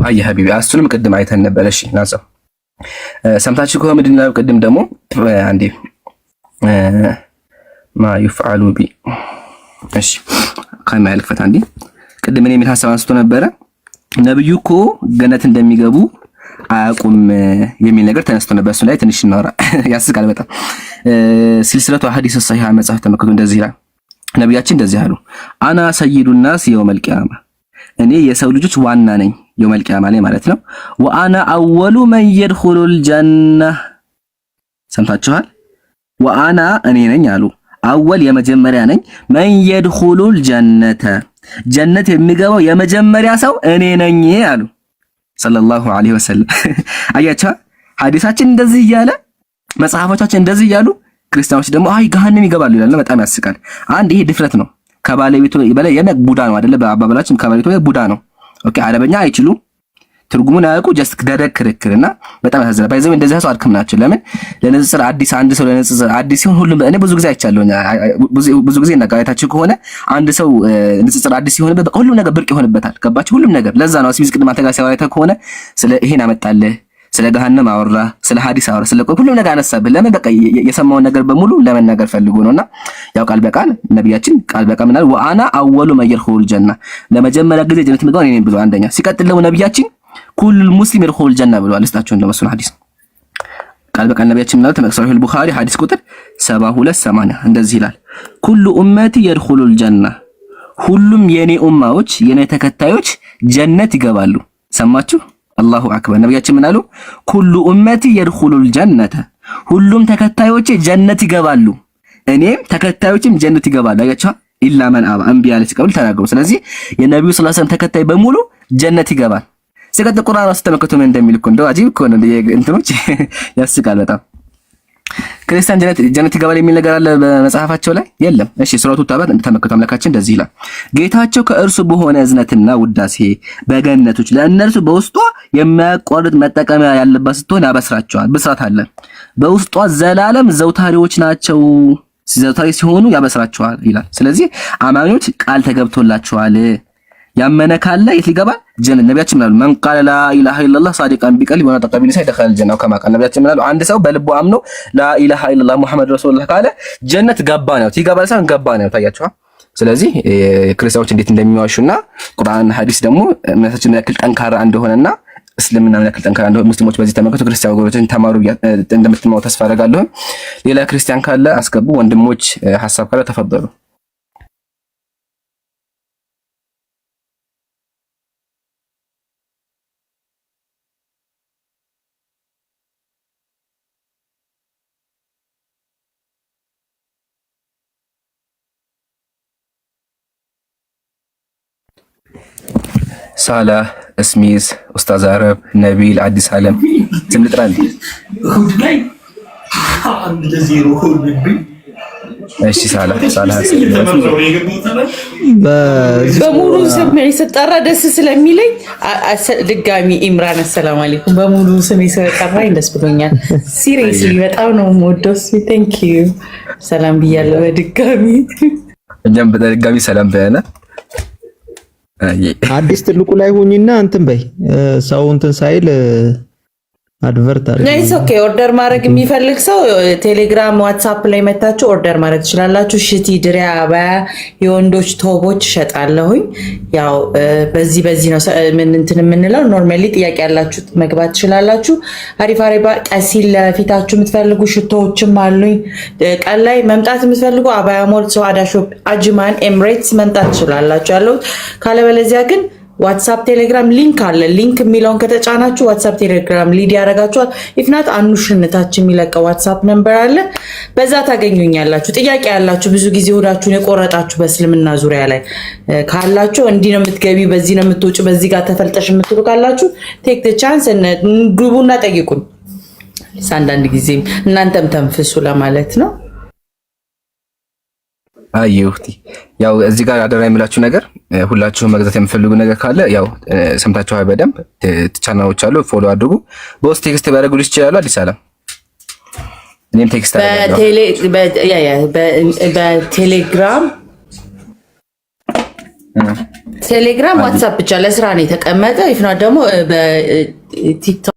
Speaker 7: አይ حبيبي እሱንም ቅድም አይተን ነበር። እሺ ናንሳው ሰምታችሁ ከሆነ ምንድን ነው ቅድም ደግሞ አንዴ ما يفعل بي እሺ ካሜራ ልክፈት አንዴ። ቅድም እኔ የሚል ሀሳብ አንስቶ ነበረ። ነብዩ እኮ ገነት እንደሚገቡ አያውቁም የሚል ነገር ተነስቶ ነበር። እሱ ላይ ትንሽ እናወራ። ያስቃል በጣም። ሲልሲለቱ ሐዲስ ሰሂህ መጽሐፍ ተመልከቱ። እንደዚህ ይላል ነቢያችን እንደዚህ አሉ። أنا سيد الناس يوم القيامة እኔ የሰው ልጆች ዋና ነኝ يوم القيامة ላይ ማለት ነው። وأنا أول من يدخل الجنة ሰምታችኋል። وأنا እኔ ነኝ አሉ። أول የመጀመሪያ ነኝ። من يدخل الجنة ጀነት የሚገባው የመጀመሪያ ሰው እኔ ነኝ አሉ صلى الله عليه وسلم። አያችሁ ሐዲሳችን እንደዚህ እያለ መጽሐፎቻችን እንደዚህ እያሉ ክርስቲያኖች ደግሞ አይ ገሃነም ይገባሉ ይላል። በጣም ያስቃል። አንድ ይሄ ድፍረት ነው። ከባለቤቱ በላይ የመ ቡዳ ነው አይደለ? በአባባላችን ከባለቤቱ በላይ ቡዳ ነው። okay አረበኛ አይችሉም፣ ትርጉሙን አያውቁ። just ደረቅ ክርክር እና በጣም ያሳዝናል። by the way እንደዚህ ሰው አድክም ናቸው። ለምን ለንጽጽር አዲስ አንድ ሰው ለንጽጽር አዲስ ሲሆን ሁሉም እኔ ብዙ ጊዜ አይቻለሁ። ብዙ ጊዜ እናጋየታችሁ ከሆነ አንድ ሰው ንጽጽር አዲስ ሲሆንበት በቃ ሁሉም ነገር ብርቅ ይሆንበታል። ገባችሁ? ሁሉም ነገር ለዛ ነው አስሚዝ ቅድም አንተ ጋር ሲያወራ ከሆነ ስለ ይሄን አመጣልህ፣ ስለ ገሃነም አወራ፣ ስለ ሐዲስ አወራ፣ ስለ ሁሉም ነገር አነሳብህ። ለምን በቃ የሰማውን ነገር በሙሉ ለመናገር ፈልጎ ነውና ያው ቃል በቃል ነቢያችን ቃል በቃል ምናል وأنا أول من يدخل الجنة ለመጀመሪያ ጊዜ ጀነት የምገባው እኔ ነኝ ብሎ አንደኛ። ሲቀጥል ደግሞ ነቢያችን كل مسلم يدخل الجنة ብለዋል። እስታችሁ እንደመሰሉ ሐዲስ ቃል በቃል ነቢያችን ምናል ተመክሰው ቡኻሪ ሐዲስ ቁጥር 7280 እንደዚህ ይላል። كل أمتي يدخل الجنة ሁሉም የኔ ኡማዎች የኔ ተከታዮች ጀነት ይገባሉ። ሰማችሁ? الله أكبر። ነቢያችን ምን አሉ? كل أمتي يدخل الجنة ሁሉም ተከታዮቼ ጀነት ይገባሉ፣ እኔም ተከታዮችም ጀነት ይገባሉ። አያችሁ? إلا من أبى እምቢ ያለ ሲቀብል ተናገሩ። ስለዚህ የነቢዩ صلى الله عليه وسلم ተከታይ በሙሉ ጀነት ይገባል። ሲቀጥል ቁርአን ራሱ ተመልከቱ ምን እንደሚል እኮ እንደው አጂብ እኮ ነው። እንትኖች ያስቃል በጣም። ክርስቲያን ጀነት ይገባል የሚል ነገር አለ በመጽሐፋቸው ላይ የለም። እሺ፣ ሱረቱ ተውባ ተመልከቱ። አምላካችን እንደዚህ ይላል፣ ጌታቸው ከእርሱ በሆነ እዝነትና ውዳሴ በገነቶች ለእነርሱ በውስጧ የማያቋርጥ መጠቀሚያ ያለባት ስትሆን ያበስራቸዋል። ብስራት አለ በውስጧ ዘላለም ዘውታሪዎች ናቸው። ዘውታሪ ሲሆኑ ያበስራቸዋል ይላል። ስለዚህ አማኞች ቃል ተገብቶላቸዋል። ያመነ ካለ የት ይገባል? ጀነት። ነቢያችን ምን አሉ? من قال لا إله إلا الله صادقا بقلبه ونطق بلسانه دخل الجنة كما قال። ነቢያችን ምን አሉ? አንድ ሰው በልቡ አምኖ لا إله إلا الله محمد رسول الله ካለ ጀነት ገባ ነው። ይገባል ሳይሆን ገባ ነው። ታያችኋል። ስለዚህ ክርስቲያኖች እንዴት እንደሚዋሹና ቁርአንና ሐዲስ ደግሞ እምነታችን ምን ያክል ጠንካራ እንደሆነና እስልምና ምን ያክል ጠንካራ እንደሆነ ሙስሊሞች በዚህ ተመልከቱ። ክርስቲያን ወገኖችን ተማሩ፣ እንደምትማሩ ተስፋ አደርጋለሁ። ሌላ ክርስቲያን ካለ አስገቡ። ወንድሞች ሐሳብ ካለ ተፈደሉ። ሳላህ፣ እስሚዝ፣ ኡስታዝ አረብ፣ ነቢል፣ አዲስ አለም ስም ልጥራ እንዴ? እሺ ሳላህ ሳላህ
Speaker 3: በሙሉ ስሜ ስጠራ ደስ ስለሚለኝ ድጋሚ ኢምራን አሰላም አለይኩም። በሙሉ ስሜ ስለጠራኝ ደስ ብሎኛል። Seriously በጣም ነው የምወደው። Thank you፣ ሰላም ብያለሁ በድጋሚ።
Speaker 7: እኛም በድጋሚ ሰላም ብለናል።
Speaker 2: አዲስ ትልቁ ላይ ሁኚና እንትን በይ፣ ሰው እንትን ሳይል advert አድርጊ።
Speaker 3: Nice, okay። Order ማድረግ የሚፈልግ ሰው ቴሌግራም፣ ዋትሳፕ ላይ መታችሁ order ማድረግ ትችላላችሁ። ሽቲ፣ ድሪያ፣ አባያ፣ የወንዶች ቶቦች እሸጣለሁኝ። ያው በዚህ በዚህ ነው ምን እንትን የምንለው። Normally ጥያቄ ያላችሁ መግባት ትችላላችሁ። አሪፍ አሪፍ ቀሲል ለፊታችሁ የምትፈልጉ ሽቶዎችም አሉኝ። ቀን ላይ መምጣት የምትፈልጉ አባያ ሞል፣ ሰዋዳ ሾፕ፣ አጅማን፣ ኤምሬትስ መምጣት ትችላላችሁ ያለሁት። ካለበለዚያ ግን ዋትሳፕ፣ ቴሌግራም link አለ። Link የሚለውን ከተጫናችሁ ዋትሳፕ፣ ቴሌግራም lead ያደርጋችኋል። If not አኑሽነታችን የሚለቀው ዋትሳፕ number አለ። በዛ ታገኙኛላችሁ። ጥያቄ ያላችሁ፣ ብዙ ጊዜ ሆዳችሁን የቆረጣችሁ በእስልምና ዙሪያ ላይ ካላችሁ፣ እንዲህ ነው የምትገቢ፣ በዚህ ነው የምትወጪ፣ በዚህ ጋር ተፈልጠሽ የምትሉ ካላችሁ take chance፣ ግቡና ጠይቁን። አንዳንድ ጊዜም እናንተም ተንፍሱ ለማለት ነው።
Speaker 7: አይ እህቴ፣ ያው እዚህ ጋር አደራ የምላችሁ ነገር ሁላችሁም መግዛት የምፈልጉ ነገር ካለ ያው ሰምታችኋል። በደንብ ቻናሎች አሉ፣ follow አድርጉ። በውስጥ text ቢያደርጉልሽ ይችላሉ። አዲስ አለም እኔም text አደርጋለሁ።
Speaker 3: በቴሌግራም ቴሌግራም፣ ዋትሳፕ ብቻ ለስራ ነው የተቀመጠ። If not ደግሞ በቲክቶክ።